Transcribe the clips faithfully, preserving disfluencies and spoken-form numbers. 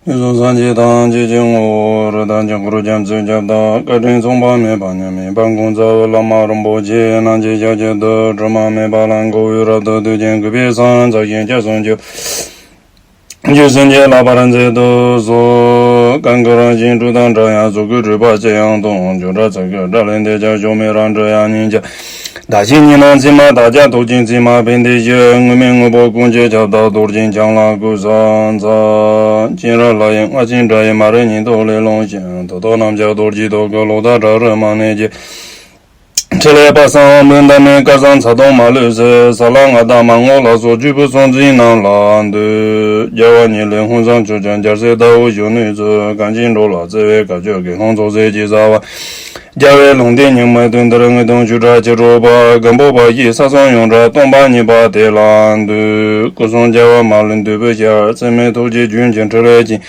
དུས་གསུམ་སངས་རྒྱས་ཐམས་ཅད་ཀྱི་ངོ་བོ་རི་དྭགས་ཀྱི་འཁོར་རྒྱ་མཚོའི་ཁྱབ་བདག་བཀའ་དྲིན་མཚུངས་པ་མེད་པ་མཉམ་མེད་དཔལ་མགོན་རྩ་བའི་བླ་མ་རིན་པོ་ཆེ་རྣམས་ཀྱི་ཞབས་ཀྱི་རྡུལ་དྲི་མ་མེད་པ་ལ་མགོ་བོས་རབ་ཏུ་བཏུད་ཅིང་གུས་པས་ཕྱག་འཚལ་ཞིང་སྐྱབས་སུ་མཆིའོ། རྒྱུད་སེམས་བསྐྱེད་ལག་པར་མཛད་དུ་གསོལ། གང་གི་རང་བཞིན་སྤྲོས་དང་བྲལ་ཡང་གཟུགས་སྐུའི་སྤྲོས་པ་ཅི་ཡང་སྟོང་། བྱེ་བྲག་ཚིག་གི་སྒྲ་ལས་འདས་ཀྱང་གཞོམ་མེད་རང་གྲོལ་དབྱིངས་སྙིང་རྗེ། བདག་གཞན་གཉིས་སྣང་མཚན་མ་དག་ཀྱང་རྟོག་ཅིང་མཚན་མ་སྦས་འདས་ཞི། དངོས་མེད་དངོས་པོ་ཀུན་གྱི་ཁྱབ་བདག་རྡོ་རྗེ་འཆང་ལ་གུས་ཕྱག་འཚལ། སྤྱན་རས་ལྷ་ཡི་རྔ་ཆེན་སྒྲ་ཡིས་མ་རིག་ཉེན་རྟོག་ལས་སློང་ཞིང་། ཐུགས་ཐོག་རྣམ་ལྕགས་རྡོ་རྗེའི་ཐོག་གི་ལོག་ལྟ་དགྲ་རུ་མ་གནས་ཀྱི། ཕྲིན་ལས་དཔག་བསམ་དབང་པོའི་འདབ་མའི་སྐལ་བཟང་ཚ་གདུང་མ་ལུས་སེལ། ས་ལ་ལྔ་བདག་མར་ངོ་ལ་སོགས་བཅུ་པོའི་གསུང་འཛིན་རྣམས་ལ་འདུད། རྒྱལ་བ་ཉིད་ལས་ཧཱུྃ་ཟངས་ཆུ་ཀྱང་རྒྱལ་སྲས་ཟླ་འོད་གཞོན་ནུའི་ཚུལ། གངས་ཅན་འགྲོ་ལ་བརྩེ་བའི་བཀའ་བརྒྱུད་དགེ་སློང་ཚོགས་རྫས་ཀྱིས་བཟའ་བ། རྒྱལ་བའི་ལུང་བསྟན་རྙིང་མའི་དོན་དེར་ངེས་དོན་ཆོས་གྲགས་ཀྱི་སྤྲོས་པ། སྒམ་པོ་པ་ཡིས་ས་གསུམ་ཡོངས་གྲགས་སྟོང་པ་ཉིད་པ་དེ་ལ་འདུད། སྐུ་གསུང་རྒྱལ་བ་མ་ལུས་འདོད་པའི་ཞལ། ཚད་མེད་ཐུགས་རྗེའི་རྒྱུན་གྱི་ཕྲིན་ལས་ཀྱིས།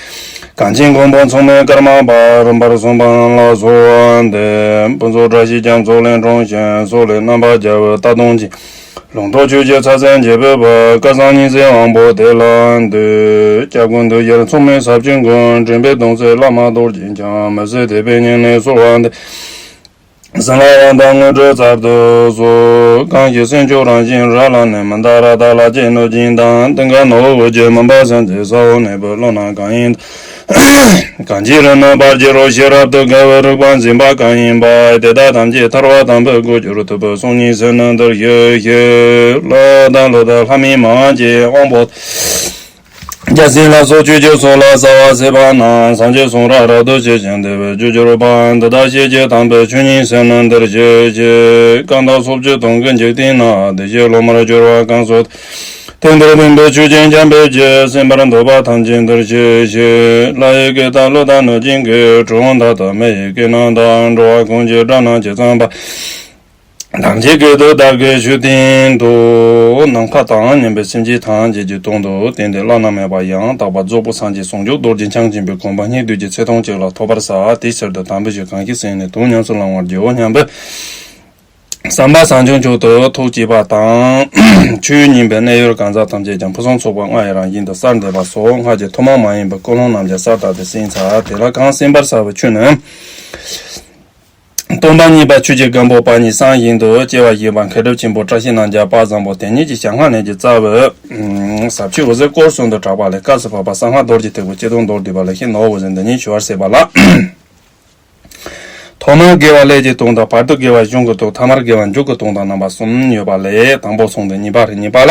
གངས་ཅན་མགོན་པོ་མཚུངས་མེད་ཀརྨ་པ། རིམ་པར་གསུངས་པ་རྣམས་ལ་གསོལ་བ་འདེབས། ཕུན་ཚོགས་བཀྲ་ཤིས་རྒྱ་མཚོ་ལས་འཁྲུངས་ཤིང་། སོག་ལེའི་རྣམ་པར་རྒྱལ་བའི་རྟ་གདོང་ཅན། ལུང་རྟོགས་ཆོས་ཀྱི་ཚད་ཚད་འབྱེད་པའི་བུ། སྐལ་བཟང་ཉི་ཟེར་དབང་པོ་དེ་ལ་འདུད། སྐྱབས་མགོན་འདུས་རྒྱལ་མཚུངས་མེད་ཟབ་ཆོས་མགོན། འདྲེན་པའི་གདུང་སྲས་བླ་མ་རྡོ་རྗེ་འཆང་། མི་ཟད་དད་པས་སྙིང་ནས་གསོལ་བ་འདེབས། གསང་སྔགས་དབང་ཐང་དངོས་གྲུབ་སྩལ་དུ་གསོལ། གང་ཞིག་སེམས་མཆོག་རང་བཞིན་རབ་ལ་གནས། མི་འདའ་རཀྟ་ལ་སྐྱེས་གནོད་སྦྱིན་དང་། ཏིང་ཀ་ནོར་བུ་རྒྱུ་མུན་པ་སེལ་མཛད། ས་འོག་གནས་པའི་ཀླུ་རྣམས་གང་ཡིན། གང་ཞིག་རིག་ནི་པར་གྱུར་རོ། ཤེས་རབ་ཏུ་དགའ་བའི་རིག་པ་འཛིན་པ་གང་ཡིན་པ། དེ་དག་ཐམས་ཅད་ཐར་པ་དམ་པའི་སྒོར་གྱུར། ཐུབ་པའི་གསུང་སྙིང་སེམས་ནང་དུ་ཞུགས་ཤིག་ཀླུ་དང་ཀླུ་དག་ལྷ་མིན་མ་གྱི་དབང་པོ། རྒྱལ་སྲས་ལ་སོགས་ཆོས་ཀྱི་ཚོགས་ལ་སྩལ་བ་མཛད་པ་རྣམས། སངས་རྒྱས་གསུང་རབ་རབ་ཏུ་ཞི་ཞིང་བདེ་བའི་རྒྱུར་གྱུར་པ། འདི་དག་ཤེས་བྱའི་དམ་པའི་ཆོས་ཉིད་སེམས་ནང་འདིར་བཞུགས་ཤིག་རྐང་དང་སོ་བཅུ་དོན་ཀུན་འཇིག་རྟེན་ན། བདེ་གཤེགས་སློབ་མར་གྱུར་པ་གང་སུ། དེང་འདིར་སྟོན་པའི་ཆོས་ཀྱི་འཁྱམས་པའི་རྒྱུད། གསན་པར་འདོད་པ་ཐམས་ཅད་འདིར་གཤེགས་ཤིག་ལྷ་ཡི་སྐད་དང་ཀླུ་དང་གནོད་སྦྱིན་སྐད། གྲུལ་བུམ་དག་དང་མི་ཡི་སྐད་རྣམས་དང་། འགྲོ་བ་ཀུན་གྱི་སྒྲ་རྣམས་ཇི་ཙམ་པ། ཐམས་ཅད་སྐད་དུ་བདག་གིས་ཞུས་ཏེ་འདུག་ནམ་མཁའ་དང་མཉམ་པའི་སེམས་ཅན་ཐམས་ཅད་ཀྱི་དོན་དུ་བསྟན་ཏེ་བླ་ན་མེད་པ་ཡང་དག་པར་རྫོགས་པའི་སངས་རྒྱས་ཟུང་འཇུག་རྡོ་རྗེ་འཆང་ཆེན་པོའི་གོ་འཕང་སྙིགས་དུས་ཀྱི་ཚེ་ཐུང་གཅིག་ལ་ཐོབ་པར་བྱ། དེའི་ཕྱིར་དུ་དམ་པའི་ཆོས་གང་ཞིག་གསན་ནས་དོན་ཉམས་སུ་བླང་བར་བགྱིའོ་སྙམ་པའི་བསམ་པ་བྱང་ཆུབ་མཆོག་ཏུ་ཐུགས་བསྐྱེད་པ་དང་། ཆོས་ཉན་པའི་གནད་ཡོད་གང་ཟག་ཐམས་ཅད་ཀྱང་ཕུན་སུམ་ཚོགས་པ་ལྔ་ཡི་རང་བཞིན་དུ་གསལ་འདེབས་པ་སོགས་སྔགས་ཀྱི་ཐུན་མོང་མ་ཡིན་པའི་ཀུན་སློང་རྣམས་ཀྱང་གསལ་བཏབ་སྟེ་གསན་ཚར། དེ་ལ་གང་གསན་པར་བྱ་བའི་ཆོས་ནི། སྟོང་པ་ཉིད་པ་ཆོས་ཀྱི་སྒམ་པོ་པ་ཉིད་གསང་བཞིན་དུ་སྐྱེ་བ་བཞི་པ་མཁས་གྲུབ་ཆེན་པོ་བཀྲ་ཤིས་རྣམ་རྒྱལ་དཔལ་བཟང་པོ་དེ་ཉིད་ཀྱི་ཞལ་སྔ་ནས་ཀྱི་རྩ་བའི་ཟབ་ཆོས་འོད་ཟེར་སྐོར་གསུམ་དུ་གྲགས་པ་ལས། སྐབས་སུ་བབ་པ་གསང་སྔགས་རྡོ་རྗེ་ཐེག་པའི་སྤྱི་དོན་མདོར་བསྡུས་པ་ལེགས་བཤད་ནོར་བུ་འོད་ཟེར་འདི་ཉིད་ཞུ་བར་ཟད་པ་ལགས། ཐོག་མར་དགེ་བ་ཀླད་ཀྱི་དོན་དང་། བར་དུ་དགེ་བ་གཞུང་གི་དོན། ཐ་མར་དགེ་བ་མཇུག་གི་དོན་དང་རྣམ་པ་གསུམ་ཡོད་པ་ལས། དང་པོ་གསུམ་སྟེ་གཉིས་པ་རེད། གཉིས་པ་ལ།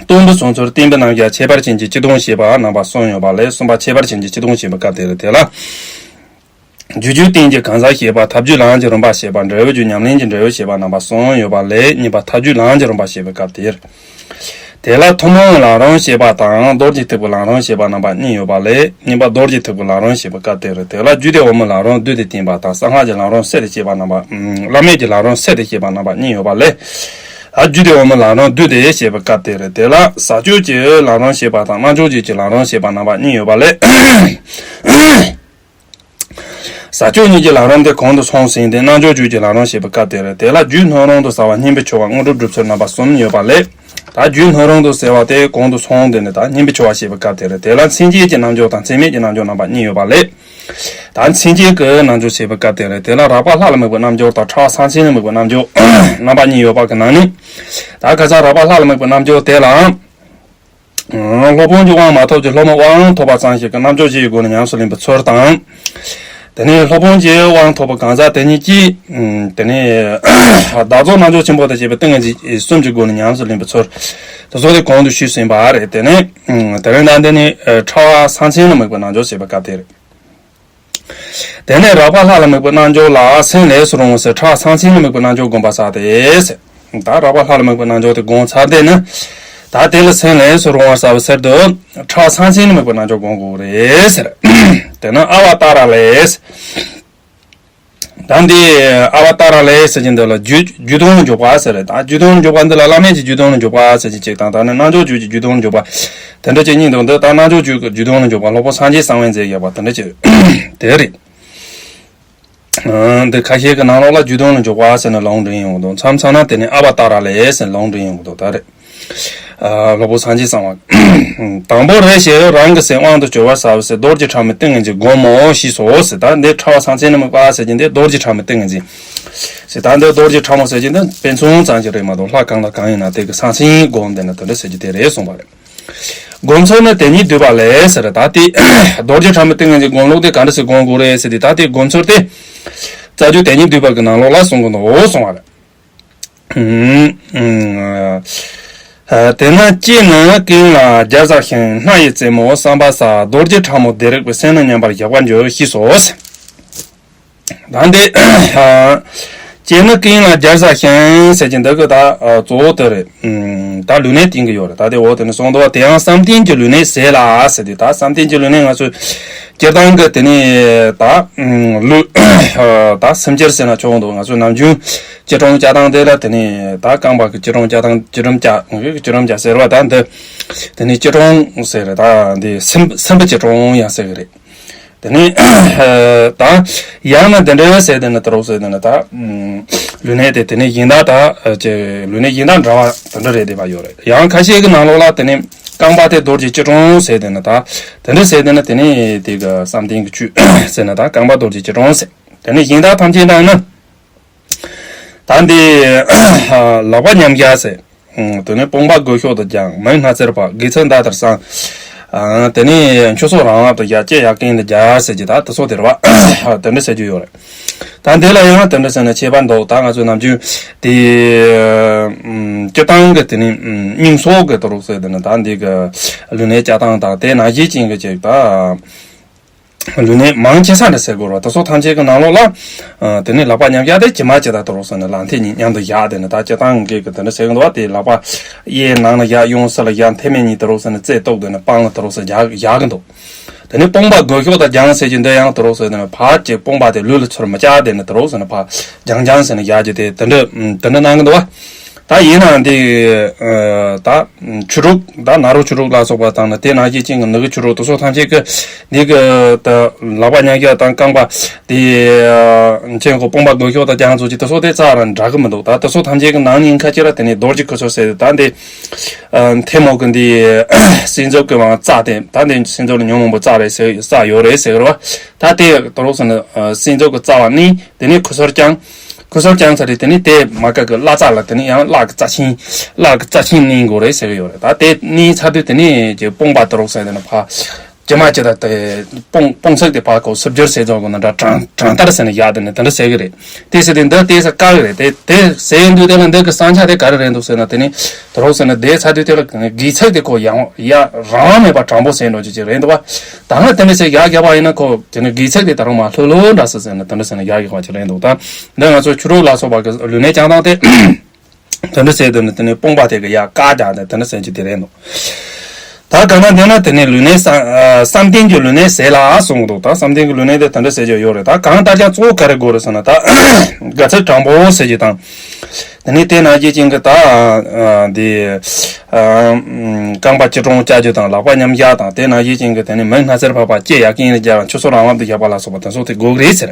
སྟོན་པའི་གསུང་ཚུལ་བསྟན་པའི་རྣམ་གཞག་ཁྱད་པར་ཅན་གྱི་སྤྱི་དོན་བཤད་པ་རྣམ་པ་གསུམ་ཡོད་པ་ལས། གསུམ་པ་ཁྱད་པར་ཅན་གྱི་སྤྱི་དོན་བཤད་པའི་སྐབས་དེ་རེད། དེ་ལ། རྒྱུ་རྒྱུད་བསྟན་གྱི་གང་ཟག་བཤད་པ། ཐབས་རྒྱུད་ལམ་གྱི་རིམ་པ་བཤད་པ། འབྲས་བུ་རྒྱུད་ཉམས་ལེན་གྱི་འབྲས་བུ་བཤད་པ་རྣམ་པ་གསུམ་ཡོད་པ་ལས། གཉིས་པ་ཐབས་རྒྱུད་ལམ་གྱི་རིམ་པ་བཤད་པའི་སྐབས་དེ་རེད། དེ་ལ་ཐུན་མོང་བའི་ལམ་རིམ་བཤད་པ་དང་། རྡོ་རྗེ་ཐེག་པའི་ལམ་རིམ་བཤད་པ་རྣམ་པ་གཉིས་ཡོད་པ་ལས། གཉིས་པ་རྡོ་རྗེ་ཐེག་པའི་ལམ་རིམ་བཤད་པའི་སྐབས་དེ་རེད། དེ་ལ་རྒྱུད་སྡེ་འོག་མའི་ལམ་རིམ་བསྡུས་ཏེ་བསྟན་པ་དང་། གསང་སྔགས་ཀྱི་ལམ་རིམ་བསྡུས་ཏེ་བཤད་པ་རྣམ་པ། བླ་མེད་ཀྱི་ལམ་རིམ་བསྡུས་ཏེ་བཤད་པ་རྣམ་པ་གཉིས་ཡོད་པ་ལས། ཨ། རྒྱུད་སྡེ་འོག་མའི་ལམ་རིམ་བསྡུས་ཏེ་བཤད་པའི་སྐབས་དེ་རེད། དེ་ལ་ཟབ་ཆོས་ཀྱི་ལམ་རིམ་བཤད་པ་དང་། རྣལ་འབྱོར་རྒྱུད་ཀྱི་ལམ་རིམ་བཤད་པ་རྣམ་པ་གཉིས་ཡོད་པ་ལས། ཟབ་ཆོས་གཉིས་ཀྱི་ལམ་རིམ་དེ་གོང་དུ་སོང་ཟིན་ཏེ། རྣལ་འབྱོར་རྒྱུད་ཀྱི་ལམ་རིམ་བཤད་པའི་སྐབས་དེ་རེད། དེ་ལ་རྒྱུད་སྣོད་རུང་དུ་གསལ་བ། སྙིང་པོའི་ཆེ་བ། དངོས་གྲུབ་སྒྲུབ་ཚུལ་རྣམ་པ་གསུམ་ཡོད་པ་ལས། ད་རྒྱུད་སྣོད་རུང་དུ་གསལ་བ་དེ་གོང་དུ་སོང་སྟེ་ནི། ད་སྙིང་པོའི་ཆེ་བ་བཤད་པའི་སྐབས་དེ་རེད། དེ་ལ་མཚན་བཅས་ཀྱི་རྣལ་འབྱོར་དང་། མཚན་མེད་ཀྱི་རྣལ་འབྱོར་རྣམ་པ་གཉིས་ཡོད་པ་ལས། ད་མཚན་བཅས་ཀྱི་རྣལ་འབྱོར་བཤད་པའི་སྐབས་དེ་རེད། དེ་ལ་རགས་པ་ལྷ་ལ་དམིགས་པའི་རྣལ་འབྱོར་དང་། ཕྲ་བ་སེམས་ཅན་ལ་དམིགས་པའི་རྣལ་འབྱོར་རྣམ་པ་གཉིས་ཡོད་པ་གི་ནང་ནས། ད་ཁ་སང་རགས་པ་ལྷ་ལ་དམིགས་པའི་རྣལ་འབྱོར་དེ་ལའང་། སློབ་དཔོན་གྱི་དབང་མ་ཐོབ་ཀྱི་སློབ་མའི་དབང་ཐོབ་པ་ཙམ་ཞིག་གིས་རྣལ་འབྱོར་བཞིའི་སྒོ་ནས་ཉམས་སུ་ལེན་པའི་ཚུལ་དང་། དེ་ནས་སློབ་དཔོན་གྱི་དབང་ཐོབ་པའི་གང་ཟག་དེ་ཉིད་ཀྱིས། དེ་ནས་བདག་རྫོགས་རྣལ་འབྱོར་ཆེན་པོ་དང་བཅས་པའི་ཏིང་ངེ་འཛིན་གསུམ་གྱི་སྒོ་ནས་ཉམས་སུ་ལེན་པའི་ཚུལ། དེ་ཚོ་དེ་གོང་དུ་ཞུས་ཟིན་པ་རེད། དེ་ནས་དེ་རིང་ད་འདི་ནི་ཕྲ་བ་སེམས་ཅན་ལ་དམིགས་པའི་རྣལ་འབྱོར་བྱེད་པའི་སྐབས་དེ་རེད། དེ་ནས་རགས་པ་ལྷ་ལ་དམིགས་པའི་རྣལ་འབྱོར་ལ་སེམས་ལས་སུ་རུང་བ་ཟེར། ཕྲ་བ་སེམས་ཅན་ལ་དམིགས་པའི་རྣལ་འབྱོར་བསྒོམ་པ་ཟེར་ཏེ། ད་རགས་པ་ལྷ་ལ་དམིགས་པའི་རྣལ་འབྱོར་དེ་བསྒོམ་ཚར་དེ་ནི། ད་དེ་ལ་སེམས་ལས་སུ་རུང་བ་ཟེར་བའི་ཕྱིར་དུ། ཕྲ་བ་སེམས་ཅན་ལ་དམིགས་པའི་རྣལ་འབྱོར་བསྒོམ་དགོས་རེད་ཟེར། དེ་ནི་ཨ་བ་ཏཱ་ར་ལས། ད་འདི་ཨ་བ་ཏཱ་ར་ལས་ཟེར་གྱི་འདི་ལ་རྒྱུད་རྒྱུད་དོན་ལ་འཇུག་པ་ཟེར་རེད། ད་རྒྱུད་དོན་ལ་འཇུག་པ་འདི་ལ་བླ་མེད་ཀྱི་རྒྱུད་དོན་ལ་འཇུག་པ་ཟེར་གྱི་གཅིག་དང་། ད་ནི་རྣལ་འབྱོར་རྒྱུད་ཀྱི་རྒྱུད་དོན་ལ་འཇུག་པ། དེ་འདྲ་གཅིག་གཉིས་འདུག་འདི་ད་རྣལ་འབྱོར་རྒྱུད་ཀྱི་རྒྱུད་དོན་ལ་འཇུག་པ། སློབ་དཔོན་སངས་རྒྱས་གསང་བས་མཛད་ཡོད་པ་དེ་འདྲ་གཅིག་དེ་རེད། འདི་ཁ་ཤས་ཀྱི་ནང་ལོགས་ལ་རྒྱུད་དོན་ལ་འཇུག་པ་ཟེར་ནས་ལུང་འདྲེན་ཡོང་གི་འདུག་མཚམས་མཚམས་ན་དེ་ནི་ཨ་བ་ཏཱ་ར་ལས་ཟེར་ནས་ལུང་འདྲེན་ཡོང་གི་འདུག་ད་རེད། ཨ། སློབ་དཔོན་སངས་རྒྱས་གསང་བ། དང་པོ་རེ་ཞིག་རང་གི་སེམས་དབང་དུ་གྱུར་པར་བྱ་བ་ཟེར། རྡོ་རྗེ་ཕྲ་མོའི་ཏིང་ངེ་འཛིན་བསྒོམ་མོ་ཞེས་སོ་ཟེར། ད་འདི་ཕྲ་བ་གསང་ཆེན་ནི་དམིགས་པ་ཟེར་གྱི་འདི་རྡོ་རྗེ་ཕྲ་མོའི་ཏིང་ངེ་འཛིན་ཟེར། ད་འདི་རྡོ་རྗེ་ཕྲ་མོ་ཟེར་གྱི་འདི་དཔེ་མཚོན་ཙམ་ཞིག་རེད་མ་གཏོགས་ལྷ་གང་དང་གང་ཡིན་ན་དེ་གི་གསང་ཆེན་བསྒོམ་དེ་ནི་དེ་འདྲ་ཟེར་གྱི་དེ་རེད་གསུངས་པ་རེད། སྒོམ་ཚུལ་ནི་དེ་ཉིད་བསྡུས་པ་ལས་ཟེར། ད་དེ་རྡོ་རྗེ་ཕྲ་མོའི་ཏིང་ངེ་འཛིན་སྒོམ་ལུགས་དེ་ག་འདྲ་ཞིག་སྒོམ་དགོས་རེད་ཟེར་དུས། ད་དེ་སྒོམ་ཚུལ་དེ་རྩ་རྒྱུད་དེ་ཉིད་བསྡུས་པ་གི་ནང་ལོགས་ལ་གསུང་གི་འདུག་གསུང་བ་རེད། ཨུམ། ཨུམ། ཨ། དེས་ན་ལྕེ་ནི་ཀུན་ལ་སྦྱར་བཞག་ཞིང་། སྣ་ཡི་རྩེ་མོ་བསམ་པ་ཟ། རྡོ་རྗེ་ཕྲ་མོ་བདེ་རེག་པའི། སེམས་ནི་མཉམ་པར་བཞག་པར་འགྱུར་ཞེས་སོ། ད་འདི་ལྕེ་ནི་ཀུན་ལ་སྦྱར་བཞག་ཞིང་ཟེར་གྱི་འདི་གི་ད་གཙོ་བོ་དེ་རེད། ཨུམ། ད་ལུས་གནད་བསྟན་གྱི་ཡོད་རེད། ད་དེ་འོག་དེ་ནས་གསུངས་འདུག་བ། དེ་ཡང་བསམ་གཏན་གྱི་ལུས་གནད་ཟེར་ལ་ཟེར་དུས། ད་བསམ་གཏན་གྱི་ལུས་གནད་ང་ཚོས་སྤྱིར་བཏང་གི་དེ་ནས་ད་ལུས་ད་སེམས་ཅན་ཟེར་ན་ཆོག་འདུག་ང་ཚོས་ནམ་རྒྱུན་སྐྱིལ་ཀྲུང་བཅའ་སྟངས་དེ་ལ་དེ་ནས་ད་རྐང་པ་གི་སྐྱིལ་ཀྲུང་བཅའ་སྟངས། སྐྱིལ་ཀྲུང་བཅའ། སྐྱིལ་ཀྲུང་བཅའ་ཟེར་བ་ད་འདི་དེ་ནས་སྐྱིལ་ཀྲུང་ཟེར་རེད། ད་འདི་སེམས་སེམས་པ་སྐྱིལ་ཀྲུང་ཡང་ཟེར་གི་རེད། དེ་ནས་ད་ཡང་ན་འདི་འདྲ་ཟེར། དེ་ནས་དེ་རོགས་ཟེར། དེ་ནས་ད་ལུས་གནད་དེ་དེ་ནས་གཞན་དག་ད་ལུས་གནད་གཞན་དག་འདྲ་བ་དེ་འདྲ་རེད་བསྡད་པ་ཡོད་རེད། ཡང་ཁ་ཤས་ཀྱི་ནང་ལོགས་ལ་དེ་ནས་རྐང་པ་དེ་རྡོ་རྗེ་སྐྱིལ་ཀྲུང་ཟེར། དེ་ནས་ད་དེ་འདྲ་ཟེར། དེ་ནས་དེ་ནས་དེ་གི་བསམ་གཏན་གྱི་ཆོས་ཟེར་ན་ད་རྐང་པ་རྡོ་རྗེ་སྐྱིལ་ཀྲུང་ཟེར། དེ་ནས་གཞན་དག་ཐམས་ཅད་དང་ནི། ད་འདི་ལག་པ་མཉམ་བཞག་ཟེར། དེ་ནས་དཔུང་པ་སྒོ་ཤོག་ཏུ་བརྒྱངས། མིག་སྣ་རྩེར་ཕབ། དགེ་ཚུལ་མདའ་ལྟར་བསྲང་། དེ་ནས་མཆུ་སོགས་རང་དབང་དུ་བཞག་ལྕེ་ཡར་ཀུན་ཏུ་སྦྱར་ཟེར་གྱི་ད་དེ་སོགས་དེ་རེད་བ། དེ་འདྲ་ཟེར་རྒྱུ་ཡོད་རེད། ད་འདི་ལ་ཡང་དེ་འདྲ་ཟེར་ན་ཁྱད་པར་འདུག་ད་ང་ཚོས་ནམ་རྒྱུན་དེ་སྤྱིར་བཏང་གི་དེ་ནས་སྙིང་སོགས་ཀྱི་དེ་རོགས་ཟེར། དེ་ནས་ད་འདི་གི་ལུས་གནད་བཅའ་སྟངས་དང་དེ་ནང་བཞིན་ཅན་གྱི་ཅིག་ད། ལུས་གནད་མང་ཆེ་ས་འདྲ་ཟེར་དགོས་རེད། དེ་སོགས་ཐམས་ཅད་ཀྱི་ནང་ལོགས་ལ། དེ་ནས་ལག་པ་མཉམ་བཞག་དེ་ཇི་མ་ཇི་ལྟར་དེ་རོགས་ཟེར་ནས་ལག་མཐིལ་གཉིས་མཉམ་དུ་བཞག་དེ་ནས་ད་སྤྱིར་བཏང་གི་གི་དེ་འདྲ་ཟེར་གི་འདུག་བ། དེ་ལག་པ་གཡས་ནང་ལ་བཞག་གཡོན་ཟུར་ལ་བཞག་མཐེ་མོ་གཉིས་དེ་རོགས་ཟེར་ནས་རྩེ་གཏུགས་དེ་ནས་པང་ལ་དེ་རོགས་ཟེར་བཞག་བཞག་གི་འདུག་དེ་ནས་དཔུང་པ་སྒོ་ཤོག་ཏུ་བརྒྱངས་ཟེར་གྱི་འདི་ཡང་དེ་རོགས་ཟེར་ནས་ཕར་ཅིག་དཔུང་པ་དེ་ལུས་ལ་ཚུར་མི་བཅག་དེ་ནས་དེ་རོགས་ཟེར་ནས་ཕར་བརྒྱངས་བརྒྱངས་ཟེར་ནས་བཞག་རྒྱུ་དེ་དེ་འདྲ་དེ་འདྲ་གནང་གི་འདུག་བ། ད་ཡིན་ནའང་འདི་ད། ཆུ་རུག་ད་ན་རོ་ཆུ་རུག་ལ་སོགས་པ་དང་ནི་དེ་ནང་བཞིན་ཅན་གྱི་ནུ་གུ་ཆུ་རུག་དེ་སོགས་ཐམས་ཅད་ཀྱི་འདི་གི་ད་ལག་པ་མཉམ་བཞག་དང་རྐང་པ་དེ་མཆན་གོ་དཔུང་པ་སྒོ་ཤོག་དང་རྒྱང་ཚོ་ཅིག་དེ་སོགས་དེ་རྩ་ར་འདྲ་གི་མི་འདུག་ད་དེ་སོགས་ཐམས་ཅད་ཀྱི་ནང་ཉིན་ཁ་ཅིག་ལ་དེ་ནས་རྡོ་རྗེ་ཁུ་ཚུར་ཟེར་ད་འདི་མཐེ་མོ་གི་འདི་སྲིན་མཛོད་ཀྱི་མང་རྩ་དེ་ད་འདི་སྲིན་མཛོད་ལ་ཉོན་མོངས་པ་རྩ་རེད་ཟེར་རྩ་ཡོད་རེད་ཟེར་གི་རེད་བ། ད་དེ་དེ་རོགས་ཟེར་ནས་སྲིན་མཛོད་ཀྱི་རྩ་བ་ནི་དེ་ནས་ཁུ་ཚུར་རྐྱང་། ཁུ་ཚུར་རྐྱང་ཚར་རེད། དེ་ནས་དེ་མ་ཀ་གི་བརླ་རྩ་ལ་དེ་ནས་ཡང་བརླ་གི་རྩ་ཆེན། བརླ་གི་རྩ་ཆེན་གནོན་དགོས་རེད་ཟེར་གི་ཡོད་རེད། ད་དེ་གནོན་ཚར་དུས་དེ་ནས་ཀྱི་དཔུང་པ་དེ་རོགས་ཟེར་དེ་ནས་ཕར་ཇི་མ་ཇི་ལྟར་དེ་དཔུང་དཔུང་ཚིགས་དེ་ཕར་ཁོ་སུབ་སྒྱུར་ཟེར་ཚོ་གི་ནི་འདྲ་གྲང་གྲང་ལྟར་ཟེར་ནས་ཡག་དེ་ནས་དེ་འདྲ་ཟེར་གི་རེད། དེ་ཟེར་དུས་འདི་དེ་ས་དཀའ་གི་རེད། དེ་དེ་ཟེར་དུས་དེ་ལ་འདི་གི་བསམ་འཆར་དེ་ག་རེ་རེད་འདུག་ཟེར་ན། དེ་ནས་དེ་རོགས་ཟེར་ན་དེ་ཚར་དུས་དེ་ལ་དགེ་ཚིག་དེ་ཁོ་ཡང་ཡ་རང་མེད་པ་དྲང་པོ་ཟེར་འགྲོ་རྒྱུ་ཅིག་རེད་འདུག་བ། ད་ང་དེ་འདྲ་ཟེར་ཡག་རྒྱབ་པ་ཡིན་ན་ཁོ་དེ་ནས་དགེ་ཚིག་དེ་ད་རུང་མ་ལྷོད་ལྷོད་འདྲ་ཟེར་ཟེར་ན་དེ་འདྲ་ཟེར་ན་ཡག་ཡག་པ་ཅིག་རེད་འདུག་ད་འདི་ང་ཚོ་ཆུ་རུག་ལ་སོགས་པ་གི་ལུས་གནད་བཅའ་སྟངས་དེ་དེ་འདྲ་ཟེར་དུས་ནི་དེ་ནས་དཔུང་པ་དེ་གི་ཡ་བཀག་རྒྱག་དེ་དེ་འདྲ་ཟེར་གྱི་དེ་རེད་འདུག་ད་ག་ན་དེ་ན་དེ་ནས་ལུས་གནད་བསམ་བསམ་གཏན་གྱི་ལུས་གནད་ཟེར་ལ་གསུངས་འདུག་ད་བསམ་གཏན་གྱི་ལུས་གནད་དེ་དེ་འདྲ་ཟེར་གྱི་ཡོད་རེད། ད་གང་ལྟར་ཀྱང་གཙོ་བོ་ག་རེ་དགོས་རེད་ཟེར་ན། ད་དགེ་ཚིག་དྲང་པོ་ཟེར་གྱི་དང་། དེ་ནས་དེ་ནང་བཞིན་ཅན་གྱི་ད་འདི་རྐང་པ་སྐྱིལ་ཀྲུང་བཅའ་རྒྱུ་དང་ལག་པ་མཉམ་བཞག་དང་དེ་ནང་བཞིན་ཅན་གྱི་དེ་ནས་མིག་སྣ་རྩེར་ཕབ་པ་ལྕེ་ཡར་ཀུན་ལ་སྦྱར་བ་མཆུ་སོགས་རང་དབང་དུ་བཞག་པ་ལ་སོགས་པ་དེ་ཚོ་དེ་དགོས་ཀྱི་རེད་ཟེར།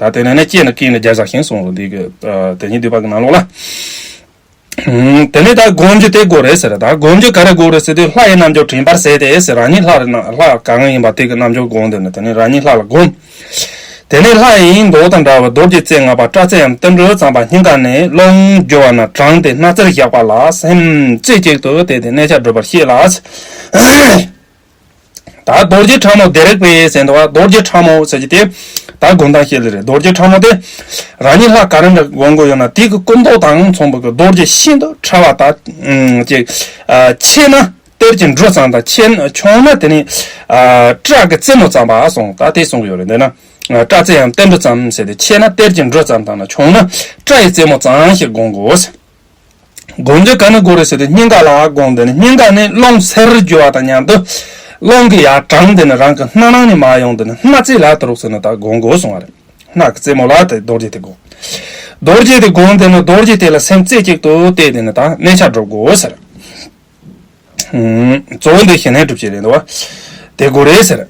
ད་དེ་ནས་ནི་ལྕེ་ནི་ཀུན་ལ་སྦྱར་བཞག་ཞིང་གསུངས་རོ། འདི་གི་དེ་ཉིད་བསྡུས་པ་གི་ནང་ལོགས་ལ། དེ་ནས་ད་སྒོམ་རྒྱུ་དེ་དགོས་རེད་ཟེར། ད་སྒོམ་རྒྱུ་ག་རེ་དགོས་རེད་ཟེར་དུས་ལྷ་ཡི་རྣལ་འབྱོར་དྲན་པར་ཟེར་ཏེ་ཟེར། རང་ཉིད་ལྷ་རེད་ན་ལྷ་གང་ཡིན་པ་དེ་གི་རྣལ་འབྱོར་སྒོམ་དེ་ནི་དེ་ནས་རང་ཉིད་ལྷ་ལ་སྒོམ། དེ་ནས་ལྷ་ཡི་མདོག་དང་འདྲ་བའི་རྡོ་རྗེ་རྩེ་ལྔ་པ་སྐྲ་རྩེ་ཡམ་ཏིལ་འབྲུ་བརྩམས་པ་སྙིང་ག་ནས་རླུང་རྒྱུ་བ་ན་དྲངས་ཏེ་སྣ་རྩེར་བཞག་པ་ལ་སེམས་རྩེ་གཅིག་ཏུ་གཏད་དེ་གནས་ཆ་སྒྲུབ་པར་བཤད་ལ། ད་རྡོ་རྗེ་ཕྲ་མོ་བདེ་རེག་པའི་ཟེར་འདུག་བ། རྡོ་རྗེ་ཕྲ་མོ་ཟེར་གྱི་དེ་ད་སྒོམ་སྟངས་བཤད་ལེ་རེད། རྡོ་རྗེ་ཕྲ་མོ་དེ་རང་ཉིད་ལྷ་ག་རེ་འདྲ་སྒོམ་དགོས་ཡོད་ན་དེ་གི་སྐུ་མདོག་དང་མཚུངས་པ་གི་རྡོ་རྗེ་ཤིན་ཏུ་ཕྲ་བ་དང་ཅིག་ཆེ་ན་གཏེར་གྱི་འབྲུ་ཙམ་དང་ཆེ་ན་ཆུང་ན་དེ་ནི་སྐྲ་གི་རྩེ་མོ་ཙམ་པ་གསུངས། ད་དེ་གསུང་གི་ཡོད་རེད། འདི་ན་སྐྲ་རྩེ་ཡམ་ཏིལ་འབྲུ་ཙམ་ཟེར་ཏེ་ཆེ་ན་གཏེར་གྱི་འབྲུ་ཙམ་དང་ན་ཆུང་ན་སྐྲ་ཡི་རྩེ་མོ་ཙམ་ཞིག་སྒོམ་དགོས། སྒོམ་རྒྱུ་ག་ནས་དགོས་རེད་ཟེར་དུས་སྙིང་ག་ལ་སྒོམ། དེ་ནི་སྙིང་ག་ནས་རླུང་ཟེར་རྒྱུ་བ་དང་མཉམ་དུ་རླུང་གི་ཡར་དྲངས་དེ་ནི་རང་གི་སྣ་ནང་ནས་མར་ཡོང་དེ་ནི་སྣ་རྩེ་ལ་དུ་རུག་ཟེར་ནས་ད་སྒོམ་དགོས་གསུང་བ་རེད། སྣ་གི་རྩེ་མོ་ལ་དེ་རྡོ་རྗེ་དེ་སྒོམ། རྡོ་རྗེ་དེ་སྒོམ་དེ་ནི་རྡོ་རྗེ་དེ་ལ་སེམས་རྩེ་གཅིག་ཏུ་གཏད་དེ་ནི་ད་གནས་ཆ་སྒྲུབ་དགོས་ཟེར། གཙོ་བོ་འདི་ཞི་གནས་སྒྲུབ་བྱེད་རེད་འདུག་བ། དེ་དགོས་རེད་ཟེར།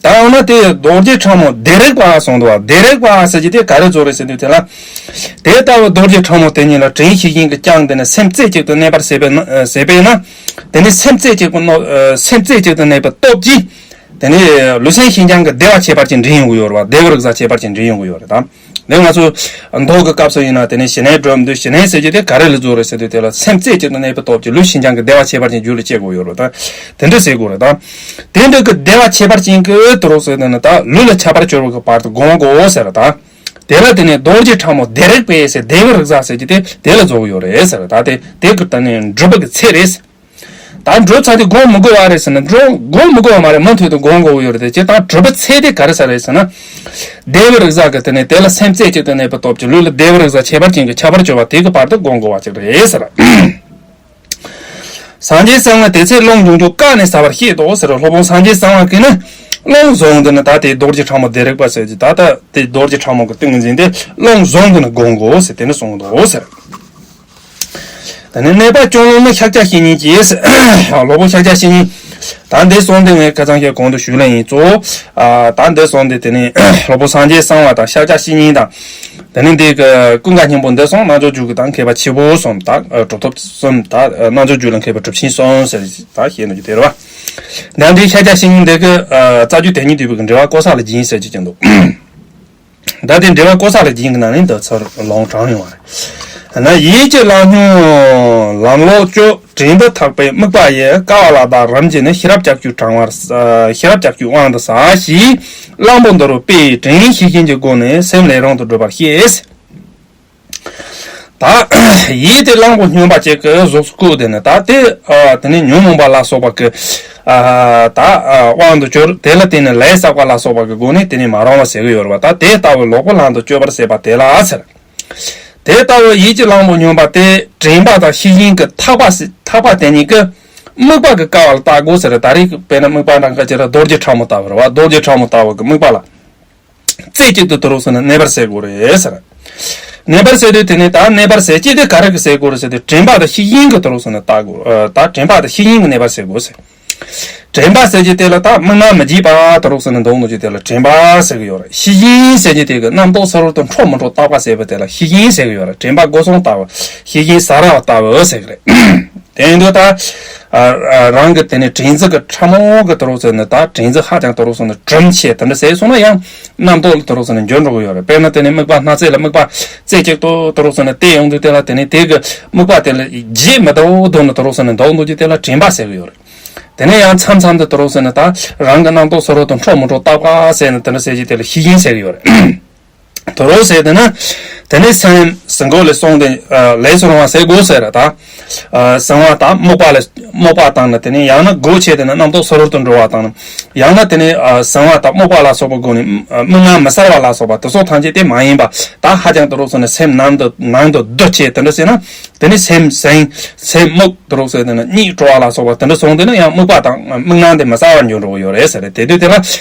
ད་འོ་ན་དེ་རྡོ་རྗེ་ཕྲ་མོ་བདེ་རེག་པ་གསུངས་འདུག་བ། བདེ་རེག་པ་ཟེར་གྱི་དེ་ག་རེ་བཟོ་རེད་ཟེར་དུས་དེ་ལ། དེ་ལྟ་བུ་རྡོ་རྗེ་ཕྲ་མོ་དེ་ཉིད་ལ་དྲིན་ཤེས་བཞིན་གྱིས་བསྐྱངས་ཏེ་ནི་སེམས་རྩེ་གཅིག་ཏུ་གནས་པར་བྱེད་པས་ན་བྱེད་པས་ན། དེ་ནི་སེམས་རྩེ་གཅིག་པུ་ནོ་སེམས་རྩེ་གཅིག་ཏུ་གནས་པའི་སྟོབས་ཀྱིས། དེ་ནི་ལུས་སེམས་ཤིན་སྦྱངས་ཀྱི་བདེ་བ་ཁྱད་པར་ཅན་འདྲེན་ཡོང་གི་ཡོད་རེད་བ། བདེ་བའི་རིགས་ས་ཁྱད་པར་ཅན་འདྲེན་ཡོང་གི་ཡོད་རེད་དམ། དེ་ང་ཚོ་མདོ་གི་སྐབས་སུ་ཡིན་ན་དེ་ནས་ཞི་གནས་སྒྲུབ་འདོད། ཞི་གནས་ཟེར་རྒྱུ་དེ་ག་རེ་ལ་བཟོ་རེད་ཟེར་དུས་དེ་ལ་སེམས་རྩེ་གཅིག་ཏུ་གནས་པའི་སྟོབས་ཀྱིས་ལུས་ཤིན་སྦྱངས་ཀྱི་བདེ་བ་ཁྱད་པར་ཅན་རྒྱུད་ལ་སྐྱེ་དགོས་ཡོད་རེད་དམ། དེ་འདྲ་ཟེར་དགོས་རེད་དམ། དེ་འདྲ་གི་བདེ་བ་ཁྱད་པར་ཅན་གྱི་དུ་རོགས་ཟེར་དེ་ནི་ད་ལུས་ལ་ཁྱད་པར་གྱུར་བ་གི་བར་དུ་སྒོམ་དགོས་ཟེར་ད། དེ་ལ་དེ་ནས་རྡོ་རྗེ་ཕྲ་མོ་བདེ་རེག་པས་ཟེར་བདེ་བའི་རིགས་ས་ཟེར་རྒྱུ་དེ་དེ་ལ་བཟོ་གི་ཡོད་རེད་ཟེར་ད། དེ་དེ་གི་ད་ནི་སྒྲུབ་པ་གི་ཚད་རེད། ད་སྒྲུབ་ཚར་དུས་སྒོམ་མི་དགོས་པ་རེད་ཟེར་ན་སྒྲུབ་སྒོམ་མི་དགོས་པ་མ་རེད། མུ་མཐུད་དུ་སྒོམ་དགོས་ཀྱི་ཡོད་རེད། དེ་བྱས་ཙང་སྒྲུབ་པའི་ཚད་དེ་ག་རེ་ས་རེད་ཟེར་ན། བདེ་བའི་རིགས་ས་གི་དེ་ནས་དེ་ལ་སེམས་རྩེ་གཅིག་ཏུ་གནས་པའི་སྟོབས་ཀྱིས་ལུས་ལ་བདེ་བའི་རིགས་ས་ཁྱད་པར་ཅན་གྱི་ཁྱད་པར་གྱུར་པ་དེ་གི་བར་དུ་སྒོམ་དགོས་པ་ཅིག་རེད་ཟེར། སངས་རྒྱས་གསང་བས་དེ་ཚེ་རླུང་འབྱུང་འཇུག་བཀག་ནས་ཟ་བར་བཤད་དོ་ཟེར། སློབ་དཔོན་སངས་རྒྱས་གསང་བ་གིས་ནི་རླུང་བཟུང་དེ་ནི་ད་དེ་རྡོ་རྗེ་ཕྲ་མོ་བདེ་རེག་པ་ཟེར་གྱི་ད་ལྟ་དེ་རྡོ་རྗེ་ཕྲ་མོ་གི་ཏིང་ངེ་འཛིན་དེ་རླུང་བཟུང་དེ་ནི་སྒོམ་དགོས་ཟེར་དེ་ནི་གསུངས་འདུག་ཟེར། དེ་ནས་གནས་པ་སྐྱོང་ལུགས་ནི་ཤཱཀྱ་བཤེས་གཉེན་གྱིས། སློབ་དཔོན་ཤཱཀྱ་བཤེས་གཉེན། ད་འདི་གསུངས་ཏེ་ངས་ཁ་སང་ཁྱེད་གོང་དུ་ཞུས་ལེ་ཡིན་གཙོ། ད་འདི་གསུངས་ཏེ་དེ་ནས་སློབ་དཔོན་སངས་རྒྱས་གསང་བ་དང་ཤཱཀྱ་བཤེས་གཉེན་དང་། དེ་ནས་འདི་གི་ཀུན་དགའ་སྙིང་པོ་འདི་གསུངས། རྣལ་འབྱོར་རྒྱུད་ཀྱི་དང་མཁས་པ་ཆེན་པོ་གསུམ་དང་གྲུབ་ཐོབ་གསུམ་དང་རྣལ་འབྱོར་རྒྱུད་ལ་མཁས་པ་གྲུབ་ཆེན་གསུམ་ཟེར་ད་བཤད་ནས་ཀྱི་དེ་རེད་བ། ད་འདི་ཤཱཀྱ་བཤེས་གཉེན་འདི་གི་རྩ་རྒྱུད་དེ་ཉིད་བསྡུས་པའི་འགྲེལ་པ་ཀོ་ས་ལ་སྦྱིན་ཟེར་གྱི་ཀྱང་འདུག་ད་དེ་འགྲེལ་པ་ཀོ་ས་ལ་སྦྱིན་གྱི་ནང་ནས་འདི་ཚུར་ལུང་དྲངས་ཡོང་བ་རེད། ན་ཡིད་ཀྱི་ལམ་སྙོམས་ལམ་ལོག་སྤྱོད། དྲན་པ་ཐག་པས་དམིགས་པ་ཡི། དཀའ་བ་ལ་བདག་རིམ་གྱིས་ནི། ཤེས་རབ་ལྕགས་ཀྱུས་དྲང་བར་ཤེས་རབ་ལྕགས་ཀྱུས་དབང་དུ་ཟ་ཞེས། གླང་པོ་འདི་རུ་དཔེ་དྲན་ཤེས་བཞིན་གྱི་སྒོ་ནས་སེམས་ལས་རུང་དུ་སྒྲུབ་པར་བཤད། ད་ཡིད་དེ་གླང་པོ་སྙོམས་པ་ཅིག་གི་གཟུགས་སྐུ་དེ་ནི་ད་དེ་དེ་ནི་ཉོན་མོངས་པ་ལ་སོགས་པ་གི་ད་དབང་དུ་གྱུར། དེ་ལ་བརྟེན་ནས་ལས་བསགས་པ་ལ་སོགས་པ་གི་སྒོ་ནས་དེ་ནི་མ་རུངས་པ་ཟེར་གི་ཡོད་རེད་བ། ད་དེ་ལྟ་བུའི་ལོག་པའི་ལམ་དུ་སྤྱོད་པར་བྱེད་པ་དེ་ལ་ཟེར། དེ་ལྟ་བུའི་ཡིད་ཀྱི་གླང་པོ་སྙོམས་པ་དེ་དྲན་པ་དང་ཤེས་བཞིན་གྱི་ཐག་པ་ཐག་པ་དེ་ཉིད་ཀྱི་དམིགས་པ་གི་ཀ་བ་ལ་བལྟ་དགོས་ཟེར། ད་རེས་དཔེར་ན་དམིགས་པ་འདྲ་འགའ་ཅིག་ལ་རྡོ་རྗེ་ཕྲ་མོ་ལྟ་བུ་རེད་བ། རྡོ་རྗེ་ཕྲ་མོ་ལྟ་བུ་གི་དམིགས་པ་ལ། རྩེ་གཅིག་ཏུ་དུ་རུ་སོང་ནས་གནས་པར་ཟེར་དགོས་རེད་ཟེར། གནས་པར་ཟེར་དུས་དེ་ནས་ད་གནས་པར་ཟེར་གཅིག་དེ་ག་རེ་གི་ཟེར་དགོས་རེད་ཟེར་དུས་དྲན་པ་དང་ཤེས་བཞིན་གྱི་དུ་རུ་སོང་ནས་བལྟ་དགོས། ད་དྲན་པ་དང་ཤེས་བཞིན་གྱི་གནས་པར་ཟེར་དགོས་ཟེར། དྲན་པ་ཟེར་གྱི་དེ་ལ་ད་དམིགས་རྣམ་མི་བརྗེད་པ་དུ་རུ་སོང་ནས་འདུག་ནོ་གྱི་དེ་ལ་དྲན་པ་ཟེར་གི་ཡོད་རེད། ཤེས་བཞིན་ཟེར་གྱི་དེ་གི་རྣམ་རྟོག་ས་རུ་དུ་འཕྲོ་མི་འཕྲོ་བརྟག་པ་ཟེར་བ་དེ་ལ་ཤེས་བཞིན་ཟེར་གི་ཡོད་རེད། དྲན་པ་སྒོ་གསུམ་ལྟ་བུ། ཤེས་བཞིན་ཟ་ར་བ་ལྟ་བུ་ཟེར་གི་རེད། དེ་ཡིན་དུས་ད། རང་གི་དེ་ནས་དྲན་རྩི་གི་ཕྲ་མོ་གི་དུ་རུ་ཟེར་ནས་ད་དྲན་རྩི་ཧ་ཅང་དུ་རུ་ཟེར་ནས་གྲུམ་ཆེ་དེ་འདྲ་ཟེར་སོང་ན་ཡང་རྣམ་རྟོག་ལ་དུ་རུ་ཟེར་ནས་འགྱུར་འགྲོ་གི་ཡོད་རེད། དཔེར་ན་དེ་ནས་དམིགས་པ་སྣ་རྩེ་ལ་དམིགས་པ་རྩེ་གཅིག་ཏུ་དུ་རུ་ཟེར་ནས་བལྟས་ཡོང་དུས་དེ་ལ་དེ་ནས་དེ་གི་དམིགས་པ་དེ་ལ་བརྗེད་མི་ཐུབ་དོན་ནི་དུ་རུ་ཟེར་ནས་འདུག་འདུག་ཅིག་དེ་ལ་དྲན་པ་ཟེར་གི་ཡོད་རེད། དེ་ནས་ཡང་མཚམས་མཚམས་དུ་དུ་རུ་ཟེར་ནས་ད་རང་གི་རྣམ་རྟོག་ས་རུ་དུ་འཕྲོ་མི་འཕྲོ་བརྟག་པ་ཟེར་ནས་དེ་འདྲ་ཟེར་གྱི་དེ་ལ་ཤེས་བཞིན་ཟེར་གི་ཡོད་རེད། དོ་རོ་ཟེར་དེ་ན། དེ་ནས་སེམས་ཟིན་གོ་ལས་སོང་སྟེ་ལས་སུ་རུང་བ་ཟེར་དགོས་ཟེར་ར་ད། ཟིན་བ་དང་རྨུགས་པ་ལས་རྨུགས་པ་དང་ནི་དེ་ནས་ཡང་ན་སྒོ་ཕྱེ་དེ་ན་རྣམ་རྟོག་སོ་རུལ་དུ་འགྲོ་བ་དང་ནི། ཡང་ན་དེ་ནས་ཟིན་བ་དང་རྨུགས་པ་ལ་སོགས་པའི་སྒོ་ནས་རྨུགས་སྣང་མི་གསལ་བ་ལ་སོགས་པ་དེ་ཚོ་ཐམས་ཅད་དེ་མ་ཡིན་པ་ད་ཧ་ཅང་དུ་རུ་སོང་ནས་སེམས་ནང་དུ་ནང་དུ་སྡུད་བྱེད་དེ་འདྲ་ཟེར་ན། དེ་ནས་སེམས་ཟིན་སེམས་རྨུགས་དུ་རུ་ཟེར་དེ་ན་གཉིད་བྲོ་བ་ལ་སོགས་པ་དེ་འདྲ་སོང་དེ་ན་ཡང་རྨུགས་པ་དང་རྨུགས་སྣང་དེ་མི་གསལ་བར་འགྱུར་འགྲོ་གི་ཡོད་རེད་ཟེར། དེ་དུས་དེ་ལ་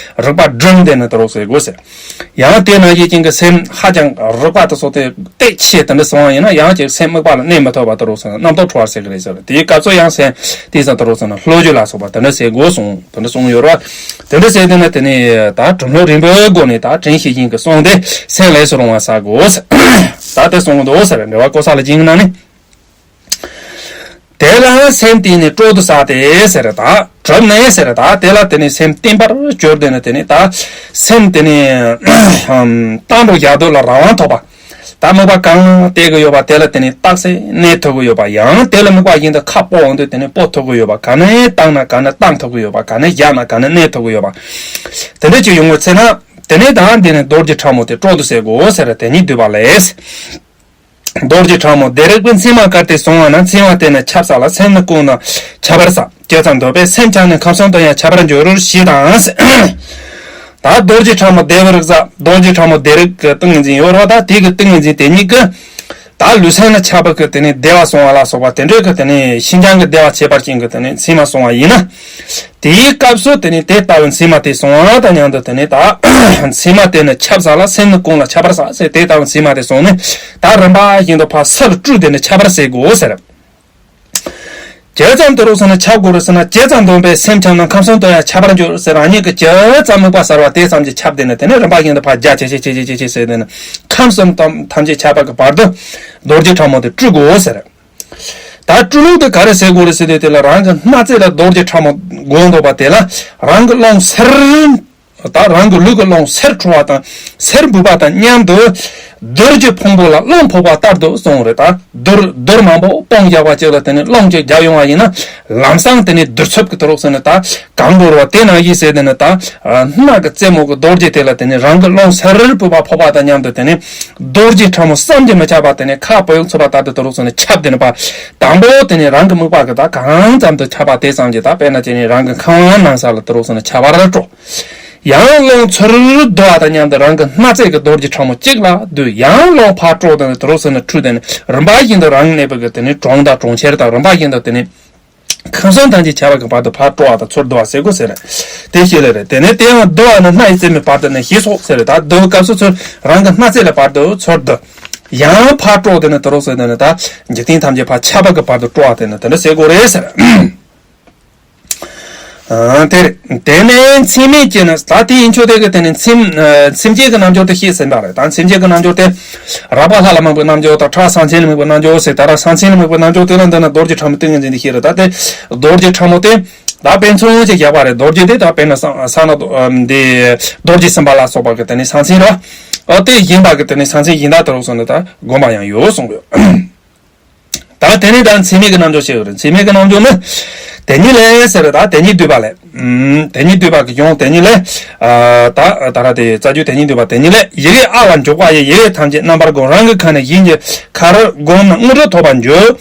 རིག་པ་སྒྲིམ་དེ་ནི་དུ་རུ་ཟེར་དགོས་ཟེར། ཡང་དེ་ནང་བཞིན་ཅན་གྱི་སེམས་ཧ་ཅང་རིག་པ་དེ་ཚོ་དེ་གཏད་ཆེ་དེ་འདྲ་སོང་བ་ཡིན་ན་ཡང་ཅིག་སེམས་དམིགས་པ་ལ་གནས་མི་ཐུབ་པ་དུ་རུ་སོང་ན་རྣམ་རྟོག་འཕྲོ་བར་ཟེར་གི་རེད་ཟེར། དེའི་སྐབས་སུ་ཡང་སེམས་དེ་ཙམ་དུ་རུ་སོང་ན་ལྷོད་རྒྱུ་ལ་སོགས་པ་དེ་འདྲ་ཟེར་དགོས་གསུངས་དེ་འདྲ་གསུངས་ཡོད་རེད་བ། དེ་འདྲ་ཟེར་དེ་ན་དེ་ནས་ད་གྲུབ་ལྷོད་རིམ་པའི་སྒོ་ནས་ད་དྲན་ཤེས་བཞིན་གྱི་གསུངས་ཏེ་སེམས་ལས་སུ་རུང་བ་བསག་དགོས་ཟེར། ད་དེ་གསུངས་འདུག་ཟེར་འགྲེལ་པ་ཀོ་ས་ལ་སྦྱིན་གནང་ནས། དེ་ལ་སེམས་བརྟེན་ནས་སྤྲོ་བསྡུ་བསགས་ཏེ་ཟེར་ད། གྲུབ་ནས་ཟེར་ད། དེ་ལ་དེ་ནས་སེམས་བརྟན་པར་གྱུར་དེ་ནས་དེ་ནས་ད། སེམས་དེ་ནས་བརྟན་པོ་ཡག་སྡུག་ལ་རང་དབང་ཐོབ་པ། ད་དམིགས་པ་གང་གཏད་གི་ཡོད་པ་དེ་ལ་དེ་ནས་རྟག་སེ་གནས་ཐུབ་གི་ཡོད་པ། ཡང་དེ་ལ་དམིགས་པ་བཞིན་དུ་ཁ་སྤོ་འོང་དུས་དེ་ནས་སྤོ་ཐུབ་གི་ཡོད་པ། ག་ནས་བཏང་ན་ག་ནས་བཏང་ཐུབ་གི་ཡོད་པ། ག་ནས་བཞག་ན་ག་ནས་གནས་ཐུབ་གི་ཡོད་པ། དེ་འདྲ་ཅིག་ཡོང་བའི་ཚེ་ན། དེ་ནས་ད་དེ་ནས་རྡོ་རྗེ་ཕྲ་མོ་དེ་སྤྲོ་བསྡུ་ཟེར་དགོས་ཟེར་དེ་ཉིད་བསྡུས་པ་ལས། རྡོ་རྗེ་ཕྲ་མོ་བདེ་རེག་པའི་མཚན་མ་བཀར་ཏེ་བཟུང་བ་ན་མཚན་མ་དེ་ནི་ཁྱབ་བསགས་ལ་སེམས་ནི་ཀུན་ནས་ཁྱབ་པར་བསགས། ཇི་ཙམ་འདོད་པས་སེམས་ཀྱང་ནི་ཁམས་གསུམ་དུ་ཡང་ཁྱབ་པར་འགྱུར་ཞེས་དང་། ད་རྡོ་རྗེ་ཕྲ་མོ་བདེ་བའི་རིགས་ས་རྡོ་རྗེ་ཕྲ་མོ་བདེ་རེག་གི་ཏིང་ངེ་འཛིན་ཡོད་རེད་བ། ད་དེ་གི་ཏིང་ངེ་འཛིན་དེ་ཉིད་ཀྱིས་ད་ལུས་སེམས་ལ་ཁྱབ་པ་གི་དེ་ནི་བདེ་བ་སོང་བ་ལ་སོགས་པ་དེ་འདྲའི་གི་དེ་ནི་ཤིན་སྦྱངས་ཀྱི་བདེ་བ་ཁྱད་པར་ཅན་གྱི་དེ་ནི་མཚན་མ་སོང་བ་ཡིན་ན། དེའི་སྐབས་སུ་དེ་ནི་དེ་ལྟ་བུའི་མཚན་མ་དེ་སོང་བ་དང་མཉམ་དུ་དེ་ནི་ད་མཚན་མ་དེ་ནི་ཁྱབ་བསགས་ལ་སེམས་ནི་ཀུན་ལ་ཁྱབ་པར་བསགས་ཟེར། དེ་ལྟ་བུའི་མཚན་མ་དེ་སོང་ནས་ད་རིམ་པ་བཞིན་དུ་ཕར་ས་ལ་སྤྲུལ་དེ་ནི་ཁྱབ་པར་བསགས་དགོས་ཟེར། ཇི་ཙམ་དུ་རུག་ཟེར་ན་ཁྱབ་དགོས་རུག་ཟེར་ན། ཇི་ཙམ་འདོམས་པས་སེམས་ཁྱབ་ན། ཁམས་གསུམ་དུ་ཡང་ཁྱབ་པར་འགྱུར་ཟེར། རང་ཉིད་ཀྱི་ཇི་ཙམ་དམིགས་པ་གསལ་བ་དེ་ཙམ་གྱིས་ཁྱབ་སྟེ་ནས། དེ་ནས་རིམ་པ་བཞིན་དུ་ཕར་རྒྱ་ཆེ་ཆེ་ཆེ་ཆེ་ཆེ་ཆེ་ཟེར་ཏེ་ནི་ཁམས་གསུམ་ཐམས་ཅད་ཁྱབ་པ་གི་བར་དུ་རྡོ་རྗེ་ཕྲ་མོ་དེ་སྤྲུལ་དགོས་ཟེར། ད་སྤྲུལ་ལུགས་དེ་ག་རེ་ཟེར་དགོས་རེད་ཟེར་དུས། དེ་ལ་རང་གི་སྣ་རྩེ་ལ་རྡོ་རྗེ་ཕྲ་མོ་བསྒོམས་འདུག་པ་དེ་ལ་རང་གི་རླུང་གསེར། ད་རང་གི་ལུས་ཀྱི་རླུང་གསེར་འཕྲོ་བ་དང་གསེར་འབུད་པ་དང་མཉམ་དུ་རྡུལ་གྱི་ཕུང་པོ་ལ་རླུང་ཕོག་པ་ལྟར་དུ་གསུངས་རེད། ད་རྡུལ་རྡུལ་མང་པོ་སྤུངས་བཞག་པ་གཅིག་ལ་དེ་ནས་རླུང་གཅིག་རྒྱག་ཡོང་བ་ཡིན་ན། ལམ་སང་དེ་ནས་རྡུལ་འཚུབ་ཀྱི་དུ་རུག་ཟེར་ནས། ད་གང་དགོས་རེད་པ། དེ་ནང་བཞིན་ཟེར་དེ་ནས། ད་སྣ་གི་རྩེ་མོ་གི་རྡོ་རྗེ་དེ་ལ་དེ་ནས་རང་གི་རླུང་གསེར་འབུད་པ་ཕོག་པ་དང་མཉམ་དུ་དེ་ནས་རྡོ་རྗེ་ཕྲ་མོ་བསམ་གྱིས་མི་ཁྱབ་པ་དེ་ནས་ཁ་བུབ་ཚུབ་པ་ལྟར་དུ་དུ་རུག་ཟེར་ནས་ཁྱབ་སྟེ་ནས་པ། དང་པོ་དེ་ནས་རང་གི་དམིགས་པ་གི་ད་གང་ཙམ་དུ་ཁྱབ་པ་དེ་ཙམ་གྱིས། ད་དཔེར་ན་དེ་ནས་རང་གི་ཁ་དབང་ནང་ས་ལ་དུ་རུག་ཟེར་ནས་ཁྱབ་པར་སྤྲོ། ཡང་རླུང་ཚུར་བསྡུ་བ་དང་མཉམ་དུ་རང་གི་སྣ་རྩེ་གི་རྡོ་རྗེ་ཕྲ་མོ་གཅིག་ལ་བསྡུ། ཡང་རླུང་ཕར་སྤྲོ་དང་དུ་རུག་ཟེར་ནས་འཁྲུག་དང་ནི། རིམ་པ་བཞིན་དུ་རང་གནས་པའི་གི་དེ་ནི་གྲོང་དང་གྲོང་ཁྱེར་དང་། རིམ་པ་བཞིན་དུ་དེ་ནི་ཁམས་གསུམ་ཐམས་ཅད་ཁྱབ་པ་གི་བར་དུ་ཕར་སྤྲོ་བ་དང་ཚུར་བསྡུ་བ་ཟེར་དགོས་ཟེར། དེ་བཤད་ལེ་རེད། དེ་ནས་དེ་ཡང་བསྡུ་བ་ནི་སྣ་ཡི་རྩེ་མོའི་བར་དུ་ནི་ཞེས་སོགས་ཟེར། ད་བསྡུ་བའི་སྐབས་སུ་ཚུར་རང་གི་སྣ་རྩེ་ལ་བར་དུ་ཚུར་བསྡུ། ཡང་ཕར་སྤྲོ་དེ་ནི་དུ་རུག་ཟེར། དེ་ནི་ད་འཇིག་རྟེན་ཐམས་ཅད་ཕར་ཁྱབ་པ་གི་བར་དུ་སྤྲོ་བ་དེ་ནི་དེ་འདྲ་ཟེར་དགོས་རེད་ཟེར། ཨ། དེ་རེད། དེ་ནས་མཚན་མེད་ཅན་ནི། ད་དེ་ཡིན་ཆོག་དེ་གི་དེ་ནས་སེམས། ཨ། སེམས་བསྐྱེད་ཀྱི་རྣལ་འབྱོར་དེ་བཤད་ཟིན་པ་རེད། ད་སེམས་བསྐྱེད་ཀྱི་རྣལ་འབྱོར་དེ་རགས་པ་ལྷ་ལ་དམིགས་པའི་རྣལ་འབྱོར་དང་། ཕྲ་གསང་ཆེན་ལ་དམིགས་པའི་རྣལ་འབྱོར་ཟེར། ད་རགས་གསང་ཆེན་ལ་དམིགས་པའི་རྣལ་འབྱོར་དེ་ལ་འདི་ན་རྡོ་རྗེ་ཕྲ་མོའི་ཏིང་ངེ་འཛིན་དེ་བཤད་རེད། ད་དེ་རྡོ་རྗེ་ཕྲ་མོ་དེ་ད་དཔེ་མཚོན་ཅིག་བཞག་པ་རེད། རྡོ་རྗེ་དེ་ད་དཔེར་ན་གསང་གསང་སྔགས་འདི་རྡོ་རྗེ་སེམས་དཔའ་ལ་སོགས་པ་གི་དེ་ནས་གསང་ཆེན་རེད། ཨ། དེ་བཞིན་པ་གི་དེ་ནས་གསང་ཆེན་གཞན་དག་དུ་རུག་སོང་ནས་ད་བསྒོམ་པ་ཡང་ཡོད་གསུངས་ཡོད། ད་དེ་ནས་ད་མཚན་མེད་ཀྱི་རྣལ་འབྱོར་བཤད་ཡོད་རེད། མཚན་མེད་ཀྱི་རྣལ་འབྱོར་ནི། དེ་ཉིད་ལས་ཟེར་རེད། ད་དེ་ཉིད་བསྡུས་པ་ལས། ཨུམ། དེ་ཉིད་བསྡུས་པ་གི་གཞུང་དེ་ཉིད་ལས། ཨ། ད་ད་ར་དེ་རྩ་རྒྱུད་དེ་ཉིད་བསྡུས་པ་དེ་ཉིད་ལས། ཡི་གེ་ཨ་ལ་འཇུག་པ་ཡི། ཡི་གེ་ཐམས་ཅད་རྣམ་པར་བསྒོམ། རང་གི་ཁ་ནས་གཞན་གྱི་ཁར་བསྒོམས་ན་དངོས་གྲུབ་ཐོབ་པར་འགྱུར།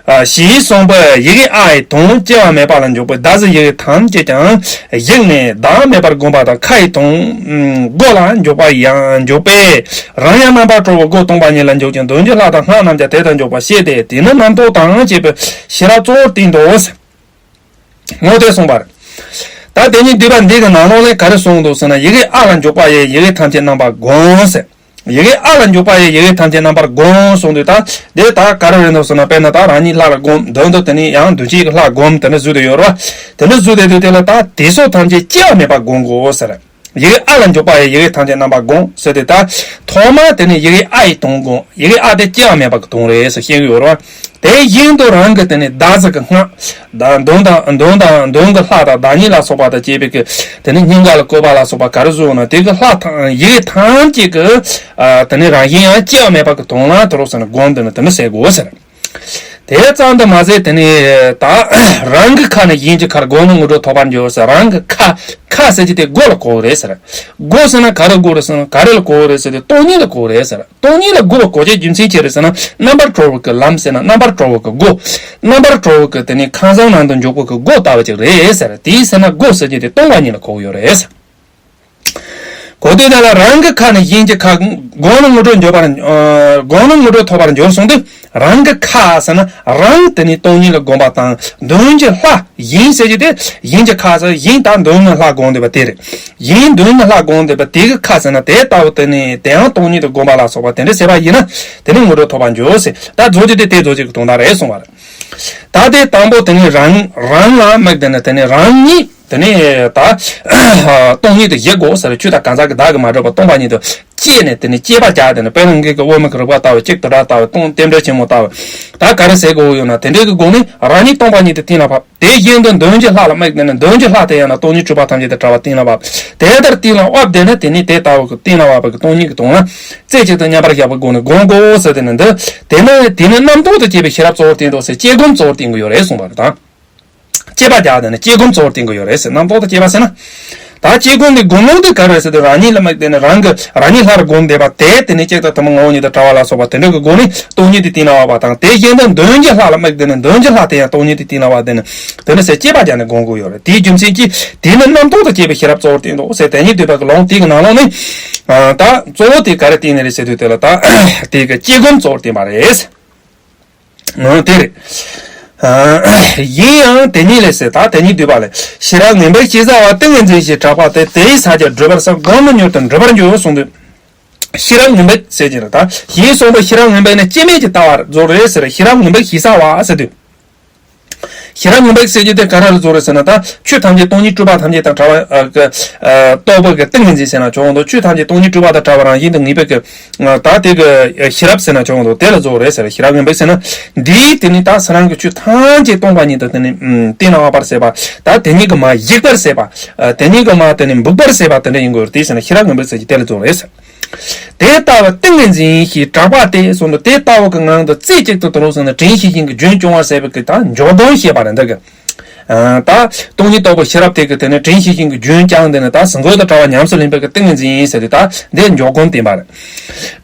ཨ། ཞེས་གསུངས་པས། ཡི་གེ་ཨ་ཡི་དོན་སྐྱེ་བ་མེད་པ་ལ་འཇུག་པས། བདག་གཟིགས་ཡི་གེ་ཐམས་ཅད་ཀྱང་གཞུག་ནས་བདག་མེད་པར་བསྒོམ་པ་དང་། ཁ་ཡི་དོན་སྒོ་ལ་འཇུག་པ་ཡང་འཇུག་པས། རང་ཡང་རྣམ་པར་གྲོལ་བའི་སྒོ་སྟོང་པ་ཉིད་ལ་འཇུག་ཅིང་། མདུན་གྱི་ལྷ་དང་སྔགས་རྣམས་ཀྱང་དེ་ལྟར་འཇུག་པར་བཤད་དེ། དེ་ནི་རྣམ་རྟོག་དང་བཅས་པའི་ཤེས་རབ་གཙོ་བོར་བསྟན་ཏོ། ངོ་དེ་གསུངས་པ་རེད། ད་དེ་ཉིད་བསྡུས་པ་འདི་གི་ནང་ལོགས་ལས་ག་རེ་གསུངས་འདུག་ཟེར་ན། ཡི་གེ་ཨ་ལ་འཇུག་པ་ཡི། ཡི་གེ་ཐམས་ཅད་རྣམ་པར་བསྒོམ་ཟེར། ཡི་གེ་ཨ་ལ་འཇུག་པ་ཡི། ཡི་གེ་ཐམས་ཅད་རྣམ་པར་བསྒོམ་གསུངས་དུས། ད་དེ་ད་ག་རེ་རེད་འདུག་ཟེར་ན། དཔེར་ན་ད་རང་ཉིད་ལྷ་ལ་བསྒོམ། མདུན་དུ་དེ་ནས་ཡང་མདུན་བསྐྱེད་ཀྱི་ལྷ་བསྒོམ། དེ་ནས་བཞུགས་ཏེ་ཡོད་རེད་བ། དེ་ནས་བཞུགས་ཏེ་དུས་དེ་ལ་ད་དེ་སོགས་ཐམས་ཅད་སྐྱེ་བ་མེད་པར་བསྒོམ་དགོས་ཟེར། ཡི་གེ་ཨ་ལ་འཇུག་པ་ཡི། ཡི་གེ་ཐམས་ཅད་རྣམ་པར་བསྒོམ་ཟེར་དུས། ད་ཐོག་མར་དེ་ནས་ཡི་གེ་ཨ་ཡི་དོན་བསྒོམ། ཡི་གེ་ཨ་དེ་སྐྱེ་བ་མེད་པ་གི་དོན་རེད་ཟེར་བཤད་ཀྱི་ཡོད་རེད་བ། དེ་བཞིན་དུ་རང་གི་དེ་ནས་བདག་གཟིགས་ཀྱི་སྔགས། ད་མདུན་དང་མདུན་དང་མདུན་གྱི་ལྷ་དང་བདག་ཉིད་ལ་སོགས་པ་དང་བཅས་པའི་གི་དེ་ནས་སྙིང་ག་ལ་བཀོད་པ་ལ་སོགས་པ་ག་རེ་བཟོས་ན། དེ་གི་ལྷ་དང་ཡི་གེ་ཐམས་ཅད་ཀྱི། ཨ། དེ་ནས་རང་བཞིན་ཡང་སྐྱེ་བ་མེད་པ་གི་དོན་ལ་དུ་རུག་ཟེར་ནས་བསྒོམ། དེ་ནས་དེ་ནས་ཟེར་དགོས་ཟེར། དེ་ཙམ་དུ་མ་ཟད། དེ་ནས་ད་རང་གི་ཁ་ནས་གཞན་གྱི་ཁར་བསྒོམས་ན་དངོས་གྲུབ་ཐོབ་པར་འགྱུར་ཟེར། རང་གི་ཁ། ཁ་ཟེར་གྱི་དེ་སྒོ་ལ་གོ་གི་རེད་ཟེར། སྒོ་ཟེར་ན་ག་རེ་གོ་རེད་ཟེར་ན། ག་རེ་ལ་གོ་གི་རེད་ཟེར་དུས། སྟོང་ཉིད་ལ་གོ་གི་རེད་ཟེར། སྟོང་ཉིད་ལ་སྒོ་ལ་གོ་བྱེད་རྒྱུ་མཚན་ཅི་རེད་ཟེར་ན། རྣམ་པར་གྲོལ་བ་གི་ལམ་ཟེར་ན་རྣམ་པར་གྲོལ་བ་གི་སྒོ། རྣམ་པར་གྲོལ་བ་གི་དེ་ནས་ཁང་བཟང་ནང་དུ་འཇུག་པ་གི་སྒོ་ལྟ་བུ་ཅིག་རེད་ཟེར། དེའི་ཟེར་ན་སྒོ་ཟེར་གྱི་དེ་སྟོང་པ་ཉིད་ལ་གོ་གི་ཡོད་རེད་ཟེར། གོ་དུས་དེ་ལ་རང་གི་ཁ་ནས་གཞན་གྱི་ཁ་བསྒོམས་ན་དངོས་གྲུབ་འགྱུར་བར། ཨ། བསྒོམས་ན་དངོས་གྲུབ་ཐོབ་པར་འགྱུར་གསུངས་དུས། རང་གི་ཁ་ཟེར་ན་རང་དེ་ནས་སྟོང་ཉིད་ལ་བསྒོམ་པ་དང་། མདུན་གྱི་ལྷ། གཞན་ཟེར་གྱི་དེ་གཞན་གྱི་ཁ་ཟེར། གཞན་ད་མདུན་ན་ལྷ་བསྒོམས་བསྡད་པ་དེ་རེད། གཞན་མདུན་ན་ལྷ་བསྒོམས་བསྡད་པ་དེ་གི་ཁ་ཟེར་ན་དེ་ལྟ་བུ་དེ་ནས་དེ་ཡང་སྟོང་ཉིད་དུ་བསྒོམ་པ་ལ་སོགས་པ་དེ་འདྲ་ཟེར་བ་ཡིན་ན། དེ་ནས་དངོས་གྲུབ་ཐོབ་པར་འགྱུར་ཟེར། ད་རྫོགས་རྒྱུ་དེ་དེ་རྫོགས་རྒྱུ་གི་དོན་དག་རེད་གསུངས་པ་རེད། ད་དེ་དང་པོ་དེ་ནས་རང་རང་ལ་དམིགས་དེ་ནས་དེ་ནས་རང་ཉིད། དེ་ནས་ད་སྟོང་ཉིད་དུ་བཞག་དགོས་ཟེར། ཆོས་དང་གང་ཟག་གི་བདག་གིས་མ་གྲུབ་པ་སྟོང་པ་ཉིད་དུ་བཅད་ནས། དེ་ནས་བཅད་པ་རྒྱག་དེ་ནས། དཔེར་ན་ངེད་ཀྱི་དབུ་མའི་རིགས་པ་ལྟ་བུ། གཅིག་ཏུ་སྒྲིལ་ལྟ་བུ། སྟོང་རྟེན་འབྲེལ་ཆེན་མོ་ལྟ་བུ། ད་ག་རེ་ཟེར་དགོས་ཡོད་ན། དེ་འདྲའི་གི་སྒོ་ནས་རང་ཉིད་སྟོང་པ་ཉིད་དུ་གཏན་ལ་ཕབ། དེ་བཞིན་དུ་མདུན་གྱི་ལྷ་ལ་དམིགས་དེ་ནས། མདུན་གྱི་ལྷ་དེ་ཡང་ན་སྟོང་ཉིད་སྤྲུལ་པ་ཐམས་ཅད་དང་བྲལ་བ་གཏན་ལ་ཕབ། དེ་ལྟར་གཏན་ལ་ཕབ་དེ་ནས་དེ་ནས་དེ་ལྟ་བུ་གི་གཏན་ལ་ཕབ་པའི་གི་སྟོང་ཉིད་ཀྱི་དོན་ལ་རྩེ་གཅིག་ཏུ་མཉམ་པར་བཞག་པའི་སྒོ་ནས་བསྒོམ་དགོས་ཟེར། དེ་ནས་འདི་དེ་ནས་དེ་ནི་རྣམ་རྟོག་ཏུ་སྐྱེས་པའི་ཤེས་རབ་གཙོ་བོར་བསྟན་ཏོ་ཟེར། དཔྱད་སྒོམ་གཙོ་བོར་བསྟན་གྱི་ཡོད་རེད་གསུངས་པ་རེད་ད། བཅད་པ་རྒྱག་དེ་ནས་དཔྱད་སྒོམ་གཙོ་བོར་བསྟན་གྱི་ཡོད་རེད་ཟེར། རྣམ་རྟོག་ཏུ་སྐྱེས་པ་ཟེར་ན། ད་དཔྱད་སྒོམ་གྱི་སྒོམ་ལུགས་དེ་ག་རེ་ཟེར་དུས། རང་ཉིད་ལ་དམིགས་དེ་ནས་རང་གི་རང་ཉིད་ལྷར་བསྒོམས་བསྡད་པ་དེ། དེ་ནས་གཅིག་ཏུ་ཐུན་མོང་ངོ་བོ་ཉིད་དུ་བྲལ་བ་ལ་སོགས་པ་དེ་འདྲ་གི་སྒོ་ནས་སྟོང་ཉིད་དེ་གཏན་ལ་ཕབ་པ་དང་། དེ་བཞིན་དུ་མདུན་གྱི་ལྷ་ལ་དམིགས་དེ་ནས་མདུན་གྱི་ལྷ་དེ་ཡང་སྟོང་ཉིད་དེ་གཏན་ལ་ཕབ་དེ་ནས་དེ་ནས་ཟེར་བཅད་པ་རྒྱག་ནས་སྒོམ་དགོས་ཡོད་རེད། དེའི་རྒྱུ་མཚན་གྱིས་དེ་ནི་རྣམ་རྟོག་ཏུ་སྐྱེས་པའི་ཤེས་རབ་གཙོ་བོར་བསྟན་ཏོ་ཟེར། དེ་ཉིད་བསྡུས་པ་གི་ལུང་དེ་གི་ནང་ལོགས་ནས། ཨ། ད་གཙོ་བོ་དེ་ག་རེ་བསྟན་ནི་རེད་ཟེར་དུས། དེ་ལ་ད་དེ་གི་དཔྱད་སྒོམ་གཙོ་བོར་བསྟན་པ་རེད། ཨ། དེ་རེད། ཨ། ཡིན་ཡང་དེ་ཉིད་ལས་ཟེར། ད་དེ་ཉིད་བསྡུས་པ་ལས། ཤེས་རབ་ངན་པས་ཞེས་བྱ་བ་ཏིང་ངེ་འཛིན་ཞེས་གྲགས་པ་དེ། དེའི་ཕྱག་རྒྱར་བགྲོད་པར་བསམ། བསྒོམས་ན་མྱུར་དུ་འགྲུབ་པར་འགྱུར་གསུངས་དུས། ཤེས་རབ་ངན་པས་ཟེར་གྱི་རེད། ད་ཞེས་གསུངས་པའི་ཤེས་རབ་ངན་པས་ནི་སྐྱེ་མེད་ཀྱི་ལྟ་བ་རྫོགས་རེད་ཟེར། ཤེས་རབ་ངན་པས་ཞེས་བྱ་བ་ཟེར་དུས། ཤེས་རབ་ངེས་པའི་ཟེར་རྒྱུ་དེ་ག་རེ་ལ་རྫོགས་རེད་ཟེར་ན། ད་ཆོས་ཐམས་ཅད་སྟོང་ཉིད་སྤྲོས་པ་ཐམས་ཅད་དང་བྲལ་བ་གི་རྟོགས་པ་གི་ཏིང་ངེ་འཛིན་ཟེར་ན་ཆོག་འདུག་ཆོས་ཐམས་ཅད་སྟོང་ཉིད་སྤྲོས་པ་དང་བྲལ་བ་རང་བཞིན་དུ་ངེས་པའི་གི་ད་དེ་གི་ཤེས་རབ་ཟེར་ན་ཆོག་འདུག་དེ་ལ་རྫོགས་རེད་ཟེར། ཤེས་རབ་ངེས་པའི་ཟེར་ན་འདིའི་དེ་ནི་ད་ས་རང་གི་ཆོས་ཐམས་ཅད་སྟོང་པ་ཉིད་དུ་དེ་ནི་གཏན་ལ་དབབ་པར་བྱེད་པ། ད་དེ་ཉིད་ཀྱི་མ་གཞིག་པར་བྱེད་པ། དེ་ཉིད་ཀྱི་མ་དེ་ནི་འབུག་པར་བྱེད་པ་དེ་འདྲ་ཡིན་དགོས་རེད། དེ་ཟེར་ན་ཤེས་རབ་ངེས་པའི་ཟེར་གྱི་དེ་ལ་རྫོགས་རེད་ཟེར། དེ་ལྟ་བུ་ཏིང་ངེ་འཛིན་ཞེས་གྲགས་པ་སྟེ་གསུངས་འདུག་དེ་ལྟ་བུ་གི་ངང་དུ་རྩེ་གཅིག་ཏུ་དུ་རུང་ཟེར་ནས་དྲན་ཤེས་བཞིན་གྱི་རྒྱུན་སྐྱོང་བར་བྱེད་པའི་གི་ད་འཇོག་སྒོམ་ཞེས་པ་རེད། འདི་གི་ད་སྟོང་ཉིད་རྟོགས་པའི་ཤེས་རབ་དེ་གི་དེ་ནས་དྲན་ཤེས་བཞིན་གྱི་རྒྱུན་བསྐྱངས་དེ་ནས་ད་གཟིགས་འགོད་དང་བྲལ་བ་ཉམས་སུ་ལེན་པའི་གི་ཏིང་ངེ་འཛིན་ཟེར་དེ་ད་འདི་འཇོག་སྒོམ་བསྟན་པ་རེད།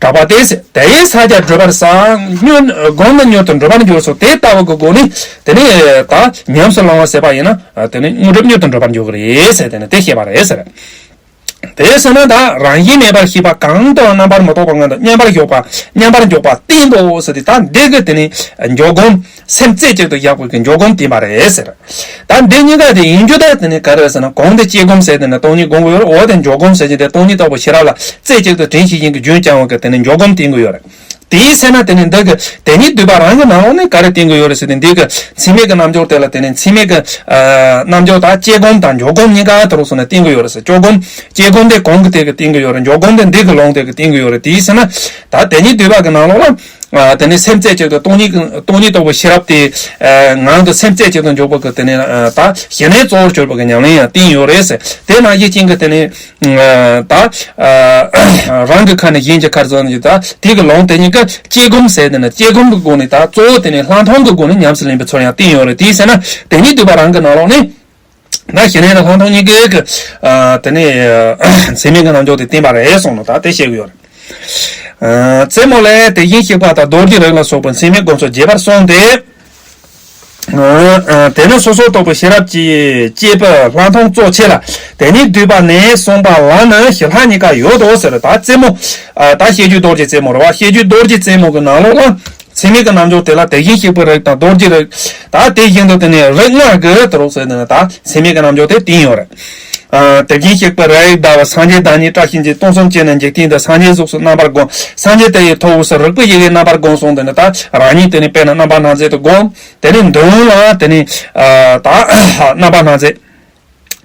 གྲགས་པ་སྟེ་ཟེར། དེ་ཡིས་ས་སྐྱ་བགྲོད་པར་བྱ། མྱུར་སྒོམ་ནི་མྱུར་དུ་འགྲུབ་པར་འགྱུར་སོ། དེ་ལྟ་བུ་གི་སྒོ་ནས་དེ་ནས་ད་ཉམས་སུ་བླང་བ་ཟེར་བ་ཡིན་ན་དེ་ནས་དངོས་གྲུབ་མྱུར་དུ་འགྲུབ་པར་འགྱུར་གི་རེད་ཟེར་དེ་ནས་དེ་བཤད་པ་རེད་ཟེར། དེ་ཟེར་ན་ད་རང་བཞིན་མེད་པར་ཤེས་པ་གང་དུའང་རྣམ་པར་མི་རྟོག་པ་ངང་དུ་མཉམ་པར་འཇོག་པ། མཉམ་པར་འཇོག་པ་བསྟན་ཏོ་ཟེར་ཏེ་ད་འདི་གི་དེ་ནི་འཇོག་སྒོམ་སེམས་རྩེ་གཅིག་ཏུ་བཞག་པའི་གི་འཇོག་སྒོམ་བསྟན་པ་རེད་ཟེར། ད་འདི་གཉིས་ཀ་དེ་ཡིན་རྒྱུ་ད་དེ་ནི་ག་རེ་ཟེར་ན་གོང་དེ་དཔྱད་སྒོམ་ཟེར་དེ་ནི་སྟོང་ཉིད་སྒོམ་གྱི་ཡོད་རེད། འོ་དེ་འཇོག་སྒོམ་ཟེར་གྱི་དེ་སྟོང་ཉིད་རྟོགས་པའི་ཤེས་རབ་ལ་རྩེ་གཅིག་ཏུ་དྲན་ཤེས་བཞིན་གྱི་རྒྱུན་བསྐྱང་བའི་གི་དེ་ནི་འཇོག་སྒོམ་བསྟན་གྱི་ཡོད་རེད། དེའི་ཚེ་ན་དེ་ནི་འདི་གི་དེ་ཉིད་སྡུད་པ་རང་གི་ནང་ལོགས་ནས་ག་རེ་བསྟན་གྱི་ཡོད་རེད་ཟེར་ཏེ་འདི་གི་ཚད་མའི་གི་རྣལ་འབྱོར་དེ་ལ་དེ་ནི་ཚད་མའི་གི་རྣལ་འབྱོར་དང་དཔྱད་སྒོམ་དང་འཇོག་སྒོམ་གཉིས་ཀ་དུ་རུ་སོང་ནས་བསྟན་གྱི་ཡོད་རེད་ཟེར། དཔྱད་སྒོམ་དཔྱད་སྒོམ་དེ་གོང་གི་དེ་གི་བསྟན་གྱི་ཡོད་རེད། འཇོག་སྒོམ་དེ་འདི་གི་ལུང་དེ་གི་བསྟན་གྱི་ཡོད་རེད། དེའི་ཚེ་ན་ད་དེ་ཉིད་སྡུད་པ་གི་ནང་ལོགས་ལ་དེ་ནི་སེམས་རྩེ་གཅིག་ཏུ་སྟོང་ཉིད་སྟོང་ཉིད་རྟོགས་པའི་ཤེས་རབ་དེ་ངང་དུ་སེམས་རྩེ་གཅིག་ཏུ་འཇོག་པ་གི་དེ་ནི་ད་ཞི་གནས་གཙོ་བོར་གྱུར་པ་གི་ཉམས་ལེན་ཡང་བསྟན་ཡོད་རེད་ཟེར། དེ་ནང་བཞིན་ཅན་གི་དེ་ནི། ད་རང་གི་ཁ་ནས་གཞན་གྱི་ཁར་བཟོ་ནས་ད་དེ་གི་ལུང་དེ་གཉིས་ཀ་དཔྱད་སྒོམ་ཟེར་དེ་ནི་དཔྱད་སྒོམ་གི་སྒོ་ནས་ད་གཙོ་བོ་དེ་ནི་ལྷག་མཐོང་གི་སྒོ་ནས་ཉམས་སུ་ལེན་པའི་ཚུལ་ཡང་བསྟན་ཡོད་རེད། དེའི་ཚེ་ན་དེ་ཉིད་སྡུད་པ་རང་གི་ནང་ལོགས་ནས་ད་ཞི་གནས་དང་ལྷག་མཐོང་གཉིས་ཀའི་གི་དེ་ནི་ཚད་མའི་གི་རྣལ་འབྱོར་དེ་བསྟན་པ་རེད་གསུངས་ནོ་ད་དེ་བཤད་གི་ཡོད་རེད། རྩེ་མོ་ལས་དེ་བཞིན་གཤེགས་པ་དང་རྡོ་རྗེ་རིགས་ལ་སོགས་པའི་ཚད་མའི་སྒོམ་ཚུལ་རྒྱས་པར་གསུངས་ཏེ། དེ་ནི་སོ་སོར་རྟོག་པའི་ཤེས་རབ་ཀྱིས་དཔྱད་པའི་ལྷག་མཐོང་གཙོ་ཆེ་ལ། དེ་ཉིད་སྡུད་པ་ནས་གསུངས་པ་ལ་ནི་ཞི་ལྷག་གཉིས་ཀ་ཡོད་དོ་ཟེར། ད་རྩེ་མོ། ད་བཤད་རྒྱུད་རྡོ་རྗེ་རྩེ་མོ་རེད་བ། བཤད་རྒྱུད་རྡོ་རྗེ་རྩེ་མོ་གི་ནང་ལོགས་ལ། ཚད་མའི་གི་རྣལ་འབྱོར་དེ་ལ་དེ་བཞིན་གཤེགས་པའི་རིགས་དང་རྡོ་རྗེ་རིགས། ད་དེ་བཞིན་དུ་དེ་ནས་རིགས་ལྔ་གི་དུ་རུ་ཟེར་ནས་ད་ཚད་མའི་གི་རྣལ་འབྱོར་དེ་བསྟན་ཡོད་རེད། དེ་བཞིན་གཤེགས་པའི་རིགས་ཟླ་བ་སངས་རྒྱས་བདག་ཉིད་བཀྲ་ཤིས་འཛིན། སྟོང་གསུམ་སྤྱི་ནི་འཇིག་རྟེན་འདི། སངས་རྒྱས་གཟུགས་སུ་རྣམ་པར་བསྒོམ། སངས་རྒྱས་དེ་ཡི་ཐུ་བོ་སུ། རིག་པའི་ཡི་གེ་རྣམ་པར་བསྒོམ་གསུངས་ཏེ་ནི་ད་རང་ཉིད་དེ་ནི་དཔེར་ན་རྣམ་པ་སྣ་ཚོགས་དུ་བསྒོམ། དེ་ནི་མདུན་ལ་དེ་ནི་ད་རྣམ་པ་སྣ་ཚོགས།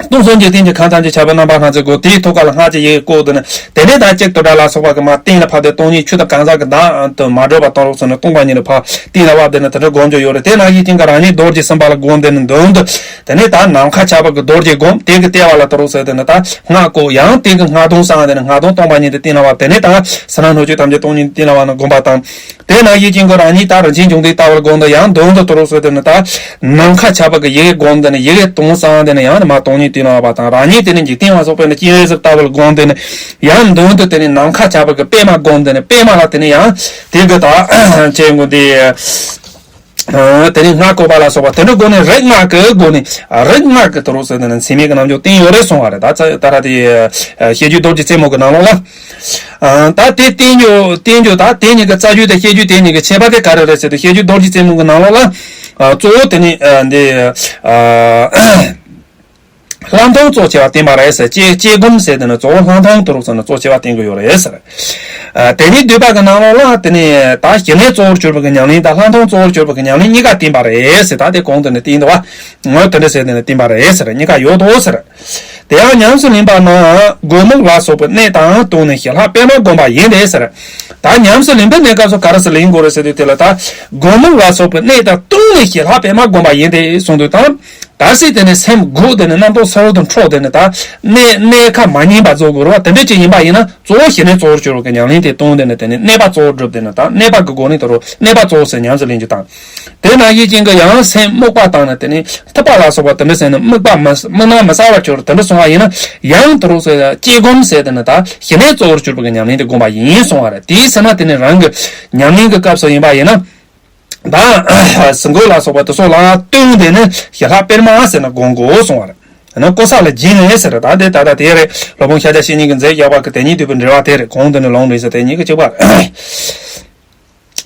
སྟོང་གསུམ་འཇིག་རྟེན་གྱི་ཁམས་ཐམས་ཅད་ཁྱབ་པའི་རྣམ་པ་སྣ་ཚོགས་བསྒོམ། དེའི་ཐུགས་ཀ་ལ་སྔགས་ཀྱི་ཡི་གེ་བཀོད་དེ་ནི་དེ་ནས་ད་གཅིག་ཏུ་སྒྲ་ལ་སོགས་པ་གི་མ་གཏན་ལ་ཕབ་སྟེ་སྟོང་ཉིད་ཆོས་དང་གང་ཟག་གི་བརྡ་དུ་མ་གྲུབ་པ་དང་རོགས་ཟེར་ནས་སྟོང་པ་ཉིད་ལ་ཕབ་གཏན་ལ་དབབ་དེ་ནི་དེ་འདྲ་བསྒོམ་རྒྱུ་ཡོད་རེད། དེ་ནང་བཞིན་ཅན་གྱི་རང་ཉིད་རྡོ་རྗེ་སེམས་དཔའ་ལ་བསྒོམ་དེ་ནི་མདུན་དུ། དེ་ནས་ད་ནམ་མཁའ་ཁྱབ་པ་གི་རྡོ་རྗེ་བསྒོམ། དེ་གི་ལྟེ་བ་ལ་དུ་རུ་ཟེར་དེ་ནི་ད་སྔགས་བཀོད། ཡང་དེ་གི་སྔགས་དུང་བསངས་དེ་ནི་སྔགས་དུང་སྟོང་པ་ཉིད་དུ་གཏན་ལ་དབབ། དེ་ནས་ད་ཕྱི་ནང་སྣོད་བཅུད་ཐམས་ཅད་སྟོང་ཉིད་གཏན་ལ་དབབ་ནས་བསྒོམ་པ་དང་། དེ་ནང་བཞིན་ཅན་གྱི་རང་ཉིད་ད་རིན་ཆེན་འབྱུང་ལྡན་ལྟ་བུར་བསྒོམ་དུ། ཡང་མདུན་དུ་དུ་རུ་ཟེར་དེ་ནི་ད་ནམ་མཁའ་ཁྱབ་པ་གི་ཡི་གེ་བསྒོམ་དེ་ནི་ཡི་གེ་དུང་བསངས་དེ་ནི་ཡང་ནི་མ་སྟོང་ཉིད་གཏན་ལ་དབབ་པ་དང་། རང་ཉིད་དེ་ནི་འཇིག་རྟེན་ལ་སོགས་པའི་ནི་སྤྱན་རས་གཟིགས་ལྟ་བུར་བསྒོམ་དེ་ནི་ཡང་མདུན་དུ་དེ་ནི་ནམ་མཁའ་ཁྱབ་པ་གི་པད་མ་བསྒོམ་དེ་ནི་པད་མ་ལ་དེ་ནི་ཡང་དེ་གི་ད་ཅན་གྱི་དེ། དེ་ནས་སྔགས་བཀོད་པ་ལ་སོགས་པ་དེ་འདྲ་སྒོ་ནས་རིགས་ལྔ་གི་སྒོ་ནས་རིགས་ལྔ་གི་དུ་རུ་ཟེར་དེ་ནི་ཚད་མའི་གི་རྣལ་འབྱོར་བསྟན་ཡོད་རེད་གསུང་བ་རེད། ད་ད་ར་དེ་བཤད་རྒྱུད་རྡོ་རྗེ་རྩེ་མོ་གི་ནང་ལོགས་ལ། ད་དེ་བསྟན་རྒྱུ་བསྟན་རྒྱུ་ད་དེ་གཉིས་ཀྱི་རྩ་རྒྱུད་དང་བཤད་རྒྱུད་དེ་གཉིས་ཀྱི་ཁྱད་པར་དེ་ག་རེ་རེད་ཟེར་དུས་བཤད་རྒྱུད་རྡོ་རྗེ་རྩེ་མོ་གི་ནང་ལོགས་ལ་གཙོ་བོ་དེ་ནི་འདི། ལྷག་མཐོང་གཙོ་ཆེ་བ་བསྟན་པ་རེད་ཟེར། དཔྱད་དཔྱད་སྒོམ་ཟེར་དེ་ནི་གཙོ་བོ་ལྷག་མཐོང་དུ་རུ་ཟེར་ནས་གཙོ་ཆེ་བ་བསྟན་གྱི་ཡོད་རེད་ཟེར། དེ་ནས་སྡུད་པ་གི་ནང་ལོགས་ལ་དེ་ནས་ད་ཞི་གནས་གཙོ་བོར་གྱུར་པ་གི་ཉམས་ལེན་དང་ལྷག་མཐོང་གཙོ་བོར་གྱུར་པ་གི་ཉམས་ལེན་གཉིས་ཀ་བསྟན་པ་རེད་ཟེར། ད་དེ་གོང་དུ་ནི་བསྟན་འདུག་བ། ངོ་དེ་འདྲ་ཟེར་དེ་ནི་བསྟན་པ་རེད་ཟེར། གཉིས་ཀ་ཡོད་དོ་ཟེར། དེ་ཡང་ཉམས་སུ་ལེན་པ་ན་སྒོམ་མུག་ལ་སོགས་པའི་གནད་དང་བསྟུན་ནས་ཞི་ལྷག་པད་མ་བསྒོམ་པ་ཡིན་ཏེ་ཟེར། ད་ཉམས་སུ་ལེན་པའི་གནས་སྐབས་སུ་ག་རེ་ཟེར་ལེན་དགོས་རེད་ཟེར་དུས་དེ་ལ་ད་སྒོམ་མུག་ལ་སོགས་པའི་གནད་དང་བསྟུན་ནས་ཞི་ལྷག་པད་མ་བསྒོམ་པ་ཡིན་ཏེ་གསུངས་དུས་དང་། གལ་སྲིད་དེ་ནི་སེམས་འགུག་དེ་ནི་རྣམ་རྟོག་གསལ་བོ་དུ་འཕྲོག་དེ་ནི་ད་གནས་གནས་ཁ་མ་ཉན་པ་བཟོ་དགོས་རེད་བ། དེ་འདྲ་ཅིག་ཡིན་པ་ཡིན་ན་གཙོ་བོ་ཞི་གནས་གཙོ་བོར་གྱུར་བ་གི་ཉམས་ལེན་དེ་བཏང་དེ་ནི་དེ་ནི་གནས་པ་གཙོ་བོར་སྒྲུབ་དེ་ནི་ད་གནས་པ་གི་སྒོ་ནས་དོ་རུ་གནས་པ་གཙོ་བོ་ཟེར་ཉམས་སུ་ལེན་རྒྱུ་དང་། དེ་ནང་བཞིན་ཅན་གྱི་ཡང་སེམས་རྨུགས་པ་བཏང་ནས་དེ་ནི་ཐུབ་པ་ལ་སོགས་པ་དེ་འདྲ་ཟེར་ནས་རྨུགས་པ་མི་རྨུགས་ན་མི་གསལ་བར་གྱུར་དེ་འདྲ་སོང་བ་ཡིན་ན་ཡང་དོ་རུ་ཟེར་དཔྱད་སྒོམ་ཟེར་དེ་ནི་ད་ཞི་གནས་གཙོ་བོར་གྱུར་པ་གི་ཉམས་ལེན་དེ་བསྒོམ་པ་ཡིན་གསུང་བ་རེད། དེའི་ཚེ་ན་དེ་ནི་རང་གི་ཉམས་ལེན་གྱི་སྐབས་སུ་ཡིན་པ་ཡིན་ན། ད་གཟིགས་འགོད་ལ་སོགས་པ་དེ་ཚོ་ལ་བསྟུན་དེ་ནི་ཞི་ལྷག་པད་མ་ཟེར་ན་སྒོམ་དགོས་གསུང་བ་རེད། ཡང་ན་ཀོ་ས་ལ་སྦྱིན་ནས་ཟེར། ད་དེ་ད་ལྟ་དེ་རེད། སློབ་དཔོན་ཤཱཀྱ་བཤེས་གཉེན་གྱིས་མཛད་བཞག་པ་གི་དེ་ཉིད་སྡུད་པའི་འགྲེལ་བ་དེ་རེད། གོང་དུ་ནི་ལུང་རེད་ཟེར་དེ་ཉིད་ཀྱི་གཅིག་པ་རེད།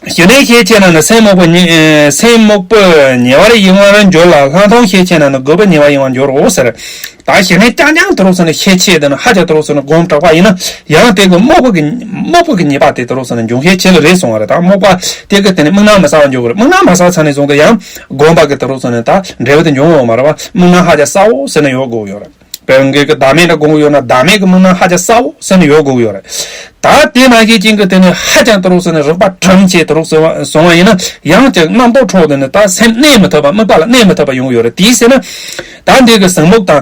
ཞི་གནས་ཤས་ཆེ་ན་ནི་སེམས་སྨུག་པོ་ཉེ་སེམས་སྨུག་པོ་ཉེ་བར་གཡེང་བར་འགྱུར་ལ། ལྷག་མཐོང་ཤས་ཆེ་ན་ནི་རྒོད་པོ་ཉེ་བར་གཡེང་བར་འགྱུར་རོ་ཟེར། ད་ཞི་གནས་རྐྱང་རྐྱང་དུ་རོགས་ཟེར་ནས་ཤས་ཆེ་དེ་ནི་ཧ་ཅང་དུ་རོགས་ཟེར་ནས་སྒོམ་དྲག་པ་ཡིན་ན་ཡང་དེ་གི་སྨུག་པོ་གི་སྨུག་པོ་གི་ཉེས་པ་དེ་དུ་རོགས་ཟེར་ནས་འབྱུང་ཤས་ཆེ་ལ་རེད་གསུང་བ་རེད། ད་སྨུག་པ་དེ་གི་དེ་ནི་སྨུག་ནག་མི་གསལ་བ་འབྱུང་གི་རེད། སྨུག་ནག་མ་གསལ་ཚར་ནས་བཟུང་སྟེ་ཡང་སྒོམ་པ་གི་དུ་རོགས་ཟེར་ནས་ད་འབྲས་བུ་དེ་འབྱུང་ཡོད་མ་རེད་བ། སྨུག་ནག་ཧ་ཅང་གསལ་བོ་ཟེར་ནས་ཡོད་དགོས་ཡོད་རེད། དཔེར་ན་གི་བདག་མེད་ལ་དགོངས་ཡོད་ན་བདག་མེད་ཀྱི་སྨུག་ནག་ཧ་ཅང་གསལ་བོ་ཟེར་ནས་ཡོད་དགོས་ཡོད་རེད། ད་དེ་ནང་བཞིན་ཅན་གྱི་དེ་ནི་ཧ་ཅང་དུ་རོགས་ཟེར་ནས་རིག་པ་གྲངས་ཆེ་དུ་རོགས་ཟེར་བ་སོང་བ་ཡིན་ན་ཡང་ཅིག་རྣམ་རྟོག་འཕྲོག་དེ་ནི་ད་སེམས་གནས་མི་ཐུབ་པ་སྨུག་པ་ལ་གནས་མི་ཐུབ་པ་ཡོང་གི་ཡོད་རེད། དེའི་ཟེར་ན་ད་འདི་གི་ཟིང་སྨུག་དང་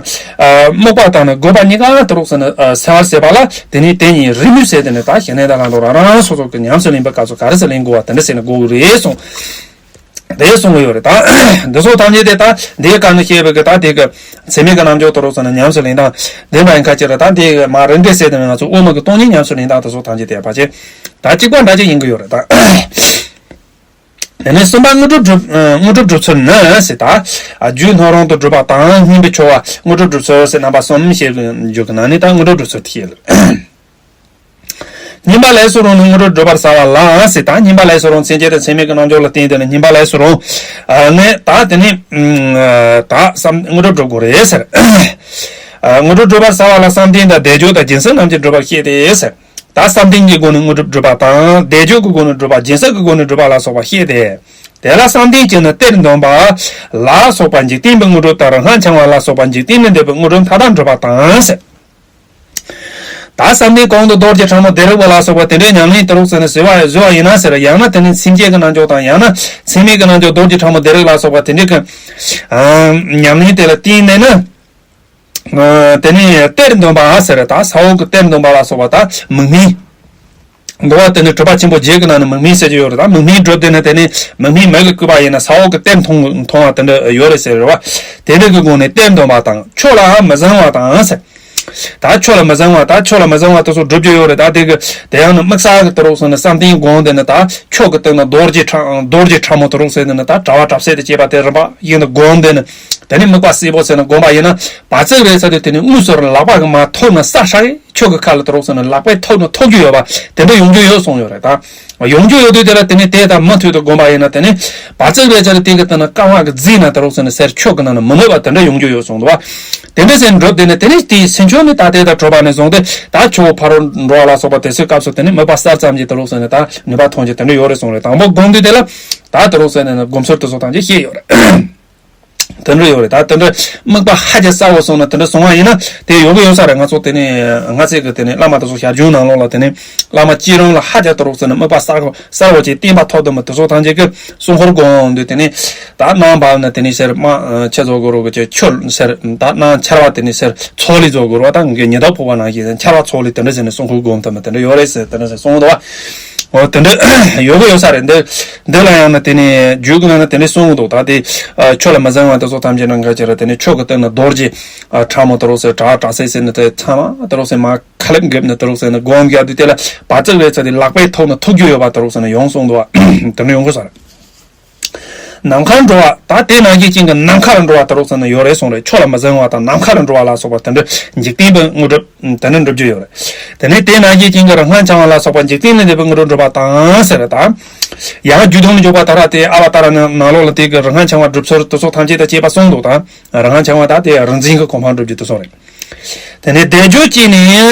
སྨུག་པ་དང་ནི་རྒོད་པ་གཉིས་ཀ་དུ་རོགས་ཟེར་ནས་གསལ་བར་བྱེད་པ་ལ་དེ་ནི་དེ་གཉིས་རེས་མོས་ཟེར་དེ་ནི་ད་ཞི་གནས་དང་ལྷག་མཐོང་རང་རང་སོ་སོ་གི་ཉམས་སུ་ལེན་པའི་སྐབས་སུ་ག་རེ་ཟེར་ལེན་དགོས་བ་དེ་འདྲ་ཟེར་ནས་དགོས་ཀྱི་རེད་གསུངས། དེ་གསུང་གི་ཡོད་རེད། ད་འདི་ཚོ་ཐམས་ཅད་དེ་ད་འདིའི་སྐབས་ནས་བཤད་པའི་གི་ད་དེ་གི་འཚེ་མེད་ཀྱི་རྣལ་འབྱོར་དུ་རོགས་ཟེར་ན་ཉམས་སུ་ལེན་སྟངས་དེ་འདྲ་ཡིན་ཁ་ཅིག་རེད། ད་དེ་གི་མ་རིག་འགྲེ་ཟེར་དེ་ང་ཚོ་དབུ་མ་གི་སྟོང་ཉིད་ཉམས་སུ་ལེན་སྟངས་དེ་ཚོ་ཐམས་ཅད་དེ་ཕལ་ཆེར་ད་གཅིག་པ་འདྲ་ཅིག་ཡིན་གི་ཡོད་རེད། ད་དེ་ནས་གསུམ་པ་དངོས་གྲུབ་སྒྲུབ་དངོས་གྲུབ་སྒྲུབ་ཚུལ་ནི་ཟེར། ད་རྒྱུ་སྣང་རུང་དུ་སྒྲུབ་པ་དང་སྙིང་པོའི་ཆོ་ག་དངོས་གྲུབ་སྒྲུབ་ཚུལ་ཟེར་རྣམ་པ་གསུམ་བཤད་རྒྱུ་གི་ནང་ནས་ད་དངོས་གྲུབ་སྒྲུབ་ཚུལ་དེ་ཡིན། སྙིང་པོ་ལས་སུ་རུང་ནི་དངོས་གྲུབ་བསྒྲུབ་པར་བྱ་བ་ལ་ཟེར། ད་སྙིང་པོ་ལས་སུ་རུང་མཚན་བཅས་དང་མཚན་མེད་ཀྱི་རྣལ་འབྱོར་ལ་བརྟེན་ཏེ་ནི་སྙིང་པོ་ལས་སུ་རུང་ནི་ད་དེ་ནི་ད་བསམ་དངོས་གྲུབ་སྒྲུབ་དགོས་རེད་ཟེར། དངོས་གྲུབ་བསྒྲུབ་པར་བྱ་བ་ལ་བསམ་གཏན་དང་བཟླས་བརྗོད་དང་སྦྱིན་སྲེག་རྣམས་ཀྱིས་སྒྲུབ་པར་བཤད་དེ་ཟེར། ད་བསམ་གཏན་གྱི་སྒོ་ནས་དངོས་གྲུབ་སྒྲུབ་པ་དང་བཟླས་བརྗོད་ཀྱི་སྒོ་ནས་སྒྲུབ་པ་སྦྱིན་སྲེག་གི་སྒོ་ནས་སྒྲུབ་པ་ལ་སོགས་པ་བཤད་དེ། དེ་ལ་བསམ་གཏན་གྱིས་ནི་གཏེར་འདོན་པ་ལ་སོགས་པ་འཇིག་རྟེན་པའི་དངོས་གྲུབ་དང་རང་སྔགས་འཆང་བ་ལ་སོགས་པ་འཇིག་རྟེན་ལས་འདས་པའི་དངོས་གྲུབ་མཐའ་དག་འགྲུབ་པ་དང་ཟེར། ད་བསམ་གཏན་གོང་དུ་རྡོ་རྗེ་ཕྲ་མོ་བདེ་རིག་པ་ལ་སོགས་པ་དེ་འདྲའི་ཉམས་ལེན་དུ་རོགས་ཟེར་ནས་བཟོས་པ་བཟོས་པ་ཡིན་ན་ཟེར། ཡང་ན་དེ་ནི་མཚན་བཅས་ཀྱི་རྣལ་འབྱོར་དང་ཡང་ན་མཚན་མེད་ཀྱི་རྣལ་འབྱོར་རྡོ་རྗེ་ཕྲ་མོ་བདེ་རིག་ལ་སོགས་པ་དེ་འདྲའི་གི་ཉམས་ལེན་དེ་ལ་བརྟེན་ནས་ནི་དེ་ནི་གཏེར་འདོན་པ་ཟེར། ད་ས་འོག་གི་གཏེར་འདོན་པ་ལ་སོགས་པ་ད་མིག་སྨན། འགྲོ་བ་དེ་ནི་གྲུབ་པ་ཆེན་པོ་བརྒྱད་ཀྱི་ནང་ནས་མིག་སྨན་ཟེར་གྱི་ཡོད་རེད། ད་མིག་སྨན་སྒྲུབ་དེ་ནི་དེ་ནི་མིག་སྨན་མིག་གིས་བསྐུས་པ་ཡིན་ན་ས་འོག་གི་གཏེར་མཐོང་མཐོང་བ་དེ་འདྲ་ཡོད་རེད་ཟེར་རེད་བ། དེ་འདྲ་གི་སྒོ་ནས་གཏེར་འདོན་པ་དང་ཆོས་ལ་མི་གཟིང་བ་དང་ཟེར། ད་ཆོས་ལ་མི་གཟིང་བ་ད་ཆོས་ལ་མི་གཟིང་བ་དེ་ཚོ་སྒྲུབ་རྒྱུ་ཡོད་རེད། ད་དེ་གི་དེ་ཡང་ནི་དམིགས་བསལ་གི་དུ་རོགས་ཟེར་ནས་བསམ་གཏན་སྒོམ་དེ་ནི་ད་ཆོས་གི་སྟེང་ན་རྡོ་རྗེ་ཕྲ་རྡོ་རྗེ་ཕྲ་མོ་དུ་རོགས་ཟེར་དེ་ནི་ད་གྲྭ་བ་གྲྭ་སྲས་དེ་བཅས་པ་དེ་རིམ་པ་ཡིན་ནི་སྒོམ་དེ་ནི་དེ་ནི་དམིགས་པ་གསལ་པོ་ཟེར་ནས་སྒོམ་པ་ཡིན་ན་བར་ཚིག་རེད་ཟེར་དུས་དེ་ནི་དངོས་སུ་ལག་པ་གི་མ་ཐོབ་ན་ས་ཧྲ་གི་ཆོས་ཀྱི་ཁ་ལ་དུ་རོགས་ཟེར་ནས་ལག་པས་ཐོབ་ན་ཐོབ་རྒྱུ་ཡོད་པ་དེ་འདྲ་ཡོང་རྒྱུ་ཡོད་གསུངས་ཡོད་རེད། ད་ཡོང་རྒྱུ་ཡོད་དུས་དེ་ལ་དེ་ནི་དེ་དང་མུ་མཐུད་དུ་སྒོམ་པ་ཡིན་ན་དེ་ནི་བར་ཚིག་རེད་ཟེར་དེ་གི་ལྟ་ན་རྐང་བ་གི་རྫས་ན་དུ་རོགས་ཟེར་ནས་ཟེར་ཆོས་ཀྱི་ནང་ན་མི་གནོད་པ་དེ་འདྲ་ཡོང་རྒྱུ་ཡོད་གསུངས་འདུག་བ། དེ་འདྲ་ཟེར་ནས་སྒྲུབ་དེ་ནི་དེ་ནི་དེའི་སེམས་ཆོས་ནི་ད་དེ་དང་གྲུབ་པ་ནས་བཟུང་སྟེ་ད་ཆོས་ཕ་རོལ་འགྲོ་བ་ལ་སོགས་པ་དེ་ཚོའི་སྐབས་སུ་དེ་ནི་དམིགས་པ་གསལ་ཙམ་གྱིས་དུ་རོགས་ཟེར་ནས་ད་ནུས་པ་ཐོན་གྱི་དེ་འདྲ་ཡོད་རེད་གསུངས་རེད། དང་པོ་སྒོམ་དུས་དེ་ལ་ད་དུ་རོགས་ཟེར་ནས་སྒོམ་ཚུལ་དེ་ཚོ་ཐམས་ཅད་ཤེས་ཡོད་རེད། དེ་འདྲ་ཡོད་རེད། ད་དེ་འདྲ་དམིགས་པ་ཧ་ཅང་གསལ་བོ་སོང་ན་དེ་འདྲ་སོང་བ་ཡིན་ན་དེ་ཡོང་གི་ཡོད་ས་རེད། ང་ཚོ་དེ་ནས་ང་ཚོས་གི་དེ་ནས་བླ་མ་དེ་ཚོ་ཞར་བྱུང་ནང་ལོགས་ལ་དེ་ནས་བླ་མ་སྤྱིར་རང་ལ་ཧ་ཅང་དུ་རོགས་ཟེར་ན་དམིགས་པ་གསལ་བོ་གསལ་བོ་ཅིག་བསྟན་པ་ཐོབ་དུ་མི་དེ་ཚོ་ཐམས་ཅད་ཀྱི་སྲུང་འཁོར་སྒོམ་དུས་དེ་ནས་ད་གནང་བབ་ན་དེ་ནས་ཟེར་མ་ཆེ་བཟོ་དགོས་རོགས་ཀྱི་ཆོས་ཟེར་ད་གནང་འཆར་བ་དེ་ནས་ཟེར་ཚོགས་ལས་བཟོ་དགོས་རོགས་ད་ངས་ཉི་ཟླ་ཕོག་པ་ནང་བཞིན་འཆར་བ་ཚོགས་ལས་དེ་འདྲ་ཟེར་ནས་སྲུང་འཁོར་སྒོམ་དུ་མི་དེ་འདྲ་ཡོད་རེད་ཟེར་དེ་འདྲ་ཟེར་གསུངས་འདུག་བ། འོ་དེ་འདྲ་ཡོད་གི་ཡོད་ས་རེད། འདི་འདི་ལ་ཡང་ན་དེ་ནས་རྒྱུད་ཀྱི་ནང་ན་དེ་འདྲ་གསུངས་འདུག་ད་དེ་ཆོས་ལ་མི་གཟིང་བ་དེ་ཚོ་ཐམས་ཅད་ནང་ག་ཅི་ར་དེ་ནས་ཆོས་ཀྱི་སྟེང་ན་རྡོ་རྗེ་ཕྲ་མོ་དུ་རོགས་ཟེར་གྲྭ་གྲྭ་སྲས་ཟེར་ནས་དེ་ཚང་མ་དུ་རོགས་ཟེར་མ་ཁ་ལེབ་འགེབས་ནས་དུ་རོགས་ཟེར་ནས་སྒོམ་རྒྱག་དུས་དེ་ལ་བར་ཚིག་རེ་ཚ་དེ་ལག་པས་ཐོག་ན་ཐུག་རྒྱུ་ཡོད་པ་དུ་རོགས་ཟེར་ནས་ཡོང་གསུངས་འདུག་བ། དེ་འདྲ་ཡོང་གི་ས་རེད། ནམ་མཁར་འགྲོ་བ་ད་དེ་ནང་བཞིན་ཅན་གྱི་ནམ་མཁར་འགྲོ་བ་དུ་རོགས་ཟེར་ན་ཡོད་རེད་གསུངས་རེད། ཆོས་ལ་མི་གཟིང་བ་དང་ནམ་མཁར་འགྲོ་བ་ལ་སོགས་པ་དེ་འདྲ་འཇིག་རྟེན་པའི་དངོས་གྲུབ་དེ་འདྲ་འགྲུབ་རྒྱུ་ཡོད་རེད། དེ་ནས་དེ་ནང་བཞིན་ཅན་གྱི་རང་སྔགས་འཆང་བ་ལ་སོགས་པ་འཇིག་རྟེན་ལས་འདས་པའི་དངོས་གྲུབ་འགྲུབ་པ་དང་ཟེར་རེད། ད་ཡང་རྒྱུད་དོན་མི་འཇུག་པ་ད་ར་དེ་ཨ་བ་ད་ར་ནང་ལོགས་ལ་དེ་གི་རང་སྔགས་འཆང་བ་སྒྲུབ་ཚུལ་དེ་ཚོ་ཐམས་ཅད་དང་བཅས་པ་གསུངས་འདུག་ད་རང་སྔགས་འཆང་བ་ད་དེ་རང་འཛིན་གྱི་གོ་འཕང་སྒྲུབ་རྒྱུ་དེ་ཚོ་རེད། དེ་ནས་བཟླས་བརྗོད་ཀྱིས་ནི་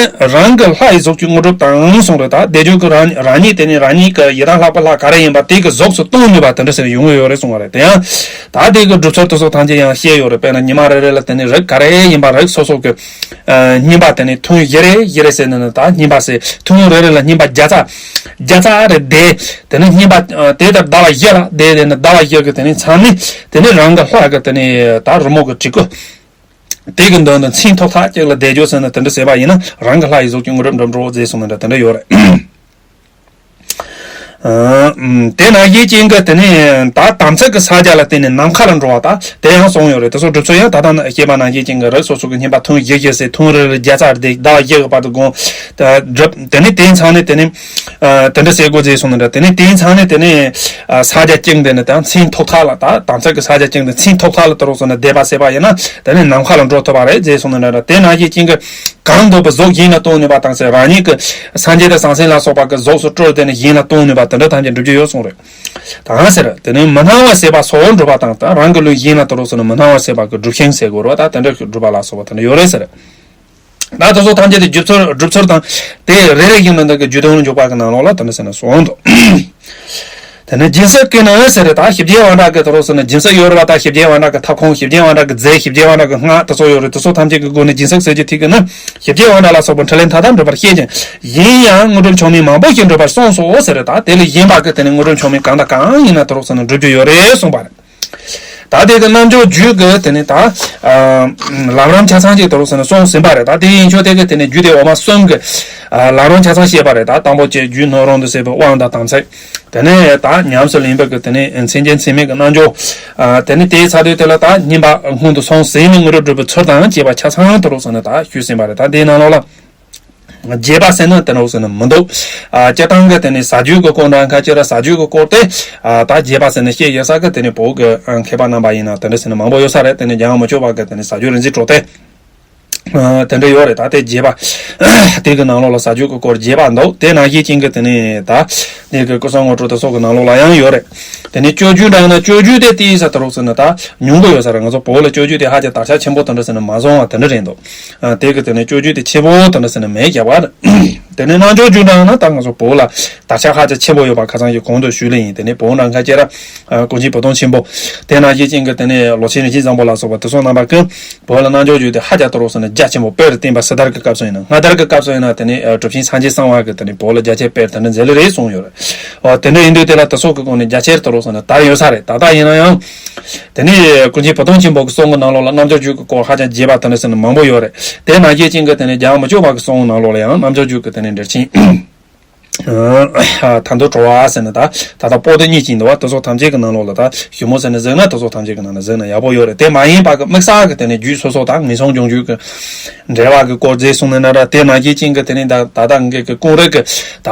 རང་གི་ལྷ་ཡི་གཟུགས་ཀྱི་དངོས་གྲུབ་དང་གསུངས་རེད། ད་བཟླས་བརྗོད་ཀྱི་རང་རང་ཉིད་དེ་ནི་རང་ཉིད་ཀྱི་ཡི་དམ་ལྷག་པའི་ལྷ་ག་རེ་ཡིན་པ་དེ་གི་གཟུགས་སུ་གཏོང་ནུས་པ་དེ་འདྲ་ཟེར་ཡོང་གི་ཡོད་རེད་གསུངས་པ་རེད། དེ་ཡང་ད་དེ་གི་སྒྲུབ་ཚུལ་དེ་ཚོ་ཐམས་ཅད་ཡང་བཤད་ཡོད་རེད། དཔེར་ན་ཉི་མ་རེ་རེ་ལ་དེ་ནི་རིགས་ག་རེ་ཡིན་པ་རིགས་སོ་སོ་གི་སྙིམ་པ་དེ་ནི་ཐུན་བཞི་རེ་བཞི་རེ་ཟེར་ནས་ནི་ད་སྙིམ་པ་ཟེར་ཐུན་རེ་རེ་ལ་སྙིམ་པ་བརྒྱ་རྩ་བརྒྱ་རྩ་རེ་བཟླས། དེ་ནི་སྙིམ་པ་དེ་ལྟར་ཟླ་བ་བཞི་ལ་བཟླས། དེ་ནི་ཟླ་བ་བཞི་གི་དེ་ནི་མཚམས་ནི་དེ་ནི་རང་གི་ལྷ་གི་དེ་ནི་ད་རི་མོ་གི་བྲིས་སྐུ། དེ་གི་མདུན་དུ་མཚན་ཐོག་ཐག་ཅིག་ལ་བཟླས་བརྗོད་ཟེར་ན་དེ་འདྲ་ཟེར་བ་ཡིན་ན་རང་གི་ལྷ་ཡི་གཟུགས་ཀྱི་དངོས་གྲུབ་འགྲུབ་འགྲོ་ཟེར་གསུངས་ནས་འདྲ་དེ་འདྲ་ཡོད་རེད། ཨ་དེ་ནང་བཞིན་ཅན་གྱི་དེ་ནས་ད་དམ་ཚིག་གི་ས་ཆ་ལ་བརྟེན་ནས་ནམ་མཁའ་ལ་འགྲོ་བ་ད་དེ་ཡང་གསུངས་ཡོད་རེད། དེ་ཚོ་སྒྲུབ་ཚུལ་ཡང་ད་ལྟ་ན་བཤད་པ་ནང་བཞིན་ཅན་གྱི་རིགས་སོ་སོ་གི་སྙིམ་པ་ཐུན་བཞི་བཞི་ཟེར་ཐུན་རེ་རེ་བརྒྱ་རྩ་བཟླས་ཟླ་བ་བཞི་གི་བར་དུ་སྒོམ། ད་སྒྲུབ་དེ་ནས་དེའི་མཚམས་ནས་དེ་ནས་ཨ་དེ་འདྲ་ཟེར་དགོས་ཟེར་གསུངས་ནས་འདྲ། དེ་ནས་དེའི་མཚམས་ནས་དེ་ནས་ཨ་ས་ཆ་བཅིངས་དེ་ནས་ད་མཚན་ཐོག་ཐག་ལ་ད་དམ་ཚིག་གི་ས་ཆ་བཅིངས་ཏེ་མཚན་ཐོག་ཐག་ལ་དུ་རོགས་ཟེར་ན་བཟླས་པ་ཟེར་བ་ཡིན་ན་དེ་ནས་ནམ་མཁའ་ལ་འགྲོ་ཐུབ་པ་རེད་ཟེར་གསུངས་ནས་འདྲ། དེ་ནང་བཞིན་ཅན་གྱི་ གང་འདོད་པའི་གཟུགས་གཞན་ལ་སྟོན་ནུས་པ་དང་ཟེར། རང་ཉིད་ཀྱི་སངས་རྒྱས་དང་བྱང་སེམས་ལ་སོགས་པ་གི་གཟུགས་སུ་སྤྲུལ་ཏེ་ནི་གཞན་ལ་སྟོན་ནུས་པ་དེ་འདྲ་ཐམས་ཅད་འགྲུབ་རྒྱུ་ཡོད་གསུངས་རེད། དང་ཟེར། དེ་ནི་མི་སྣང་བར་བྱེད་པ་སོགས་འགྲུབ་པ་དང་། ད་རང་གི་ལུས་གཞན་ལ་དུ་རུ་སོང་ནས་མི་སྣང་བར་བྱེད་པ་གི་སྒྲུབ་ཤིང་ཟེར་དགོས་རེད་བ། ད་དེ་འདྲ་གི་སྒྲུབ་པ་ལ་སོགས་པ་དེ་འདྲ་ཡོད་རེད་ཟེར། ད་དེ་ཚོ་ཐམས་ཅད་དེ་སྒྲུབ་ཚུལ་སྒྲུབ་ཚུལ་དང་དེ་རེ་རེ་བཞིན་དུ་འདི་གི་རྒྱུད་དོན་འཇུག་པ་གི་ནང་ལོགས་ལ་དེ་འདྲ་ཟེར་ནས་གསུངས་འདུག་དེ་ནས་སྦྱིན་སྲེག་གི་ནང་ཟེར་རེད། ད་ཞི་རྒྱས་དབང་དྲག་གི་དུ་རུ་སོང་ནས་སྦྱིན་སྲེག་ཡོད་རེད་བ། ད་ཞི་རྒྱས་དབང་དྲག་གི་ཐབ་ཁུང་། ཞི་རྒྱས་དབང་དྲག་གི་རྫས། ཞི་རྒྱས་དབང་དྲག་གི་སྔགས་དེ་ཚོ་ཡོད་རེད། དེ་ཚོ་ཐམས་ཅད་ཀྱི་སྒོ་ནས་སྦྱིན་སྲེག་ཟེར་གྱི་ཐིག་གི་ནི་ཞི་རྒྱས་དབང་དྲག་ལ་སོགས་པའི་ཕྲིན་ལས་མཐའ་དག་འགྲུབ་པར་བཤད་ཅིང་། གཞན་ཡང་དངོས་གྲུབ་མཆོག་དམན་མང་པོ་ཞིག་འགྲུབ་པར་གསུངས་སོ་ཟེར་རེད། ད་དེ་ལས་གཞན་པ་གི་དེ་ནི་དངོས་གྲུབ་མཆོག་དམན་གང་དང་གང་ཡིན་ན་དུ་རུ་སོང་ནས་འགྲུབ་རྒྱུ་ཡོད་རེད་གསུངས་པ་རེད། ད་དེ་གི་རྣལ་འབྱོར་རྒྱུད་ཀྱི་དེ་ནི་ད་ཨ་ལམ་རིམ་ཆ་ཚང་ཅིག་དུ་རུ་སོང་ནས་གསུངས་ཟིན་པ་རེད། ད་དེ་ཡིན་ཆོག་དེ་གི་དེ་ནི་རྒྱུད་སྡེ་འོག་མ་གསུམ་གི་ཨ་ལམ་རིམ་ཆ་ཚང་བཤད་པ་རེད། ད་དང་པོ་ཅིག་རྒྱུད་སྣོད་རུང་དུ་བྱེད་པའི་དབང་དང་དམ་ཚིག་དེ་ནས་ད་ཉམས་སུ་ལེན་པའི་གི་དེ་ནས་མཚན་བརྒྱད་མཚན་མེད་ཀྱི་རྣལ་འབྱོར། ཨ་དེ་ནས་དེའི་ཚར་དུས་དེ་ལ་ད་བསྙེན་པ་སྔོན་དུ་སོང་ཟིན་ནས་དངོས་གྲུབ་སྒྲུབ་པའི་ཚུལ་དང་བཅས་པ་ཆ་ཚང་དུ་རུ་སོང་ནས་ད་ཞུས་ཟིན་པ་རེད། ད་དེའི་ནང་ལོགས་ལ། རྒྱས་པ་ཟེར་ན་དེ་འདྲ་ཟེར་ན་མི་འདུག་ཨ་སྤྱིར་བཏང་གི་དེ་ནི་ཟ་རྒྱུ་གི་སྐོར་འདྲ་ཁ་ཅིག་ར་ཟ་རྒྱུ་གི་སྐོར་དེ་ཨ་ད་རྒྱས་པ་ཟེར་ན་བཤད་ཡོད་ས་གི་དེ་ནི་བོད་གི་ཨ་མཁས་པ་རྣམ་པ་ཡིན་ན་དེ་འདྲ་ཟེར་ན་མང་པོ་ཡོད་ས་རེད། དེ་ནི་རྒྱལ་བ་མི་བསྐྱོད་པ་གི་དེ་ནི་ཟ་རྒྱུ་རིག་འཛིན་གྲོགས་དེ་ཨ་དེ་འདྲ་ཡོད་རེད། ད་དེ་རྒྱས་པ་དེ་གི་ནང་ལོགས་ལ་ཟ་རྒྱུ་གི་སྐོར་རྒྱས་པ་འདུག་དེ་ནང་བཞིན་ཅན་གི་དེ་ནི་ད་དེ་གི་ཀུན་བཟང་ངོ་སྤྲོད་དེ་སོགས་གི་ནང་ལོགས་ལ་ཡང་ཡོད་རེད། དེ་ནི་སྤྱོད་རྒྱུད་འདྲ་ཡིན་ན་སྤྱོད་རྒྱུད་དེ་དེའི་ས་དུ་རུ་ཟེར་ན་ད་ཉུང་གི་ཡོད་ས་རེད། ང་ཚོ་བོད་ལ་སྤྱོད་རྒྱུད་དེ་ཧ་ཅང་དར་ཆ་ཆེན་པོ་དེ་འདྲ་ཟེར་ན་མ་བཟུང་བ་དེ་འདྲ་རེད་འདུག་ཨ་དེ་གི་དེ་ནས་སྤྱོད་རྒྱུ་དེ་ཆེ་བོ་དེ་འདྲ་ཟེར་ན་མེད་རྒྱ་བ། དེ་ནས་རྣལ་འབྱོར་རྒྱུད་འདྲ་ན་ད་ང་ཚོ་བོད་ལ་དར་ཆ་ཧ་ཅང་ཆེན་པོ་ཡོད་པ་ཁ་སང་གི་གོང་དུ་ཞུས་ལེ་ཡིན། དེ་ནས་བོད་འདྲ་ཁ་ཅེ་ར་ཀུན་མཁྱེན་བུ་སྟོན་ཆེན་པོ་དེ་ནང་བཞིན་ཅན་གི་དེ་ནས་ལོ་ཆེན་རིན་ཆེན་བཟང་པོ་ལ་སོགས་པ་དེ་ཚོ་རྣམ་པ་ཀུན་བོད་ལ་རྣལ་འབྱོར་རྒྱུད་དེ་ཧ་ཅང་དུ་རུ་ཟེར་ན་རྒྱ་ཆེན་པོ་དཔེར་བསྟན་པ་སི་ཏར་གི་སྐབས་སུ་ཡིན་ན་སྔ་དར་གི་སྐབས་སུ་ཡིན་ན་དེ་ནས་གྲུབ་ཆེན་སངས་རྒྱས་གསང་བ་གི་དེ་ནས་བོད་ལ་རྒྱ་ཆེར་དཔེར་དེ་འདྲ་མཛད་ལེ་རེད་གསུངས་ཡོད་རེད། དེ་འདྲ་ཡིན་དུས་དེ་ལ་དེ་ཚོ་གི་སྒོ་ནས་རྒྱ་ཆེར་དུ་རུ་ཟེར་ན་དར་ཡོད་ས་རེད། ད་ལྟ་ཡིན་ན་ཡང་། དེ་ནས་ཀུན་མཁྱེན་བུ་སྟོན་ཆེན་པོ་གི་གསུང་གི་ནང་ལོགས་ལ་རྣལ་འབྱོར་རྒྱུད་ཀྱི་སྐོར་ཧ་ཅང་རྒྱས་པ་དེ་འདྲ་ཟེར་ན་མང་པོ་ཡོད་རེད། དེ་ནང་བཞིན་ཅན་གྱི་དེ་ནས་རྒྱལ་བ་མི་བསྐྱོད་པ་གི་གསུང་གི་ནང་ལོགས་ལ་ཡང་རྣལ་འབྱོར་རྒྱུད་ཀྱི་དེ་ནས་འགྲེལ་ཆེན་ཐར་འདོད་གྲོལ་བ་ཟེར་ན་ད་ད་ལྟ་པོ་ཏི་གཉིས་ཀྱིས་འདུག་བ། དེ་ཚོ་ཐམས་ཅད་ཀྱི་ནང་ལོགས་ལ་ད་ཞིབ་མོ་ཟེར་ནས་གཟིགས་ན་དེ་ཚོ་ཐམས་ཅད་ཀྱི་ནང་ལ་གཟིགས་ན་ཡག་པོ་ཡོད་རེད། དེ་མ་ཡིན་པ་གི་དམིགས་བསལ་གི་དེ་ནས་རྒྱུད་སོ་སོ་དང་ངེས་སོང་སྦྱོང་རྒྱུད་ཀྱི་འབྲེལ་བ་གི་སྐོར་རྫས་གསུངས་ནས་ན་ར་དེ་ནང་བཞིན་ཅན་གྱི་དེ་ནས་ད་ད་ལྟ་ངེད་ཀྱི་ཀུན་རིག་གི་ད་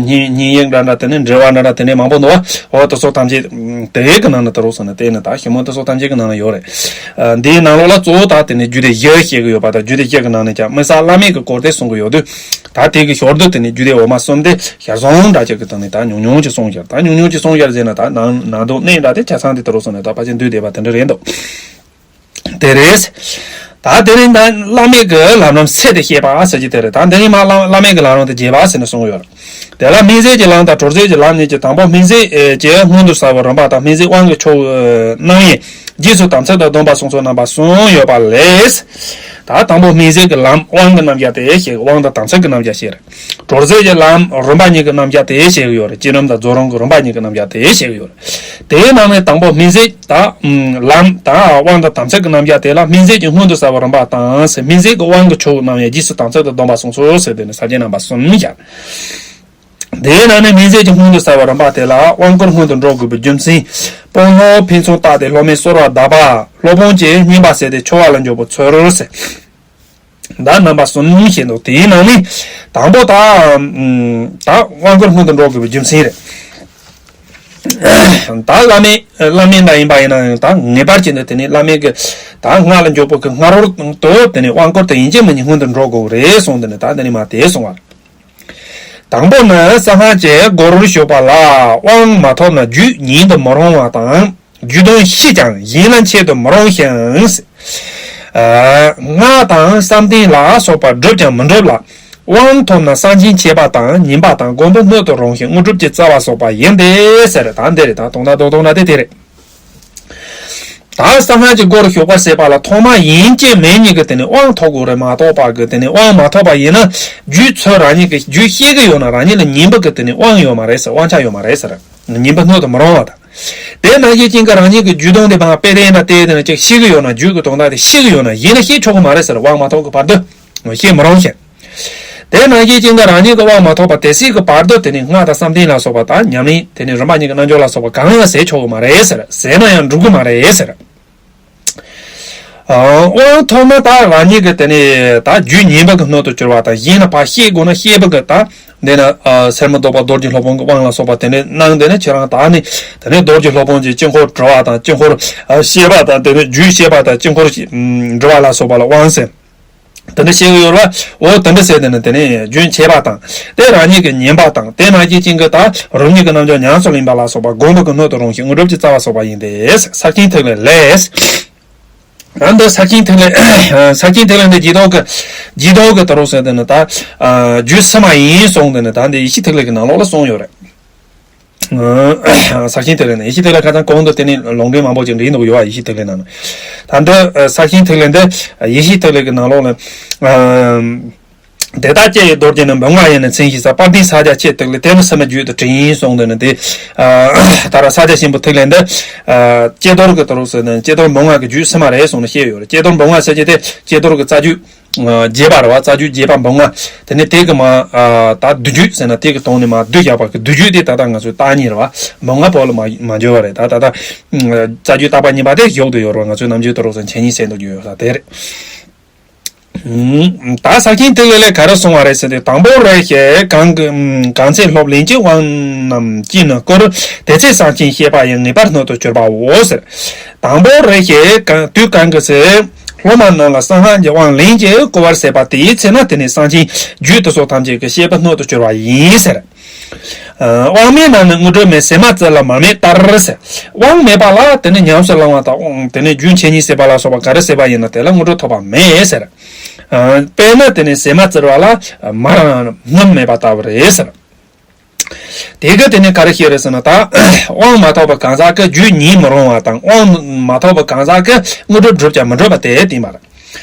ཉིན་ཉིན་ཡིག་འདྲ་འདྲ་དེ་ནས་འབྲེལ་བ་འདྲ་འདྲ་དེ་ནས་མང་པོ་འདུག་བ། འོ་དེ་ཚོ་ཐམས་ཅད་དེ་གི་ནང་ན་ད་རུང་སོང་ན་དེ་ནི་ད་ཞིབ་མོ་དེ་ཚོ་ཐམས་ཅད་ཀྱི་ནང་ན་ཡོད་རེད། ཨ་འདིའི་ནང་ལོགས་ལ་གཙོ་བོ་ད་དེ་ནི་རྒྱུད་སྡེ་བཞི་བཤད་གི་ཡོད་པ་དང་རྒྱུད་སྡེ་བཞི་གི་ནང་ནས་ཀྱང་དམིགས་བསལ་བླ་མེད་ཀྱི་སྐོར་དེ་གསུང་གི་ཡོད་དུས། ད་དེ་གི་ཞོར་དུ་དེ་ནི་རྒྱུད་སྡེ་འོག་མ་གསུམ་དེ་ཞར་བཟུང་འདྲ་ཅིག་གི་སྟེང་ནས་ད་ཉུང་ཉུང་ཅིག་གསུངས་ཤར། ད་ཉུང་ཉུང་ཅིག་གསུངས་ཤར་ཟེར་ན་ད་ནང་ནང་དུ་གནད་འདྲ་དེ་ཆ་ཚང་དེ་ད་རུང་སོང་ན་ད་ཕལ་ཆེར་འདུས་བསྡད་པ་དེ་འདྲ་རེད་འདུག་དེ་རེད། ད་དེ་རིང་ད་བླ་མེད་ཀྱི་ལམ་རིམ་ཚད་དེ་བཤད་པ་ཟེར་གྱི་དེ་རེད། ད་འདི་ནི་མ་བླ་བླ་མེད་ཀྱི་ལམ་རིམ་དེ་རྒྱས་པ་ཟེར་ནས་གསུངས་ཡོད། དེ་ལ་སྨིན་བྱེད་ཀྱི་ལམ་དང་གྲོལ་བྱེད་ཀྱི་ལམ་གཉིས་ཀྱི། དང་པོ་སྨིན་བྱེད་ཀྱི་སྔོན་དུ་བྱ་བའི་རིམ་པ་དང་། སྨིན་བྱེད་དབང་གི་ཆོག་རྣམ་དབྱེ། རྗེས་སུ་དམ་ཚིག་དང་སྡོམ་པ་གསུངས་ཚུལ་རྣམ་པ་གསུམ་ཡོད་པ་ལས། ད་དང་པོ་སྨིན་བྱེད་ཀྱི་ལམ་དབང་གི་རྣམ་གཞག་དེ་བཤད། དབང་དང་དམ་ཚིག་གི་རྣམ་གཞག་བཤད་རེད། གྲོལ་བྱེད་ཀྱི་ལམ་རིམ་པ་གཉིས་ཀྱི་རྣམ་གཞག་དེ་བཤད་ཀྱི་ཡོད་རེད། བསྐྱེད་རིམ་དང་རྫོགས་རིམ་གྱི་རིམ་པ་གཉིས་ཀྱི་རྣམ་གཞག་དེ་བཤད་ཀྱི་ཡོད་རེད། དེའི་ནང་ནས་དང་པོ་སྨིན་བྱེད་ད་ལམ་དང་དབང་དང་དམ་ཚིག་གི་རྣམ་གཞག་དེ་ལ་སྨིན་བྱེད་ཀྱི་སྔོན་དུ་བྱ་བའི་རིམ་པ་དང་། སྨིན་བྱེད་ཀྱི་དབང་གི་ཆོག་རྣམ་དབྱེ། རྗེས་སུ་དམ་ཚིག་དང་སྡོམ་པ་གསུངས་ཚུལ་ཟེར་དེ་ནི་ས་བཅད་རྣམ་པ་གསུམ་བཞག་དེའི་ནང་ནས་སྨིན་བྱེད་ཀྱི་སྔོན་དུ་བྱ་བའི་རིམ་པ་དེ་ལ་དབང་བསྐུར་སྔོན་དུ་འགྲོ་དགོས་པའི་རྒྱུ་མཚན། སྤོང་སློབ་ཕན་ཚུན་བརྟགས་ཏེ་སློབ་མས་གསོལ་བ་གདབ་པ། སློབ་དཔོན་གྱིས་བསྙེན་པ་ཟད་དེ་འཆི་བ་ལ་འགྱོད་པའི་ཚུལ་ཟེར། ད་རྣམ་པ་གསུམ་བཤད་འདུག་དེའི་ནང་ནས་དང་པོ་ད་ད་དབང་བསྐུར་སྔོན་དུ་འགྲོ་དགོས་པའི་རྒྱུ་མཚན་རེད། ད་བླ་མེད་བླ་མེད་འདྲ་ཡིན་པ་ཡིན་ན་ཡང་ད་ངེས་པར་བྱས་ནས་དེ་ནས་བླ་མེད་ཀྱི་ད་སྔགས་ལ་འཇུག་པ་གི་སྔ་རོལ་དུ་དེ་ནས་དབང་བསྐུར་དེ་ཡིན་གཅིག་མིན་གཉིས་སྔོན་དུ་འགྲོ་དགོས་རེད་གསུངས། དེ་ནས་ད་དེ་ནས་མ་དེ་གསུང་བ། དང་པོ་ནི་གསང་སྔགས་ཀྱི་སྒོར་ཞུགས་པ་ལ་དབང་མ་ཐོབ་ན་རྒྱུད་ཉན་དུ་མི་རུང་བ་དང་། རྒྱུད་དོན་ཤེས་ཀྱང་གཞན་ལ་འཆད་དུ་མི་རུང་ཞིང་། ཨ་སྔགས་དང་བསམ་གཏན་ལ་སོགས་པ་སྒྲུབ་ཀྱང་མི་འགྲུབ་ལ། དབང་ཐོབ་ན་བསམ་གྱིས་མཆིས་པ་དང་ཉན་པ་དང་མགོན་པོ་སྣོད་དུ་རུང་ཞིང་དངོས་གྲུབ་ཀྱི་རྩ་བ་སོགས་པ་ཡིན་ཏེ་ཟེར། ད་འདི་རེད། ད་དོན་དག་རྡོག་རྡོག་ན་དེ་དེ་རེད། ད་གསང་སྔགས་ཀྱི་སྒོར་ཞུགས་པ་ཟེར་བ་ལ་ཐོག་མ་ཡིན་གཅིག་མིན་གཉིས་ཀྱི་དེ་ནས་དབང་ཐོབ་དགོས་རེད། མ་ཐོབ་པ་གི་དེ་ནས་དབང་མ་ཐོབ་པ་ཡིན་ན་རྒྱུད་ཚོད་རང་ཉིད་ཀྱི་རྒྱུད་ཤེས་ཀྱི་ཡོད་ན་རང་ཉིད་ལ་ཉན་པ་གི་དེ་ནས་དབང་ཡོད་མ་རེད་ཟེར། དབང་ཆ་ཡོད་མ་རེད་ཟེར། ཉན་པ་སྣོད་དུ་མི་རུང་བ་དང་། དེ་ནང་བཞིན་ཅན་གྱི་རང་ཉིད་ཀྱི་རྒྱུད་དོན་དེ་མ་དཔེ་དེ་ཡིན་ན་དེ་དེ་ནས་ཅིག་ཤེས་ཀྱི་ཡོད་ན་རྒྱུད་ཀྱི་དོན་དག་དེ་ཤེས་ཀྱི་ཡོད་ན་ཡིན་ན་ཤེས་ཆོག་གི་མ་རེད་ཟེར། དབང་མ་ཐོབ་ཀྱི་བར་དུ་ཤེས་མི་རུང་ཞིང་། དེ་ནང་བཞིན་ཅན་གྱི་རང་ཉིད་ཀྱི་དབང་མ་ཐོབ་པ་དེ་སྲིད་ཀྱི་བར་དུ་དེ་ནི་སྔགས་དང་བསམ་གཏན་ལ་སོགས་པ་དང་ཉམས་ལེན་དེ་ནི་རིམ་པ་གཉིས་ཀྱི་རྣལ་འབྱོར་ལ་སོགས་པ་གང་ཡང་ཟད་ཆོག་གི་མ་རེད་ཟེར། ཟད་ན་ཡང་འགྲུབ་གི་མ་རེད་ཟེར། དབང་ཐོབ་ན་ད་རང་ཉིད་ཀྱི་དེ་ནི་ད་རྒྱུད་ཉན་པ་གི་སྣོད་དུ་གྱུར་བ་དང་། གཞན་ལ་ཕར་བཤད་དགོས་ན་བཤད་པ་གི་ད་འདི་ན་སེར་མོ་བཟློག་པ་རྡོ་རྗེ་སློབ་དཔོན་གྱི་དབང་ལ་སོགས་པ་དེ་ནི་གནང་། དེ་ནི་ཁྱེད་རང་ད་ནི་དེ་ནི་རྡོ་རྗེ་སློབ་དཔོན་གྱི་དཀྱིལ་འཁོར་བྲི་བ་དང་། དཀྱིལ་འཁོར་བཤད་པ་དང་། དེ་ནི་རྒྱུད་བཤད་པ་དང་། དཀྱིལ་འཁོར་བྲི་བ་ལ་སོགས་པ་ལ་དབང་ཟེར། དེ་འདྲ་བཤད་ཀྱི་ཡོད་རེད་བ། འོ་དེ་འདྲ་ཟེར་དེ་ནི་དེ་ནི་རྒྱུན་ཆད་པ་དང་དེ་རང་ཉིད་ཀྱི་ཉན་པ་དང་དེ་ནང་བཞིན་ཅན་གྱི་ད་རང་ཉིད་ཀྱི་རྣམ་འགྱུར་ཉམས་སུ་ལེན་པ་ལ་སོགས་པ་སྒོམ་པ་གི་སྣོད་དུ་རུང་ཞིང་དངོས་གྲུབ་ཀྱི་རྩ་བ་སོགས་པ་ཡིན་ཏེ། ས་ཆེན་ཐིག་ལེ་ལས། ཨ་འདི་ས་ཆེན་ཐིག་ལེ། ས་ཆེན་ཐིག་ལེ་འདི་རྗེས་ཐོག་གི་རྗེས་ཐོག་གི་ད་རུང་ཟེར་དེ་ནི་ད་རྒྱུད་ཕྱི་མ་ཡིན་གསུངས་དེ་ནི་ད་འདི་ཡེ་ཤེས་ཐིག་ལེ་གི་ནང་ལོགས་ལ་གསུངས་ཡོད་རེད། ས་ཆེན་ཐིག་ལེ་ནི་ཡེ་ཤེས་ཐིག་ལེ་ཁ་སང་གོང་དུ་དེ་ནི་ལུང་འདྲེན་མང་པོ་ཅིག་འདྲེན་འདུག་ཡོད་པ། ཡེ་ཤེས་ཐིག་ལེ་ནང་ནི་ད་འདི་ས་ཆེན་ཐིག་ལེ་འདི་ཡེ་ཤེས་ཐིག་ལེ་གི་ནང་ལོགས་ལ། དེ་ལྟར་ཀྱེ་ཡི་རྡོ་རྗེ་ནི། འབུམ་ལྔ་ཡི་ནི་མཚན་ཞེས་བྱ། དཔལ་ལྡན་ཕྱག་རྒྱ་ཆེ་ཐིག་ལེ། དེ་ནི་ཕྱི་མའི་རྒྱུད་དུ་དྲན་གསུངས་དེ་ནི་དེ། ད་ར་ཕྱག་རྒྱ་ཆེན་པོ་ཐིག་ལེ་འདི། ཀྱེ་རྡོར་གྱི་ད་རུང་ཟེར་ནི་ཀྱེ་རྡོར་འབུམ་ལྔ་གི་རྒྱུད་ཕྱི་མ་རེད་གསུངས་ནས་བཤད་ཡོད་རེད། ཀྱེ་རྡོར་འབུམ་ལྔ་ཟེར་གྱི་དེ་ཀྱེ་རྡོར་གྱི་རྩ་རྒྱུད་རྒྱས་པ་རེད་བ། རྩ་རྒྱུད་རྒྱས་པ་འབུམ་ལྔ། དེ་ནི་དེ་གི་མ་ད་བསྡུས་རྒྱུད་ཟེར་ན་དེ་གི་དོན་ནི་མ་བསྡུས་བཞག་པ་གི་བསྡུས་རྒྱུད་དེ་ད་ལྟ་ང་ཚོས་བརྟག་གཉིས་རེད་བ། འབུམ་ལྔ་པོ་ལ་མ་མ་འཇོག་པ་རེད། ད་ད་ལྟ་རྩ་རྒྱུད་བརྟག་པ་གཉིས་པ་དེ་བཞག་ཏུ་ཡོད་རེད་བ། ང་ཚོས་ནམ་རྒྱུན་ད་རུང་ཟེར་མཚན་ཉིད་ཟེར་འདུག་རྒྱུ་ཡོད་ས་དེ་རེད། ད་ས་ཆེན་ཐིག་ལེ་ལས་ག་རེ་གསུངས་པ་རེད་ཟེར་ཏེ། དང་པོ་རེ་ཞིག་གང་གི་གང་ཚེ་སློབ་ལེན་གྱི་དབང་རྣམས་ཀྱིས་ནི་བསྐུར། དེ་ཚེ་གསང་ཆེན་བཤད་པ་ཡི་ངེས་པར་སྣོད་དུ་གྱུར་པའོ་ཟེར། དང་པོ་རེ་ཞིག་གང་དུས་གང་གི་ཚེ་སློབ་མ་རྣམས་ལ་གསང་སྔགས་ཀྱི་དབང་ལེན་གྱིས་བསྐུར་བར་བྱེད་པ་དེའི་ཚེ་ན་དེ་ནི་གསང་ཆེན་རྒྱུད་དེ་སོགས་ཐམས་ཅད་ཀྱི་བཤད་པའི་སྣོད་དུ་གྱུར་པ་ཡིན་ཟེར། དབང་མེད་ན་ནི་དངོས་གྲུབ་མེད། ཟེར་མ་ཙིག་ལ་མར་མེ་ལྟར་ཟེར། དབང་མེད་པ་ལ་དེ་ནི་ཉམས་སུ་བླང་བ་དང་དེ་ནི་རྒྱུན་ཆད་གཉིས་བྱེད་པ་ལ་སོགས་པ་ག་རེ་བྱས་པ་ཡིན་ན་དེ་ལ་དངོས་གྲུབ་ཐོབ་པ་མེད་ཟེར། དཔེར་ན་དེ་ནི་ཟེར་མ་ཙིག་པ་ལ་མར་སྣུམ་མེད་པ་ལྟ་བུ་རེད་ཟེར། དེ་ག་དེ་ནི་ག་རེ་བཤད་རེད་ཟེར་ན། ད་དབང་མ་ཐོབ་པ་གང་ཟག་གི་རྒྱུད་ཉན་མི་རུང་བ་དང་དབང་མ་ཐོབ་པ་གང་ཟག་གི་དངོས་གྲུབ་འགྲུབ་ཀྱང་མི་འགྲུབ་པ་དེ་བསྟན་པ་རེད།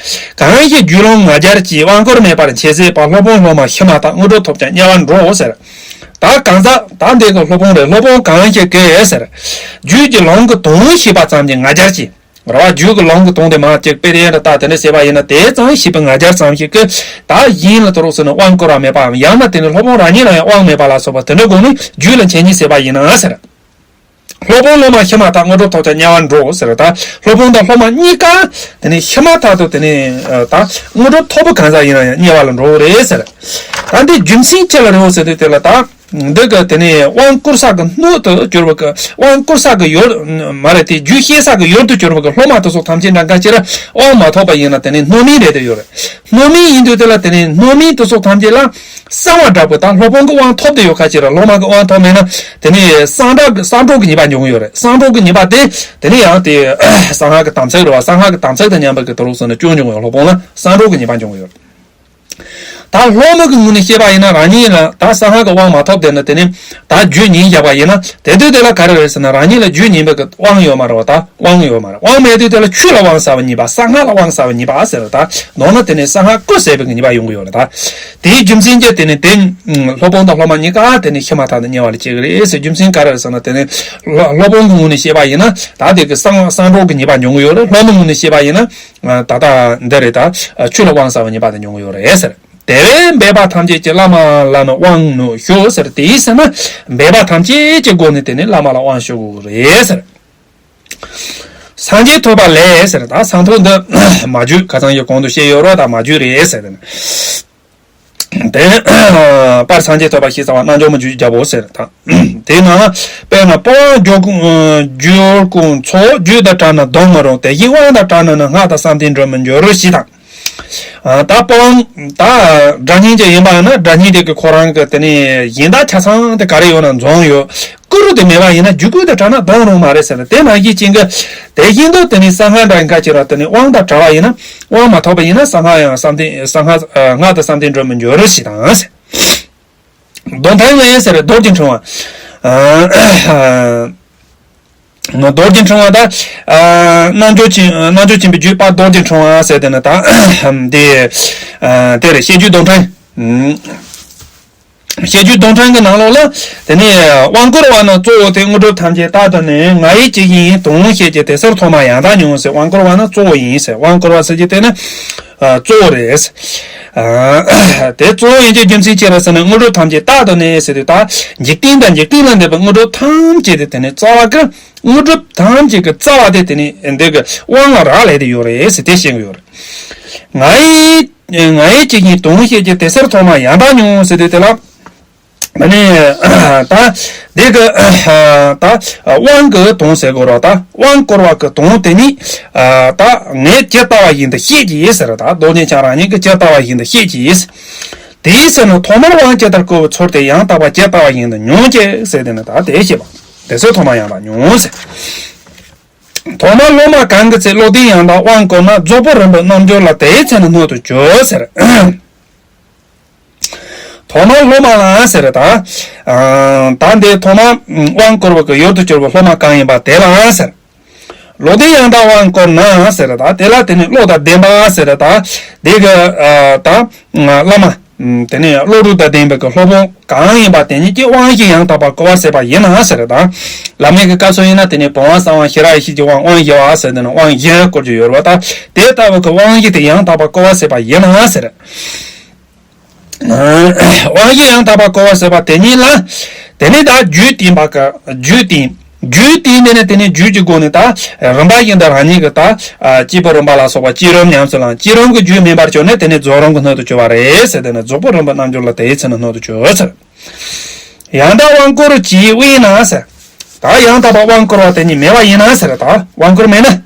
གང་ཞིག་རྒྱུད་ལུང་ང་རྒྱལ་གྱིས། དབང་བསྐུར་མེད་པར་འཆད་བྱེད་པ། སློབ་དཔོན་སློབ་མ་ཤི་མ་ཐག་དངོས་གྲུབ་ཐོབ་ཀྱང་དམྱལ་བར་འགྲོ་ཟེར། ད་གང་ཟག་ད་འདི་གི་སློབ་དཔོན་རེད། སློབ་དཔོན་གང་ཞིག་གིས་ཟེར། རྒྱུད་ཀྱི་ལུང་གི་དོན་ཤེས་པ་ཙམ་གྱིས་ང་རྒྱལ་གྱིས། རེད་བ། རྒྱུད་ཀྱི་ལུང་གི་དོན་དེ་མ་གཅིག་དཔེ་དེ་འདྲ་ད་དེ་འདྲ་བྱས་པ་ཡིན་ན་དེ་ཙམ་ཤེས་པའི་ང་རྒྱལ་ཙམ་ཞིག་གིས་ད་གཞན་ལ་དོ་རོགས་ཟེར་ན་དབང་བསྐུར་བ་མེད་པའམ་ཡང་ན་དེ་ནི་སློབ་དཔོན་རང་ཉིད་ལ་ཡང་དབང་མེད་པ་ལ་སོགས་པ་དེ་འདྲ་དགོས་ནས་རྒྱུད་ལ་འཆད་ཉན་བྱས་པ་ཡིན་ན་ཟེར། སློབ་དཔོན་སློབ་མ་ཤི་མ་ཐག་དངོས་གྲུབ་ཐོབ་ཀྱང་དམྱལ་བར་འགྲོ་ཟེར། ད་སློབ་དཔོན་དང་སློབ་མ་གཉིས་ཀ་དེ་ནི་ཤི་མ་ཐག་ཏུ་དེ་ནི་ད་དངོས་གྲུབ་ཐོབ་པའི་གང་ཟག་ཡིན་ན་ཡང་དམྱལ་བ་ལ་འགྲོ་གི་རེད་ཟེར། ད་འདི་རྒྱུ་མཚན་ཅི་ལ་རེད་ཟེར་དུས་དེ་ལ་ད། འདི་ག་དེ་ནི་དབང་བསྐུར་ས་གི་སྣོད་དུ་གྱུར་པ་གི་དབང་བསྐུར་ས་གི་ཡུལ་མ་རེད་དེ། རྒྱུད་བཤད་ས་གི་ཡུལ་དུ་གྱུར་པ་གི་སློབ་མ་དེ་ཚོ་ཐམས་ཅད་འདྲ་འགའ་ཅི་ར་དབང་མ་ཐོབ་པ་ཡིན་ན་དེ་ནི་སྣོད་མིན་རེད་དེ་ཡོད་རེད། སྣོད་མིན་ཡིན་དུས་དེ་ལ་དེ་ནི་སྣོད་མིན་དེ་ཚོ་ཐམས་ཅད་ལ་གསང་བ་འདྲ་པོ་དང་སློབ་དཔོན་གི་དབང་ཐོབ་དེ་ཡོད་ཁ་ཅི་ར་སློབ་མ་གི་དབང་ཐོབ་མེད་ན་དེ་ནི་གསང་སྒྲོག་གི་གསང་སྒྲོག་གི་ཉེས་པ་འབྱུང་གི་ཡོད་རེད། གསང་སྒྲོག་གི་ཉེས་པ་དེ་དེ་ནི་ཡང་དེ་གསང་སྔགས་གི་དམ་ཚིག་རེད་བ། གསང་སྔགས་གི་དམ་ཚིག་དང་མཉམ་པ་གི་དོ་རུང་ཟེར་ན་སྐྱོན་འབྱུང་གི་ཡོད། སློབ་དཔོན་ལ་གསང་སྒྲོག་གི་ཉེས་པ་འབྱུང་གི་ཡོད་རེད། ད་སློབ་མ་གི་ངོས་ནས་བཤད་པ་ཡིན་ན་རང་ཉིད་ལ་ད་གསང་སྔགས་ཀྱི་དབང་མ་ཐོབ་དེ་ནི་དེ་ནི་ད་རྒྱུད་ཉན་བཞག་པ་ཡིན་ན་དེ་དུས་དེ་ལ་ག་རེ་རེད་ཟེར་ན་རང་ཉིད་ལ་རྒྱུད་ཉན་པའི་གི་དབང་ཡོད་མ་རེད་བ། ད་དབང་ཡོད་མ་རེད། དབང་མེད་དུས་དེ་ལ་ཆོས་ལ་དབང་ཟ་བ་ཉེས་པ། གསང་སྔགས་ལ་དབང་ཟ་བ་ཉེས་པ་ཟེར། ད་མདོར་ན་དེ་ནི་གསང་སྔགས་བརྐུ་ཟེར་བའི་གི་ཉེས་པ་ཡོང་གི་ཡོད་རེད། ད་དེའི་རྒྱུ་མཚན་གྱིས་དེ་ནི་དེ་སློབ་དཔོན་དང་སློབ་མ་གཉིས་ཀ་དེ་ནི་ཤི་མ་ཐག་ཏུ་དམྱལ་བ་ལ་སྐྱེ་གི་རེད་ཟེར། རྒྱུ་མཚན་ག་རེ་རེད་ཟེར་ན་དེ་ནི་སློབ་དཔོན་གི་ངོས་ནས་བཤད་པ་ཡིན་ན་ད་དེ་གི་གསང་གསང་སྒྲོག་གི་ཉེས་པ་འབྱུང་གི་ཡོད་རེད། སློབ་མའི་ངོས་ནས་བཤད་པ་ཡིན་ན། ད་ལྟ་འདི་རེད། ད་ཆོས་ལ་དབང་ཟ་བའི་ཉེས་པ་དེ་འབྱུང་གི་ཡོད་རེད་ཟེར། དེ་བས་འབད་པ་ཐམས་ཅད་ཀྱིས། བླ་མ་ལ་ནི་དབང་ནོད་ཞུ་ཟེར། དེའི་ཟེར་ན་འབད་པ་ཐམས་ཅད་ཀྱི་སྒོ་ནས་དེ་ནི་བླ་མ་ལ་དབང་ཞུ་དགོས་རེད་ཟེར། སངས་རྒྱས་ཐོབ་པ་ལས་ཟེར། ད་སངས་ཐོབ་འདི་མ་རྒྱུད་ཁ་སང་ཡི་གོང་དུ་བཤད་ཡོད་རོགས། ད་མ་རྒྱུད་རེད་ཟེར་ནས། དེ་པར་སངས་རྒྱས་ཐོབ་པ་ཞེས་བྱ་བ་རྣལ་འབྱོར་མའི་རྒྱུད་ཀྱི་རྒྱལ་པོ་ཟེར། ད་དེའི་ནང་དཔེར་ན་དཔལ་དབང་འབྱོར་ཀུན་འབྱོར་ཀུན་ཚོགས། རྒྱུད་དང་བྲལ་ན་སྡོམ་མི་རུང་། དེ་བཞིན་དབང་དང་བྲལ་ན་ནི། སྔགས་དང་བསམ་གཏན་སྒྲུབ་མི་འགྱུར་ཞེས་དང་། ད་དཔལ་དབང་ད་སྒྲ་སྙན་ཅན་ཡིན་པ་ན་སྒྲ་སྙན་དེ་གི་ཁོ་རང་གི་དེ་ནས་གཞན་དག་ཆ་ཚང་དེ་ག་རེ་ཡོད་ན་འཛོམས་ཡོད། བསྐུར་དེ་མེད་པ་ཡིན་ན་རྒྱུད་བསྐུལ་དང་བྲལ་ན་སྡོམ་རུང་མ་རེད་ཟེར་ན། དེ་ནང་བཞིན་ཅན་གྱི་དེ་བཞིན་དུ་དེ་ནི་གསང་སྔགས་འདྲ་འགའ་ཅི་ར་དེ་ནི་དབང་དང་བྲལ་བ་ཡིན་ན། དབང་མ་ཐོབ་པ་ཡིན་ན་གསང་སྔགས་ཡང་བསམ་གཏན་གསང་སྔགས་སྔགས་དང་བསམ་གཏན་སྒྲུབ་མི་འགྱུར་ཞེས་དང་། མདོ་མཐའ་ཡས་ཟེར་རྡོ་རྗེ་འཕྲེང་བ། མདོ་རྗེ་འཕྲེང་བ་ད། རྣལ་འབྱོར་ཆེན་རྣལ་འབྱོར་ཆེན་པོའི་རྒྱུད་པ་རྡོ་རྗེ་འཕྲེང་བ་ཟེར་དེ་ནི་ད། དེ་དེ་རེད། བཤད་རྒྱུད་མདོ་འཕྲེང་། བཤད་རྒྱུད་མདོ་འཕྲེང་གི་ནང་ལོགས་ལ། དེ་ནས་དབང་བསྐུར་བ་ནི་གཙོ་བོ་སྟེ། དངོས་གྲུབ་ཐམས་ཅད་རྟག་ཏུ་ནི། ང་ཡི་ཇི་བཞིན་དོན་བཤད་ཀྱི། དེ་ཕྱིར་ཐོག་མར་ཡང་དག་སྙོན་ཟེར། དབང་བསྐུར་བ་ནི་གཙོ་བོ་ཡིན་ཟེར། དབང་བསྐུར་བ་ཟེར་གྱི་དེ་ནི་གཙོ་བོ་རེད། དེ་གཙོ་བོ་ཡིན་གྱི་རྒྱུ་མཚན་ཅི་རེད་ཟེར་ན། དངོས་གྲུབ་ཐམས་ཅད་རྟག་ཏུ་ནི་ཟེར་དུས་ད་འཇིག་རྟེན་དང་འཇིག་རྟེན་ལས་འདས་པའི་དངོས་གྲུབ་ཐམས་ཅད་དེ་དེ་ནི་རྩ་བ་གི་དངོས་གྲུབ་ཐམས་ཅད་ཀྱི་རྩ་བ་དེ་དེ་ནི་འདི་གི་དབང་ལ་རག་ལས་ཏེ་ཡོད་རེད་ཟེར་དེ་བཤད་ཀྱི་ཡོད་རེད། ང་ཡི་ང་ཡི་ཇི་བཞིན་དོན་བཤད་ཀྱི། དེ་ཕྱིར་ཐོག་མར་ཡང་དག་སྙོན་ཟེར་དུས་དེ་ལ། ཨ་ནི། ད། དེ་གི་ད་དབང་གི་དོན་ཟེར་དགོས་ར། ད་དབང་བསྐུར་བ་གི་དོན་དེ་ནི་ད་ངས་ཇི་ལྟ་བ་བཞིན་དུ་ཤེས་ཀྱི་ཡིན་ཟེར། ད་རྡོ་རྗེ་འཆང་རང་ཉིད་ཀྱིས་ཇི་ལྟ་བ་བཞིན་དུ་ཤེས་ཀྱི་ཡིན། དེའི་ཚེ་ན་ཐོག་མར་དབང་ཇི་ལྟར་བསྐུར་བའི་ཚུལ་དེ་ཡང་དག་པར་ཇི་ལྟ་བ་བཞིན་དུ་མྱོང་སྐྱེ་ཟེར། དེ་ནི་ད་དེ་བཤད་པ། དེ་ཚེ་ཐོག་མར་ཡང་དག་མྱོང་ཟེར། ཐོག་མར་སློབ་མ་གང་གི་ཚེ་བློ་ལྡན་ཡང་དག་དབང་བསྐུར་ན། རྫོགས་པའི་རིམ་པའི་རྣལ་འབྱོར་ལ་དེའི་ཚེ་ན་སྣོད་དུ་གྱུར་ཟེར། ཐོག་མར་སློབ་མ་ལ་ཟེར་ད། ད་འདི་ཐོག་མར་དབང་བསྐུར་བ་གི་ཡུལ་དུ་གྱུར་པའི་སློབ་མ་གང་ཡིན་པ་དེ་ལ་ཟེར། བློ་ལྡན་ཡང་དག་དབང་བསྐུར་ན་ཟེར་ད། དེ་ལ་དེ་ནི་བློ་དང་ལྡན་པ་ཟེར་ད། དེ་གི་ད་བླ་མ། དེ་ནས་བློ་གྲོས་དང་ལྡན་པའི་གི་སློབ་དཔོན་གང་ཡིན་པ་དེ་ཉིད་ཀྱིས་དབང་བཞི་ཡང་དག་པར་བསྐུར་བ་ཟེར་བ་ཡིན་ན་ཟེར་ད། བླ་མའི་གི་སྐབས་སུ་ཡིན་ན་དེ་ནས་བུམ་དབང་གསང་དབང་ཤེས་རབ་ཡེ་ཤེས་ཀྱི་དབང་དབང་བཞི་པ་ཟེར་དེ་ནས་དབང་བཞི་བསྐུར་རྒྱུ་ཡོད་རེད་བ། ད་དེ་ལྟ་བུ་གི་དབང་བཞི་དེ་ཡང་དག་པར་བསྐུར་བ་ཟེར་བ་ཡིན་ན་ཟེར། དབང་བཞི་ཡང་དག་པར་བསྐུར་བ་ཟེར་བ་དེ་ཉིད་ལ། དེ་ནས་ད་རྒྱུད་བསྟན་པ་གི་རྒྱུད་བསྟན། རྒྱུད་བསྟན་དེ་ནས་དེ་ནས་རྒྱུད་ཀྱི་སྒོ་ནས་ད་རིམ་པ་བཞིན་དུ་རང་ཉིད་ཀྱི་ད་སྐྱེས་བུ་རིམ་པ་ལ་སོགས་པ་བསྐྱེད་རིམ་ཉམས་སུ་བླངས། བསྐྱེད་རིམ་གྱི་རྒྱུད་སྨིན་པར་གྱུར་ནས་དེ་ནས་རྫོགས་རིམ་གྱི་སྣོད་དུ་གྱུར་པ་རེད་ཟེར། དེ་ནས་རྫོགས་པའི་རིམ་པའི་རྣལ་འབྱོར་ལ་དེའི་ཚེ་ན་སྣོད་དུ་གྱུར་ཟེར། ཡང་དག་དབང་བསྐུར་བྱས་དབུས་ན་ཟེར། ད་ཡང་དག་པར་དབང་བསྐུར་བ་དེ་ཉིད་མེད་པ་ཡིན་ན་ཟེར། ད་དབང་བསྐུར་མེད་ན།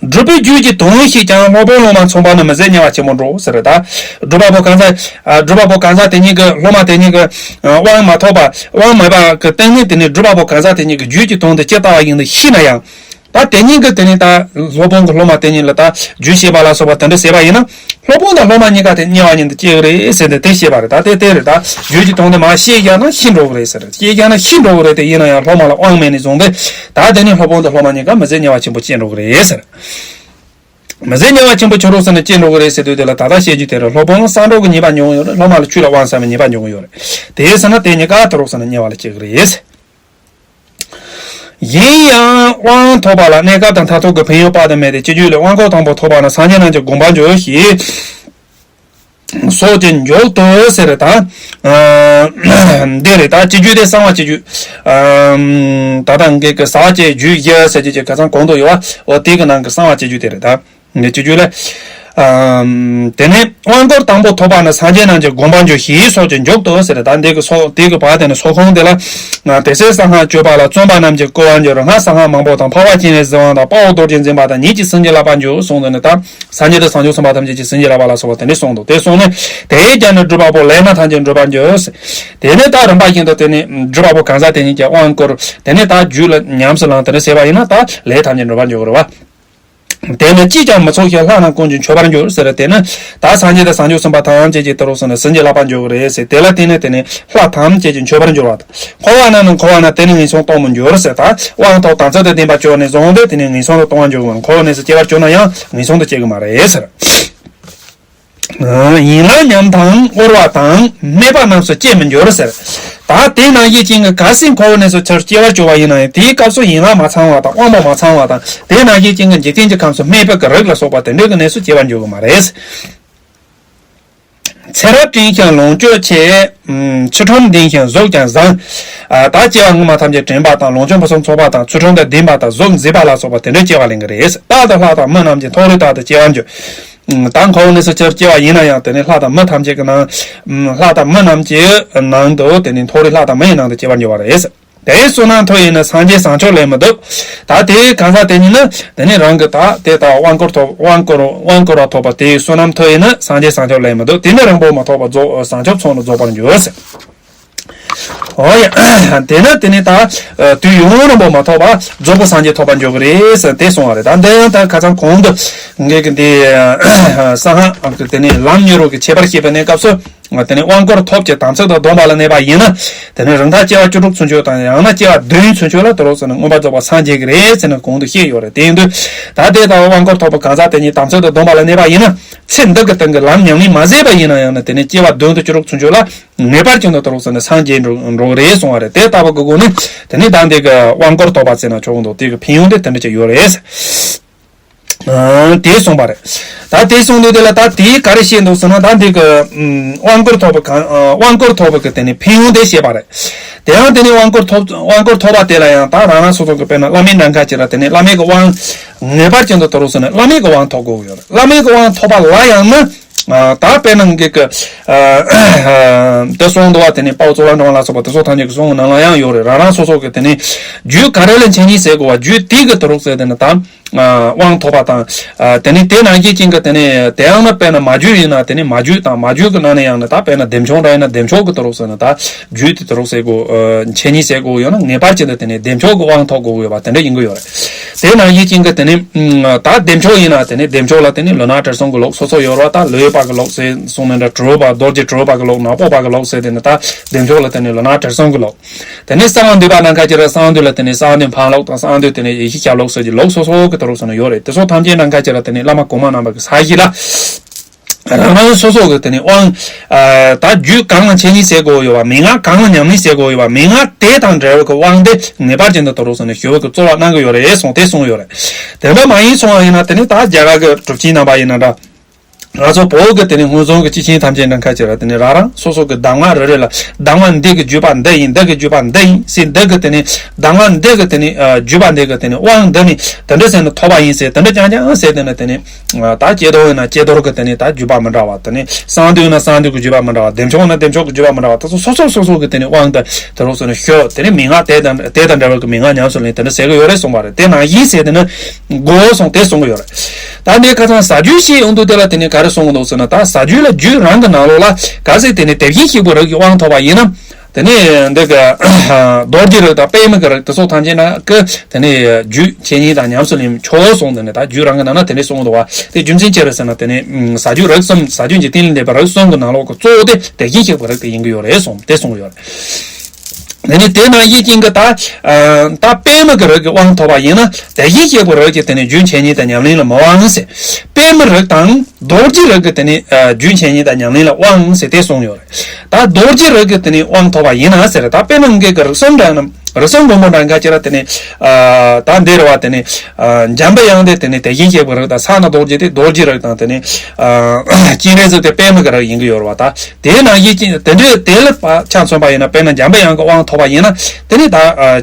སྒྲུབ་པའི་རྒྱུད་ཀྱི་དོན་ཤེས་ཀྱང་སློབ་དཔོན་སློབ་མ་མཚུངས་པ་ནི་མི་ཟད་དམྱལ་བ་ཆེན་པོར་འགྲོ་ཟེར། ད་སྒྲུབ་པ་པོ་གང་ཟག་སྒྲུབ་པ་པོ་གང་ཟག་དེ་ཉིད་ཀྱི་སློབ་མ་དེ་ཉིད་ཀྱི་དབང་མ་ཐོབ་པ། དབང་མེད་པ་གི་སྟེང་ནས་དེ་ནི་སྒྲུབ་པ་པོ་གང་ཟག་དེ་ཉིད་ཀྱི་རྒྱུད་ཀྱི་དོན་དེ་ཇི་ལྟ་བ་བཞིན་དུ་ཤེས་ན་ཡང་། ད་དེ་ཉིད་ཀྱི་དེ་ནི་ད་སློབ་དཔོན་གྱི་སློབ་མ་དེ་ཉིད་ལ་ད་རྒྱུད་བཤད་པ་ལ་སོགས་པ་དེ་འདྲ་བྱས་པ་ཡིན་ན། སློབ་དཔོན་དང་སློབ་མ་གཉིས་ཀ་དེ་དམྱལ་བ་ཉིད་དུ་སྐྱེ་གི་རེད་ཟེར་ཏེ་དེ་བཤད་པ་རེད། ད་དེ་དེ་རེད། ད་རྒྱུད་ཀྱི་དོན་དེ་མར་ཤེས་བཞག་ན་ཤེས་འགྲོ་གི་རེད་ཟེར། ཤེས་བཞག་ན་ཤེས་འགྲོ་གི་རེད་དེ། ཡིན་ན་ཡང་སློབ་མ་ལ་དབང་མེད་ནས་བཟུང་སྟེ། ད་དེ་ནི་སློབ་དཔོན་དང་སློབ་མ་གཉིས་ཀ་མི་ཟད་དམྱལ་བ་ཆེན་པོ་སྐྱེ་འགྲོ་གི་རེད་ཟེར། མི་ཟད་དམྱལ་བ་ཆེན་པོ་ཆུ་རོགས་ཟེར་ནས་སྐྱེ་འགྲོ་གི་རེད་ཟེར་དུས་དེ་ལ་ད་ལྟ་བཤད་རྒྱུ་དེ་རེད། སློབ་དཔོན་ལ་གསང་སྒྲོག་གི་ཉེས་པ་མྱོང་ཡོད་རེད། སློབ་མ་ལ་ཆོས་ལ་དབང་ཟ་བའི་ཉེས་པ་མྱོང་གི་ཡོད་རེད། དེ་ཟེར་ན་དེ་གཉིས་ཀ་དུ་རོགས་ཟེར་ནས་དམྱལ་བ་ལ་སྐྱེ་གི་རེད། ཡིན་ཡང་དབང་ཐོབ་པ་ལ་གནས་སྐབས་དང་མཐར་ཐུག་གི་ཕན་ཡོན་དཔག་ཏུ་མེད་དེ། སྤྱོད་རྒྱུད་ལས། དབང་བསྐུར་དང་པོ་ཐོབ་པ་ན་སངས་རྒྱས་རྣམས་ཀྱི་དགོངས་པར་འགྱུར་ཞེས་སོགས་ཀྱི་མཇུག་ཏུ་ཟེར་ད། འདི་རེད། ད་སྤྱོད་རྒྱུད་དེ་གསང་བ་སྤྱོད་རྒྱུད། ད་ལྟ་འགའ་གི་ཟབ་ཅིང་རྒྱུད་བཞི་ཟེར་རྒྱུ་ཅིག་ཁ་སང་གོང་དུ་ཡོད་པ། འོ་དེ་གི་ནང་གི་གསང་བ་སྤྱོད་རྒྱུད་དེ་རེད་ད། ངས་སྤྱོད་རྒྱུད་ལས། ཨམ། དེ་ནས་དབང་བསྐུར་དང་པོ་ཐོབ་པ་ན་སངས་རྒྱས་རྣམས་ཀྱི་དགོངས་པར་འགྱུར་ཞེས་སོགས་ཀྱི་མཇུག་ཏུ་ཟེར། ད་འདི་གི་སོགས་དེ་གི་བར་དེ་ནས་སོགས་ཁུངས་དེ་ལ། དེ་ཚེ་གསང་སྔགས་སྤྱོད་པ་ལ་བརྩོན་པ་རྣམས་ཀྱིས་བསྐུལ་བར་འགྱུར། སྔགས་གསང་སྔགས་མང་པོ་དང་། འཕགས་པ་སྤྱན་རས་གཟིགས་དབང་དང་། དཔའ་བོ་རྡོ་རྗེ་འཛིན་པ་དང་། ཉིད་ཀྱི་སེམས་ཀྱི་བསླབ་པར་འགྱུར་གསུངས་དོན་ནི། ད་སངས་རྒྱས་དང་བྱང་ཆུབ་སེམས་དཔའ་ཐམས་ཅད་ཀྱི་སེམས་ཀྱི་བསླབ་པ་ལ་སོགས་པ་དེ་འདྲ་གསུངས་འདུག་དེ་གསུངས་ནས་དེས་ཀྱང་ནི་སྒྲུབ་པ་པོ་ལས་སྣ་ཐམས་ཅད་འགྲུབ་པར་འགྱུར། དེ་ནས་ད་རིམ་པ་བཞིན་དུ་དེ་ནས་སྒྲུབ་པ་པོ་གང་ཟག་དེ་ཉིད་ཀྱིས་དབང་བསྐུར། དེ་ནས་ད་རྒྱུད་ལ་ཉམས་སུ་བླངས་དེ་འདྲ་བྱས་པ་ཡིན་ན་ད་ལས་ཐམས་ཅད་འགྲུབ་པར་འགྱུར་གྱི་རེད་བ། དེ་ནི་ཅིས་ཀྱང་མི་ཚུགས་ཤིང་ལྷ་རྣམས་ཀུན་གྱིས་མཆོད་པར་འགྱུར་ཟེར། དེ་ནི་ད་སངས་རྒྱས་དང་བྱང་ཆུབ་སེམས་དཔའ་ཐམས་ཅད་ཀྱིས་དུ་རུ་སོང་ནས་སེམས་ཀྱི་བསླབ་པར་འགྱུར་གྱི་རེད་ཟེར། དེ་ལ་བརྟེན་ནས་དེ་ནི་ལྷ་ཐམས་ཅད་ཀྱིས་མཆོད་པར་འགྱུར་བ་དང་། འཁོར་བ་ན་ནི་འཁོར་བ་ན་དེ་ནི་ངན་སོང་གཏོང་མི་འགྱུར་ཟེར། ད་དབང་ཐོབ་དམ་ཚིག་དང་ལྡན་པ་བྱུང་ནས་བཟུང་སྟེ་དེ་ནི་ངན་སོང་དུ་གཏོང་བར་འགྱུར་གྱི་མ་རེད། འཁོར་བའི་གནས་སུ་སྐྱེ་བར་གྱུར་ན་ཡང་ངན་སོང་དུ་སྐྱེ་གི་མ་རེད་ཟེར། ཡན་ལག་ཉམས་དང་བོར་བ་དང་སྨད་པ་རྣམས་སུ་སྐྱེ་མི་འགྱུར་ཟེར། ད་དེ་ནང་བཞིན་ཅན་གྱི་གལ་སྲིད་འཁོར་བའི་གནས་སུ་ཆུར་སྐྱེ་བར་གྱུར་པ་ཡིན་ན་ཡང་དེའི་སྐབས་སུ་ཡན་ལག་མ་ཚང་བ་དང་དབང་པོ་མ་ཚང་བ་དང་དེ་ནང་བཞིན་ཅན་གྱི་འཇིག་རྟེན་གྱི་ཁམས་སུ་སྨད་པའི་གི་རིགས་ལ་སོགས་པ་དེ་འདྲའི་གི་གནས་སུ་སྐྱེ་བར་འགྱུར་གི་མ་རེད། ཚེ་རབས་བྲིན་ཞིང་ལོངས་སྤྱོད་ཆེ། ཚུལ་ཁྲིམས་ལྡན་ཞིང་གཟུགས་ཀྱང་བཟང་། ད་སྐྱེ་བ་སྔོན་མ་ཐམས་ཅད་དྲན་པ་དང་ལོངས་སྤྱོད་ཕུན་སུམ་ཚོགས་པ་དང་ཚུལ་ཁྲིམས་དང་ལྡན་པ་དང་གཟུགས་མཛེས་པ་ལ་སོགས་པ་དེ་འདྲའི་སྐྱེ་བ་ལེན་གི་རེད། རྟག་ཏུ་ལྷ་དང་མི་རྣམས་ཀྱི་མཐོ་རིས་དག་ཏུ་སྐྱེ་བར་འགྱུར། ད་འཁོར་བའི་གནས་སུ་ཆུར་སྐྱེ་བ་ཡིན་ན་ཡང་དེ་ནི་ལྷ་དང་མི་ཐམས་ཅད་ཀྱི་ནང་། ལྷ་དང་མི་རྣམས་ཀྱི་ནང་དུ་དེ་ནི་མཐོ་རིས་ལྷ་དང་མི་ཡི་ནང་དུ་སྐྱེ་བར་འགྱུར་བ་རེད། དེའི་བསོད་ནམས་མཐོ་ཡིན་ན་སངས་རྒྱས་བྱང་ཆུབ་ལས་མི་ལྡོག་ད་དེའི་གང་ཟག་དེ་ཉིད་ནི་དེ་ནི་རང་གི་ད་དེ་ལྟ་དབང་བསྐུར་ཐོབ་དབང་བསྐུར་དབང་བསྐུར་བ་ཐོབ་པ་དེའི་བསོད་ནམས་མཐོ་ཡིན་ན་སངས་རྒྱས་བྱང་ཆུབ་ལས་མི་ལྡོག་དེ་ནི་རིང་པོ་མི་ཐོགས་པར་རྫོགས་བྱང་ཆུབ་མཚུངས་ལ་རྫོགས་པར་འགྱུར་ཟེར། འོ་ཡ། དེ་ནི་དེ་ནི་ད་དུས་ཡུན་རིང་པོ་མ་ཐོགས་པར་རྫོགས་པའི་སངས་རྒྱས་ཐོབ་པར་འགྱུར་གི་རེད་ཟེར་དེ་གསུངས་པ་རེད། ད་འདི་ཡང་ད་ཁ་སང་གོང་དུ་ངེད་ཀྱི་འདི་གསང་སྔགས་དེ་ནི་ལམ་གཉིས་རོགས་ཀྱི་ཁྱད་པར་བཤད་པའི་གནས་སྐབས་སུ། དེ་ནས་དབང་བསྐུར་ཐོབ་ཀྱི་དམ་ཚིག་དང་སྡོམ་པ་ལ་གནས་པ་ཡིན་ན། དེ་ནས་རིང་ཐག་སྐྱེ་བ་བཅུ་དྲུག་ཚུན་ཆོད་དང་ཡང་ན་སྐྱེ་བ་བདུན་ཚུན་ཆོད་ལ་དུ་རོགས་ཟེར་ན་མངོན་པར་རྫོགས་པར་སངས་རྒྱས་ཀྱི་རེད་ཟེར་ནས་གོང་དུ་བཤད་ཡོད་རེད། དེ་ཡིན་དུས་ད་ལྟའི་ལྟ་བ་དབང་བསྐུར་ཐོབ་པའི་གང་ཟག་དེ་ཉིད་དམ་ཚིག་དང་སྡོམ་པ་ལ་གནས་པ་ཡིན་ན། ཚེ་འདི་གི་སྟེང་གི་ལམ་ཉམས་ལེན་མ་མཛད་པ་ཡིན་ན་ཡང་ན་དེ་ནས་སྐྱེ་བ་བདུན་དང་བཅུ་དྲུག་ཚུན་ཆོད་ལ་ངེས་པར་ཅན་དུ་དུ་རོགས་ཟེར་ནས་སངས་རྒྱས་འགྲོ་འགྲོ་གི་རེད་གསུང་བ་རེད། དེ་ལྟ་བུ་གི་སྒོ་ནས་དེ་ནས་ད་འདི་གི་དབང་བསྐུར་ཐོབ་པ་ཟེར་ན་ཆོག་གི་འདུག་དེ་གི་ཕན་ཡོན་དེ་དེ་འདྲ་ཅིག་ཡོད་རེད། དེ་གསུངས་པ་རེད། ད་དེ་གསུངས་དུས་དེ་ལ་ད་དེའི་ག་རེ་བཤད་འདུག་ཟེར་ན་ད་འདི་གི་དབང་བསྐུར་ཐོབ་པ་གང་དབང་བསྐུར་ཐོབ་པ་གི་དེ་ནི་ཕན་ཡོན་དེ་བཤད་པ་རེད། དེ་ཡང་དེ་ནི་དབང་བསྐུར་ཐོབ་དབང་བསྐུར་ཐོབ་པ་དེ་ལ་ཡང་ད་རང་རང་སོ་སོ་གི་དཔེར་ན་བླ་མའི་འདྲ་མཁན་ཅིག་ལ་དེ་ནི་བླ་མའི་གི་དབང་ངེས་པར་ཅན་དུ་དུ་རོགས་ཟེར་ནས་བླ་མའི་གི་དབང་ཐོབ་དགོས་ཀྱི་ཡོད་རེད། བླ་མའི་གི་དབང་ཐོབ་པ་ལ་ཡང་ན་ ད་དཔེར་ན་ངེད་ཀྱི་དེ་གསུང་འདུག་བ། དེ་ནས་དཔའ་བོ་གཙུག་ལག་སྒྲོལ་མ་ལ་སོགས་པ་དེ་ཚོ་ཐམས་ཅད་ཀྱི་གསུང་གི་ནང་ལ་ཡང་ཡོད་རེད། རང་རང་སོ་སོ་གི་དེ་ནས་རྒྱུད་ག་རེ་ལ་འཆད་ཉན་ཟེར་དགོས་བ། རྒྱུད་དེ་གི་དུ་རུག་ཟེར་དེ་ནི་ད་དབང་ཐོབ་པ་དང་། དེ་ནས་དེ་ནང་བཞིན་ཅན་གྱི་དེ་ནས་དེ་ཡང་ན་དཔེར་ན་མ་རྒྱུད་ཡིན་ན་དེ་ནས་མ་རྒྱུད་དང་། མ་རྒྱུད་ཀྱི་ནང་ནས་ཡང་ན་ད་དཔེར་ན་བདེ་མཆོག་འདྲ་ཡིན་ན་བདེ་མཆོག་གི་དུ་རུག་ཟེར་ན་ད་རྒྱུད་དེ་དུ་རུག་ཟེར་དགོས། འཆད་ཉན་ཟེར་དགོས་ཡོད་ན་ངེས་པར་ཅན་དུ་དེ་ནས་བདེ་མཆོག་གི་དབང་ཐོབ་དགོས་ཡོད་པ་དེ་འདྲ་ཡིན་གྱི་ཡོད་རེད། དེ་ནང་བཞིན་ཅན་གྱི་དེ་ནས་ད་བདེ་མཆོག་ཡིན་ན་དེ་ནས་བདེ་མཆོག་ལ་དེ་ནས་ལུས་ངག་དྲི་གསུམ་གྱི་ལུགས་སོ་སོ་ཡོད་རེད་བ། ད་ལུས་པ་གི་ལུགས་ཟེར་གསུངས་ནས་འདྲ། གྲུབ་པ་རྡོ་རྗེ་གྲུབ་པ་གི་ལུགས། ནག་པོ་པ་གི་ལུགས་ཟེར་དེ་ནི་ད་བདེ་མཆོག་ལ་དེ་ནི་ལུས་ངག་དྲི་གསུམ་གྱི་ལུགས། དེ་ནས་གསང་འདུས་པ་ནང་ཁ་ཅིག་ར་གསང་འདུས་ལ་དེ་ནི་གསང་འདུས་འཕགས་ལུགས་དང་། གསང་འདུས་དེ་ནི་ཡེ་ཤེས་ཞབས་ལུགས་ཟེར་གྱི་ལུགས་སོ་སོ་གི་དུ་རུག་ཟེར་ནས་ཡོད་རེད། དེ་ཚོ་ཐམས་ཅད་ནང་ཁ་ཅིག་ར་དེ་ནི་བླ་མ་གོང་མ་རྣམ་པ་གི་ས་གཞི་ལ་རང་རང་སོ་སོ་གི་དེ་ནི་དབང་། ད་རྒྱུད་གང་ལ་འཆད་ཉན་ཟེར་དགོས་ཡོད་པ། མན་ངག་གང་ལ་ཉམས་ལེན་ཟེར་དགོས་ཡོད་པ། མན་ངག་དེ་དང་འབྲེལ་བའི་གི་དབང་དེ་ངེས་པར་ཅན་དུ་དུ་རུག་ཟེར་ནས་ཞུ་བའི་གི་རྩོལ་བ་གནང་གི་ཡོད་རེད་གསུངས་དེ་གསུངས་ཡོད་རེད། དེ་འདྲ་མ་ཡིན་སོང་བ་ཡིན་ན་དེ་ནི་ད་རྒྱ་གར་གི་གྲུབ་ཆེན་རྣམ་པ་ཡིན་ན་འདྲ། ང་ཚོ་བོད་ཀྱི་དེ་ནི་སྔོན་སོང་གི་སྐྱེས་ཆེན་ཐམས་ཅད་ནང་ཁ་ཅིག་ར་དེ་ནི་རང་རང་སོ་སོ་གི་གདམས་ངག་རེ་རེ་ལ་གདམས་ངག་འདི་གི་བརྒྱུད་པ་འདི་ཡིན། འདི་གི་བརྒྱུད་པ་འདི་ཡིན་ཟེར། འདི་གི་དེ་ནི་གདམས་ངག་འདི་གི་དེ་ནི་བརྒྱུད་པ་འདི་གི་དེ་ནི་དབང་འདི་ནི་དེ་འདྲ་ཟེར་ནས་ཐོབ་པ་ཡིན་ཟེར། དེ་འདྲ་རྐྱང་རྐྱང་ཟེར་དེ་ནི་དེ་ནི་ད་ཀྱེ་རྡོར་ཡིན་ན་ཀྱེ་རྡོར་གི་དེ་ནི་ད་བརྒྱུད་པ་མི་འདྲ་བ། དེ་ནི་གསང་འདུས་ཡིན་ན་གསང་འདུས་གི་བརྒྱུད་པ་མི་འདྲ་བ། བདེ་མཆོག་ཡིན་ན་བདེ་མཆོག་གི་བརྒྱུད་པ་མི་འདྲ་བ། དེ་ཚོ་སོ་སོ་སོ་སོ་གི་དེ་ནི་དབང་དུ་དུ་རུག་ཟེར་ནས་ཞུ། དེ་ནི་མན་ངག་དེ་དང་དེ་དང་འབྲེལ་བའི་གི་མན་ངག་ཉམས་སུ་ལེན་དེ་འདྲ་ཟེར་གི་ཡོད་རེད་གསུངས་པ་རེད། དེ་ནང་བཞིན་ཟེར་དེ་ནི་དགོས་གསུངས་དེ་གསུང་གི་ཡོད་རེད། ད་འདི་ཁ་སང་ཟ་རྒྱུ་ཞིག་ཡོང་དུས་དེ་ལ་དེ་ནི་ག་རེ་གསུང་གི་འདུག་ཟེར་ན། ད་ཟ་རྒྱུ་ལ་རྒྱུད་རང་གི་ནང་ལོགས་ལ་གལ་སྲིད་དེ་ནི་དེ་བཞིན་གཤེགས་པའི་རིགས་ཀྱི་དབང་ཐོབ་པ་ཡིན་ན། དེ་ནི་འདི་གི་རྡོ་རྗེ་རིགས་དང་པདྨ་གི་རིགས་དེ་ཚོ་ཐམས་ཅད་ནང་གི་དེ་ནི་རྒྱུད་འཆད་ཉན་དང་ཉམས་སུ་ལེན་ཆོག་གསུངས། དེ་ནི་ད་རྒྱུད་རང་གི་ནང་ན་དེ་འདྲ་གསུངས་འདུག་བ། དེ་རྒྱུ་མཚན་ཅི་རེད་ཟེར་ན། དེ་ནི་ཟ་རྒྱུ་རིགས་གསུམ། ཟ་རྒྱུ་འཇིག་རྟེན་ལས་འདས་པའི་རིགས་གསུམ་གྱི་ནང་ལོགས་ཀྱི་གཙོ་བོ་དེ་དེ་བཞིན་གཤེགས་པའི་རིགས་དེ་ཡིན་གྱི་ཡོད་རེད་གསུངས། དེ་གསུངས་ཡོད་རེད། དེ་ནི་དེ་ནང་བཞིན་ཅན་གྱི་ད་ད་པདྨ་གི་རིགས་ཀྱི་དབང་ཐོབ་པ་ཡིན་ན་དེ་བཞིན་གཤེགས་པའི་རིགས་ཀྱི་དེ་ནི་རྒྱུད་འཆད་ཉན་དང་ཉམས་ལེན་ལ་མི་དབང་ཟེར། པདྨ་རིགས་དང་རྡོ་རྗེ་རིགས་ཀྱི་དེ་ནི་རྒྱུད་འཆད་ཉན་དང་ཉམས་ལེན་ལ་དབང་ཟེར་དེ་གསུངས་ཡོད་རེད། ད་རྡོ་རྗེ་རིགས་ཀྱི་དེ་ནི་དབང་ཐོབ་པ་ཡིན་ན་ཟེར། ད་དཔེར་ན་ངེད་ཀྱི་རིགས་གསུམ་འདྲ་ན། རིགས་གསུམ་མགོན་པོ་འདྲ་འགའ་ཅིག་ར་དེ་ནི་ད་འདི་རེད་བ། དེ་ནི་འཇམ་པའི་དབྱངས་དེ་དེ་ནི་དེ་བཞིན་གཤེགས་པའི་རིགས་དང་། ས་ན་རྡོ་རྗེ་དེ་རྡོ་རྗེ་རིགས་དང་། དེ་ནི་སྤྱན་རས་གཟིགས་དེ་པདྨ་གི་རིགས་ཡིན་གྱི་ཡོད་རེད་བ། ད་དེ་ནང་བཞིན་ཅན་དེ་འདྲའི་དེ་ལ་ཆ་མཚོན་པ་ཡིན་ན། དཔེར་ན་འཇམ་པའི་དབྱངས་ཀྱི་དབང་ཐོབ་པ་ཡིན་ན་དེ་ནི་ད་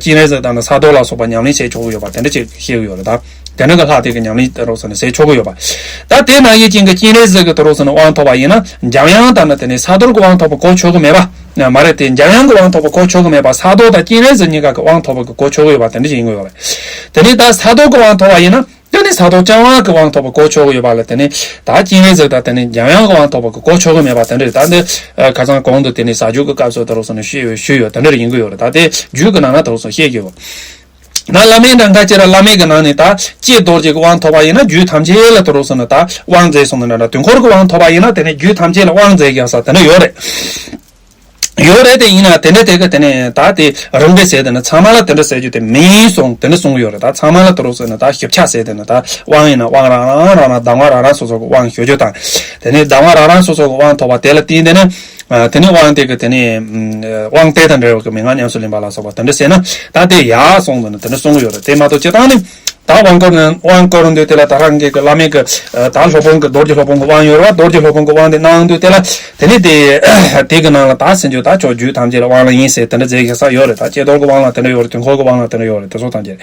སྤྱན་རས་གཟིགས་དང་ནི་ས་རྡོ་ལ་སོགས་པ་ཉམས་ལེན་བྱེད་ཆོག་གི་ཡོད་པ་དེ་འདྲ་ཅིག་བཤད་གི་ཡོད་རེད། ད་དེ་འདྲ་གི་ལྷ་དེ་གི་ཉམས་ལེན་དུ་རུག་ཟེར་ནས་ཟེར་ཆོག་གི་ཡོད་པ། ད་དེ་ནང་བཞིན་ཅན་གྱི་སྤྱན་རས་གཟིགས་ཀྱི་དུ་རུག་ཟེར་ནས་དབང་ཐོབ་པ་ཡིན་ན་འཇམ་དབྱངས་དང་ནི་དེ་ནི་ས་རྡོར་གྱི་དབང་ཐོབ་པ་གོ་ཆོག་གི་མེད་པ། མ་རེད། དེ་འཇམ་དབྱངས་ཀྱི་དབང་ཐོབ་པ་གོ་ཆོག་གི་མེད་པ། ས་རྡོ་དང་སྤྱན་རས་གཟིགས་གཉིས་ཀ་གི་དབང་ཐོབ་པ་གི་གོ་ཆོག་གི་ཡོད་པ་དེ་འདྲ་ཅིག་ཡིན་གི་ཡོད་རེད། དེ་ནི་ད་ས་རྡོ་གི་དབང་ཐོབ་པ་ཡིན་ན་དེ་ནི་ས་རྡོ་རྐྱང་པ་གི་དབང་ཐོབ་པ་གོ་ཆོག་གི་ཡོད་པ་ལ། དེ་ནི་ད་སྤྱན་རས་གཟིགས་དང་དེ་ནི་འཇམ་དབྱངས་ཀྱི་དབང་ཐོབ་པ་གི་གོ་ཆོག་གི་མེད་པ་དེ་འདྲ་རེད། ད་འདི་ཁ་སང་གོང་དུ་དེ་ནི་ཟ་རྒྱུ་གི་སྐབས་སུ་དུ་རུག་ཟེར་ནས་ཞུས་ཞུས་ཡོད། དེ་འདྲ་ཡིན་གི་ཡོད་རེད། ད་དེ་རྒྱུད་ཀྱི་ནང་ན་དུ་རུག་ཟེར་བཤད་ཀྱི་ཡོད། ན་བླ་མའི་འདྲ་འགའ་ཅིག་ར་བླ་མའི་གི་ནང་ནས་ད་ཀྱེ་རྡོ་རྗེ་གི་དབང་ཐོབ་པ་ཡིན་ན་རྒྱུད་ཐམས་ཅད་ལ་དུ་རུག་ཟེར་ནས་ད་དབང་མཛད་གསུངས་ནས་འདྲ་འདྲ། དུས་འཁོར་གི་དབང་ཐོབ་པ་ཡིན་ན་དེ་ནས་རྒྱུད་ཐམས་ཅད་ལ་དབང་མཛད་ཀྱང་ས་དེ་འདྲ་ཡོད་རེད། ཡོད་རེད། དེ་ཡིན་ན་དེ་འདྲ་དེ་གི་དེ་ནས་ད་དེ་རང་འགྲེལ་ཟེར་དེ་ནི་ཚང་མ་ལ་དེ་འདྲ་ཟེར་རྒྱུ་དེ་མིན་གསུངས། དེ་འདྲ་གསུངས་ཡོད་རེད། ད་ཚང་མ་ལ་དུ་རུག་ཟེར་ནས་ད་ཞིབ་ཆ་ཟེར་དེ་ནི་ད་དབང་ཡིན་ན་དབང་རང་རང་རང་རང་གདམས་ངག་རང་རང་སོ་སོ་གི་དབང་ཞུ་རྒྱུ་དང་། དེ་ནས་གདམས་ངག་རང་རང་སོ་སོ་གི་དབང་ཐོབ་པ་དེ་ལ་བརྟེན་དེ་ནི། དེ་ནི་དབང་དེ་གི་དེ་ནི་དབང་དེ་དང་འབྲེལ་བའི་གི་མན་ངག་ཉམས་སུ་ལེན་པ་ལ་སོགས་པ་དེ་འདྲ་ཟེར་ན་ད་དེ་ཡག་གསུངས་འདུག་ན་དེ་འདྲ་གསུང་གི་ཡོད་རེད། དེ་མ་གཏོགས་སྤྱིར་བཏང་ནི་ད་དབང་བསྐུར་ནས་དབང་བསྐུར་འདུག་དེ་ལ་ད་རང་གི་གི་བླ་མའི་གི་ད་སློབ་དཔོན་གི་རྡོ་རྗེ་སློབ་དཔོན་གི་དབང་ཡོད་རེད་བ། རྡོ་རྗེ་སློབ་དཔོན་གི་དབང་དེ་གནང་འདུག་དེ་ལ་དེ་ནི་དེ་དེ་གི་ནང་ལ་ད་ཟེར་རྒྱུ་ད་ཆོས་རྒྱུད་ཐམས་ཅད་ལ་དབང་ལ་ཡིན་ཟེར་དེ་འདྲ་མཛད་ཀྱི་ས་ཡོད་རེད། ད་ཀྱེ་རྡོར་གི་དབང་ལ་དེ་འདྲ་ཡོད་རེད། དུས་འཁོར་གི་དབང་ལ་དེ་འདྲ་ཡོད་རེད། དེ་ཚོ་ཐམས་ཅད།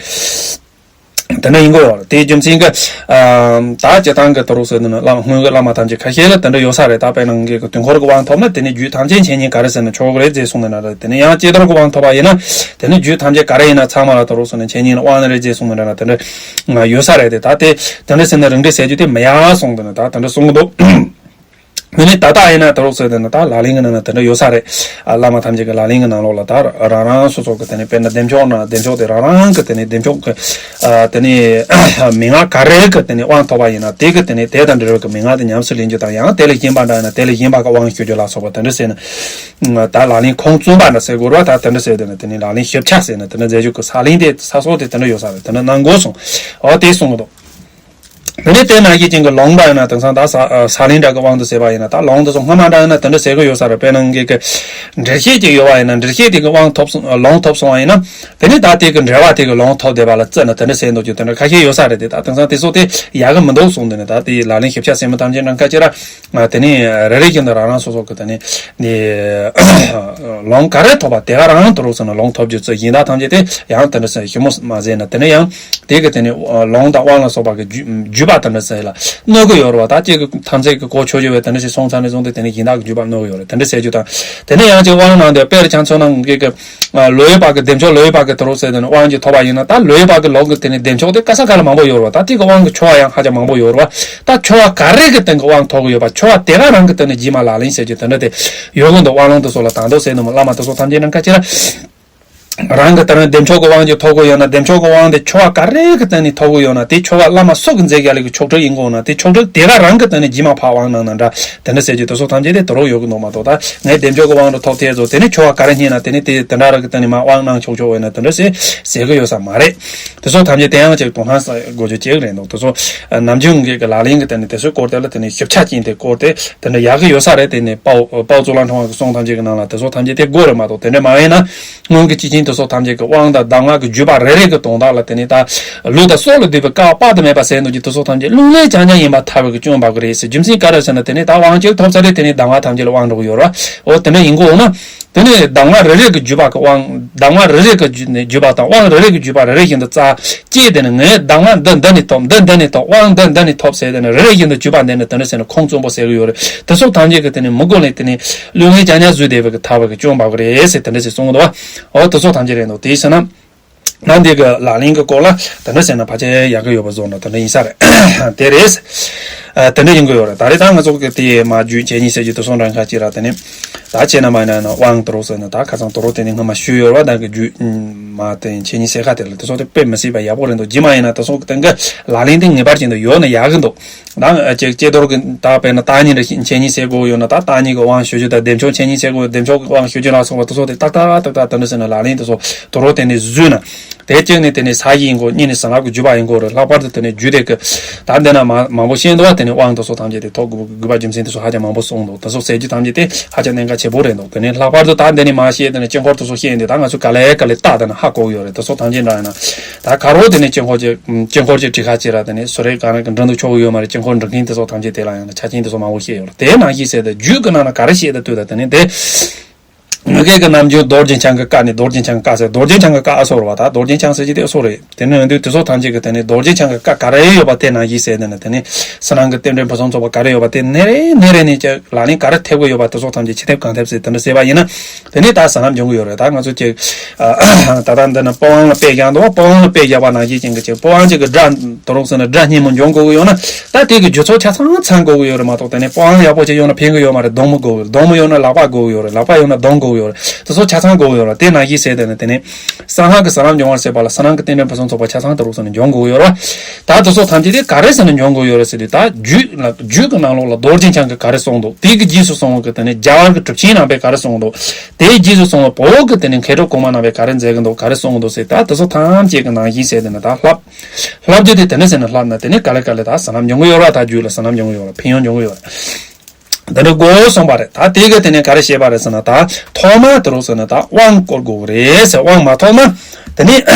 དེ་འདྲ་ཡིན་དགོས་ཡོད་རེད། དེའི་རྒྱུ་མཚན་གྱིས་ད་སྤྱིར་བཏང་གི་དུ་རུག་ཟེར་ནས་བླ་སྔོན་གྱི་བླ་མ་ཐམས་ཅད་ཁ་ཤས་ལ་དེ་འདྲ་ཡོད་ས་རེད། ད་དཔེར་ན་ངེད་ཀྱི་དུས་འཁོར་གྱི་དབང་ཐོབ་ན་དེ་ནི་རྒྱུད་ཐམས་ཅད་འཆད་ཉན་ག་རེ་ཟེར་ན་ཆོག་གི་རེད་ཅེས་གསུངས་ནས་ན་རེད། དེ་ནི་ཡང་ཀྱེ་རྡོར་གྱི་དབང་ཐོབ་པ་ཡིན་ན་དེ་ནི་རྒྱུད་ཐམས་ཅད་ག་རེ་ཡིན་ན་ཚང་མ་ལ་དུ་རུག་ཟེར་ནས་འཆད་ཉན་ལ་དབང་ནི་རེད་ཅེས་གསུངས་ནས་ན་དེ་འདྲ་ཡོད་ས་རེད། དེ་ད་དེ་དེ་འདྲ་ཟེར་ནས་རིང་འགྲེལ་ཟེར་རྒྱུ་དེ་མི་ཡག་གསུངས་དེ་ནི་ད་དེ་འདྲ་གསུང་གི་འདུག་དེ་ནས་ད་ལྟ་ཡིན་ན་དུ་རུག་ཟེར་དེ་ནི་ད་ལག་ལེན་གྱི་ནང་ན་དེ་འདྲ་ཡོད་ས་རེད། ཨ་བླ་མ་ཐམས་ཅད་ཀྱི་ལག་ལེན་གྱི་ནང་ལོགས་ལ་ད་རང་རང་སོ་སོ་གི་དེ་ནས་དཔེར་ན་བདེ་མཆོག་ན་བདེ་མཆོག་དེ་རང་རང་གི་དེ་ནས་བདེ་མཆོག་གི་ཨ་དེ་ནས་མན་ངག་ག་རེ་གི་དེ་ནས་དབང་ཐོབ་པ་ཡིན་ན་དེ་གི་དེ་ནས་དེ་དང་འབྲེལ་བའི་གི་མན་ངག་དེ་ཉམས་སུ་ལེན་རྒྱུ་དང་། ཡང་དེ་ལས་གཞན་པ་འདྲ་ཡིན་ན་དེ་ལས་གཞན་པ་གི་དབང་ཞུ་རྒྱུ་ལ་སོགས་པ་དེ་འདྲ་ཟེར་ན། ད་ལག་ལེན་ཁུངས་བཙུན་པ་འདྲ་ཟེར་དགོས་རེད་བ། ད་དེ་འདྲ་ཟེར་དེ་ནས་དེ་ནས་ལག་ལེན་ཞིབ་ཆ་ཟེར་ན་དེ་འདྲ་མཛད་རྒྱུ་གི་ས་ལེན་དེ་ས་སོགས་དེ་དེ་འདྲ་ཡོད་ས་རེད། དེ་འདྲ་གནང་དགོས་གསུངས། འོ་དེ་གསུང་གི་འདུག་དེ་ནས་དེ་ནང་བཞིན་ཅན་གྱི་ལུང་འདྲ་ཡིན་ན་དེང་སང་ད་ས་ས་ལེན་འདྲ་གི་དབང་དུ་ཟེར་བ་ཡིན་ན་ད་ལུང་དེ་ཚོ་སྔ་མ་འདྲ་ཡིན་ན་དེ་འདྲ་ཟེར་གི་ཡོད་ས་རེད། དཔེར་ན་ངེད་ཀྱི་འགྲེལ་བཤད་ཅིག་ཡོད་པ་ཡིན་ན་འགྲེལ་བཤད་དེ་གི་དབང་ཐོབ་སོང་ལུང་ཐོབ་སོང་བ་ཡིན་ན་དེ་ནས་ད་དེ་གི་འགྲེལ་པ་དེ་གི་ལུང་ཐོབ་བསྡད་པ་ལ་བརྩིས་ནས་དེ་འདྲ་ཟེར་འདུག་རྒྱུ་དེ་འདྲ་ཁ་ཤས་ཡོད་ས་རེད། དེ་ད་དེང་སང་དེ་ཚོ་དེ་ཡག་གི་མི་འདུག་གསུངས། དེ་ནས་ད་དེ་ལག་ལེན་ཞིབ་ཆ་ཟེར་མི་ཐམས་ཅད་ནང་ཁ་ཅིག་ར་དེ་ནས་རེ་རེ་བཞིན་དུ་རང་རང་སོ་སོ་གི་དེ་ནས་ནི་ལུང་ག་རེ་ཐོབ་པ་དེ་ག་རང་དུ་རུག་ཟེར་ན་ལུང་ཐོབ་རྒྱུ་ཚོ་ཡིན། ད་ཐམས་ཅད་དེ་ཡང་དེ་འདྲ་ཟེར་ཞིབ་མོ་མ་ཟེར་ན་དེ་ནས་ཡང་དེ་གི་དེ་ནས་ལུང་དང་དབང་ལ་སོགས་པ་གི་བརྒྱུད་བརྒྱུད་པ་ དེ་འདྲ་ཟེར་ལ་གནོད་གི་ཡོད་རེད་བ། ད་གཅིག་གི་ཐམས་ཅད་ཀྱི་གོ་ཆོད་ཆོད་པའི་དེ་འདྲ་ཞིག་སོང་ཚར་ནས་བཟུང་སྟེ་དེ་ནས་གཞན་དག་གི་འཇུག་པ་གནོད་གི་ཡོད་རེད། དེ་འདྲ་ཟེར་རྒྱུ་དང་། དེ་ནས་ཡང་གཅིག་དབང་ནང་དུ་དཔེར་ཆ་མཚོན་ན་ངེད་ཀྱི་ལོ་ཡི་བར་གྱི་བདེ་མཆོག་ལོ་ཡི་བར་གྱི་དུ་རུ་ཟེར་དེ་ནས་དབང་གཅིག་ཐོབ་པ་ཡིན་ན། ད་ལོ་ཡི་བར་གྱི་ལོག་གི་དེ་ནས་བདེ་མཆོག་དེ་ག་ས་ག་ལ་མང་པོ་ཡོད་རེད་བ། ད་དེ་གི་དབང་གི་ཆོ་བ་ཡང་ཧ་ཅང་མང་པོ་ཡོད་རེད་བ། ད་ཆོ་བ་ག་རེ་གི་སྟེང་གི་དབང་ཐོབ་གི་ཡོད་པ། ཆོ་བ་དེ་ག་རང་གི་སྟེང་ནས་རྗེས་མ་ལག་ལེན་བྱེད་རྒྱུ་དེ་འདྲ་དེ་ཡོད་གི་འདུག། དབང་ལུང་དེ་ཚོ་ལ་དང་དོ་ཟེར་ནས་མོ་བླ་མ་དེ་ཚོ་ཐམས་ཅད་ནང་ཁ་ཅིག་ལ། རང་གི་ལྟར་བདེ་མཆོག་གི་དབང་ཅིག་ཐོབ་དགོས་ཡོད་ན། བདེ་མཆོག་གི་དབང་དེ་ཆོ་བ་ག་རེ་གི་སྟེང་ནས་ཐོབ་དགོས་ཡོད་ན། དེ་ཆོ་བ་བླ་མ་སུ་གི་མཛད་རྒྱ་ལས་ཀྱི་ཆོག་ཁྲིགས་ཡིན་དགོས་ན། དེ་ཆོག་ཁྲིགས་དེ་ག་རང་གི་སྟེང་ནས་རྗེས་མ་ཕར་དབང་གནང་ན་འདྲ། དེ་འདྲ་ཟེར་རྒྱུ་དེ་ཚོ་ཐམས་ཅད་དེ་དུ་རུ་ཡོད་གི་འདུག་མ་གཏོགས། ད་ངས་བདེ་མཆོག་གི་དབང་དུ་ཐོབ་ཐལ་ཚོ་དེ་ནས་ཆོ་བ་ག་རེ་རྙེད་ན་དེ་ནས་དེ་དེ་འདྲ་ར་གི་སྟེང་ནས་མར་དབང་གནང་ཆོག་ཆོག་བས་ན་དེ་འདྲ་ཟེར་ཟེར་གི་ཡོད་ས་མ་རེད། དེ་ཚོ་ཐམས་ཅད་དེ་ཡང་ཅིག་དོ་སྣང་ས་དགོས་རྒྱུ་ཅིག་རེད་འདུག། དེ་ཚོ་ནམ་རྒྱུན་གྱི་གི་ལག་ལེན་གི་སྟེང་ནས་དེ་ཚོའི་སྐོར་དེ་ལ་དེ་ནས་ཞིབ་ཆ་ཅན་དེ་སྐོར་དེ་དེ་འདྲ་ཡག་གི་ཡོད་ས་རེད། དེ་ནས་དཔའ་བོ་དཔའ་བོ་གཙུག་ལག་ཕྲེང་བ་གི་གསུང་ཐམས་ཅད་ཀྱི་ནང་ལ་དེ་ཚོ་ཐམས་ཅད་དེ་དགོས་རེད་མ་གཏོགས། དེ་འདྲ་མ་ཡིན་ན། སྔོན་གྱི་སྐྱེས་ཆེན་དེ་ཚོ་ཐམས་ཅད་ཀྱི་དབང་དང་གདམས་ངག་གི་བརྒྱུད་པ་རེ་རེ་གི་དོན་དག་ལ་དེ་ནས་ད་ལུས་དང་སྲོག་ལ་ལྟོས་པའི་སྐལ་བ་དཔག་ཏུ་མེད་པ་ཟད་འདུག་གི། དེ་ཚོ་ཐམས་ཅད་རླུང་ལྷན་ཅག་མཉམ་ཡིན་པར་ཐལ་བའི་གི་སྐྱོན་འབབ་གི་རེད་ཟེར། རྒྱུ་མཚན་ག་རེ་ཟེར་ན། དེ་ནས་ད་དབང་གཅིག་ཐོབ་ཚར་རེད། དེ་ནས་གདམས་ངག་ཐམས་ཅད་ལ་དབང་འགྲོ་གི་ཡོད་རེད། འོ་དེ་འདྲ་ཡིན་དགོས་འོང་ན། དེ་ནས་གདམས་ངག་རེ་རེ་གི་བརྒྱུད་པ་གི་དབང་། གདམས་ངག་རེ་རེ་གི་བརྒྱུད་ནས་བརྒྱུད་པ་དང་དབང་རེ་རེ་གི་བརྒྱུད་པ་རེ་རེ་བཞིན་དུ་རྩ་སྐྱེས། དེ་ནས་ངས་གདམས་ངག་འདི་འདི་ནས་ཐོབ། འདི་འདི་ནས་ཐོབ། དབང་འདི་འདི་ནས་ཐོབ་ཟེར། དེ་ནས་རེ་རེ་བཞིན་དུ་བརྒྱུད་པ་འདི་ནས་དེ་འདྲ་ཟེར་ནས་ཁུངས་བཙུན་པོ་ཟེར་གི་ཡོད་རེད། དེ་ཚོ་ཐམས་ཅད་ཀྱི་དེ་ནས་མི་དགོས་ལས་དེ་ནས་རླུང་ལྷན་ཅག་མཉམ་བཟོས་བསྡད་པའི་གི་ཐལ་བ་གི་སྐྱོན་འབབ་གི་རེད་ཟེར། དེ་འདྲ་ཟེར་གསུང་གི་འདུག་བ། འོ་དེ་ཚོ་ཐམས་ཅད་རེད་འདུག། དེ་ཟེར་ན། ང་འདི་གི་ལག་ལེན་གི་སྐོར་ལ་དེ་འདྲ་ཟེར་ན་ཕལ་ཆེར་ཡག་གི་ཡོད་པ་བཟོ་འདྲ་དེ་འདྲ་ཡིན་ས་རེད། དེ་རེད། ཨ། དེ་འདྲ་ཡིན་གི་ཡོད་རེད། ད་རེས་ད་ང་ཚོ་གི་དེ་མ་རྒྱུད་འཆད་ཉན་ཟེར་རྒྱུ་དེ་སོང་འདྲ་ཁ་ཅིག་ར། དེ་ནས་ད་བྱས་ན་མ་ཡིན་ན་དབང་དུ་རུ་ཟེར་ན་ད་ཁ་སང་དུ་རུ་དེ་ནས་སྔ་མ་ཞུས་ཡོད་རེད་བ། ད་གི་རྒྱུད་མ་དེ་འཆད་ཉན་ཟེར་ཁ་དེ་ལ་དེ་ཚོ་དེ་དཔེ་མི་སྲིད་པ་ཡག་པོ་རེད་འདུག། རྗེས་མ་ཡིན་ན་དེ་ཚོ་གི་སྟེང་གི་ལག་ལེན་དེ་ངེས་པར་ཅན་དུ་ཡོད་ན་ཡག་གི་འདུག། ད་ཅིག་ཀྱེ་རྡོར་གི་ད་དཔེར་ན་བརྟག་གཉིས་འདྲ་ཞིག་འཆད་ཉན་ཟེར་དགོས་ཡོད་ན། ད་བརྟག་གཉིས་ཀྱི་དབང་ཞུ་རྒྱུ་དང་། བདེ་མཆོག་འཆད་ཉན་ཟེར་དགོས། བདེ་མཆོག་གི་དབང་ཞུ་རྒྱུ་ལ་སོགས་པ་དེ་ཚོ་དེ་ཏག་ཏག་ཏག་ཏག་དེ་འདྲ་ཟེར་ན་ལག་ལེན་དེ་ཚོ་དུ་རུ་དེ་ནས་བཟོས་ན། དེ་གཅིག་ནས་དེ་ནས་ས་ཡིན་དགོས། གཉིས་ནས་གསང་སྔགས་ཀྱི་བརྒྱུད་པ་ཡིན་དགོས་རེད། ལྷག་པར་དུ་དེ་ནས་རྒྱུད་སྡེ་གི་ད་འདི་ན་མ་མང་པོ་བཤད་འདུག་བ། དེ་ནས་དབང་དེ་ཚོ་ཐམས་ཅད་དེ་ཐོབ་དགོས་པའི་དགོས་པ་རྒྱུ་མཚན་དེ་ཚོ་ཧ་ཅང་མང་པོ་གསུངས་འདུག། དེ་ཚོ་ཟེར་རྒྱུ་ཐམས་ཅད་དེ་ཧ་ཅང་གནད་འགག་ཆེ་པོ་རེད་འདུག། དེ་ནས་ལྷག་པར་དུ་ད་འདི་ནས་མ་བཤད། དེ་ནས་དཀྱིལ་འཁོར་དེ་ཚོ་བཤད་འདི་ད་ང་ཚོས་ག་ལེ་ག་ལེ་བལྟས་དེ་ན་ཧ་གོ་གི་ཡོད་རེད། དེ་ཚོ་ཐམས་ཅད་འདྲ་ཡིན་ན། ད་ག་རོ་དེ་ནས་དཀྱིལ་འཁོར་གྱི་དཀྱིལ་འཁོར་གྱི་བྲིས་ཁ་ཅིག་ར། དེ་ནས་སུ་རེད་ག་རེ་གི་འགྲིག་འདུག་ཆོག་གི་ཡོད་མ་རེད། དཀྱིལ་འཁོར་འགྲིག་མཁན་དེ་ཚོ་ཐམས་ཅད་དེ་ལ་ཡང་ན་ཆ་རྐྱེན་དེ་ཚོ་མང་པོ་བཤད་ཡོད་རེད། དེ་ནང་བཞིན་ཟེར་ཏེ་རྒྱུད་ཀྱི་ནང་ན་ག་རེ་བཤད་དེ་འདུག་ད། དེ་ནས་དེ། ངེད་ཀྱི་ནམ་རྒྱུན་རྡོ་རྗེ་འཆང་གི་བཀའ་ནི། རྡོ་རྗེ་འཆང་གི་བཀའ་ཟེར། རྡོ་རྗེ་འཆང་གི་བཀའ་ཨ་སོ་རེད་བ། ད་རྡོ་རྗེ་འཆང་ཟེར་གྱི་དེ་ཨ་སོ་རེད། དེ་ནས་འདུག་དེ་ཚོ་ཐམས་ཅད་ཀྱི་དེ་ནས་རྡོ་རྗེ་འཆང་གི་བཀའ་ག་རེ་ཡོད་པ་དེ་ནང་བཞིན་ཟེར་དེ་ནས། དེ་ནས་བསོད་ནམས་ཀྱི་རྟེན་འབྲེལ་ཕུན་སུམ་ཚོགས་པ་ག་རེ་ཡོད་པ་དེ་ནས་རེ་ནས་རེ་ནས་ཀྱི་ལག་ལེན་ག་རེ་ཐེབས་ཀྱི་ཡོད་པ་དེ་ཚོ་ཐམས་ཅད་ཅི་ཐེབས་གང་ཐེབས་ཟེར་དེ་འདྲ་ཟེར་བ་ཡིན་ན། དེ་ནས་ད་བསོད་ནམས་འབྱུང་གི་ཡོད་རེད། ད་ང་ཚོ་ཅིག་ད་ལྟ་འདི་ནི་པོ་ཝང་ལ་དཔེ་བཞག་འདུག། པོ་ཝང་ལ་དཔེ་བཞག་པ་ནང་བཞིན་ཅན་གྱི་ཅིག་པོ་ཝང་ཅིག་གི་སྒྲ་དུ་རུང་ཟེར་ན་སྒྲ་སྙན་མོ་འབྱུང་དགོས་ཀྱི་ཡོད་ན། ད་དེ་གི་རྒྱུ་ཚོགས་ཆ་ཚང་ཚང་དགོས་ཀྱི་ཡོད་རེད་མ་གཏོགས། དེ་ནས་པོ་ཝང་ཡག་པོ་ཅིག་ཡོད་ན་ཕན་གྱི་ཡོད་མ་རེད། སྡོང་མོ་དགོས་ཀྱི། སྡོང་མོ་ཡོད་ན་ལག་པ་དགོས་ཀྱི་ཡོད་རེད། ལག་པ་ཡོད་ན་གདོང་དགོས་ཀྱི་ཡོད་རེད། དེ་ཚོ་ཆ་ཚང་དགོས་ཀྱི་ཡོད་རེད། དེ་ནང་བཞིན་ཟེར་དེ་ནི་དེ་ནས་གསང་སྔགས་ཀྱི་བསོད་ནམས་འབྱུང་བར་བྱེད་པ་ལ་བསོད་ནམས་ཀྱི་རྟེན་འབྲེལ་ཕུན་སུམ་ཚོགས་པ་ཆ་ཚང་དུ་རུང་ཟེར་ནས་འབྱུང་དགོས་ཀྱི་ཡོད་རེད། ད་དེ་ཚོ་ཐམས་ཅད་དེ་ག་རེ་ཟེར་ནས་འབྱུང་དགོས་ཡོད་རེད་ཟེར་དུས། ད་རྒྱུད་ལ་རྒྱུད་ཀྱི་ནང་ལོགས་ལ་རྡོ་རྗེ་འཆང་གིས་ག་རེ་གསུངས་འདུག། དེ་གི་རྗེས་སུ་སོང་བ་གི་དེ་ནས་རྒྱ་གར་གྱི་གྲུབ་ཆེན་རྣམ་པས་ག་རེ་གསུངས་འདུག། དེའི་རྗེས་སུ་སོང་བ་བོད་ཀྱི་དེ་ནས་མཁས་གྲུབ་གོང་མ་རྣམ་པས་ག་རེ་མཛད་ཀྱི་འདུག། ག་རེ་གསུངས་འདུག་ཟེར། ད་དེ་ཚོ་ཐམས་ཅད་ཀྱི་ནང་བཞིན་ཟེར་དེ་ནི་ད་བསླབ། བསླབ་རྒྱུ་དེ་དེ་འདྲ་ཟེར་ནས་བསླབ་ན་དེ་ནི་ག་ལེ་ག་ལེ་ད་བསོད་ནམས་འབྱུང་གི་ཡོད་རེད། ད་རྒྱུད་ལ་བསོད་ནམས་འབྱུང་གི་ཡོད་རེད། ཕན་ཡོན་འབྱུང་གི་ཡོད་རེད། འདི་འདྲ་དགོས་གསུངས་པ་རེད། ད་དེ་གི་དེ་ནས་ག་རེ་བཤད་པ་རེད་ཟེར་ན། ད་ཐོག་མ་དུ་རུང་ཟེར་ན་ད་དབང་བསྐུར་དགོས་གི་རེད་ཟེར། དབང་མ་ཐོབ་ན་དེ་ནི་ད་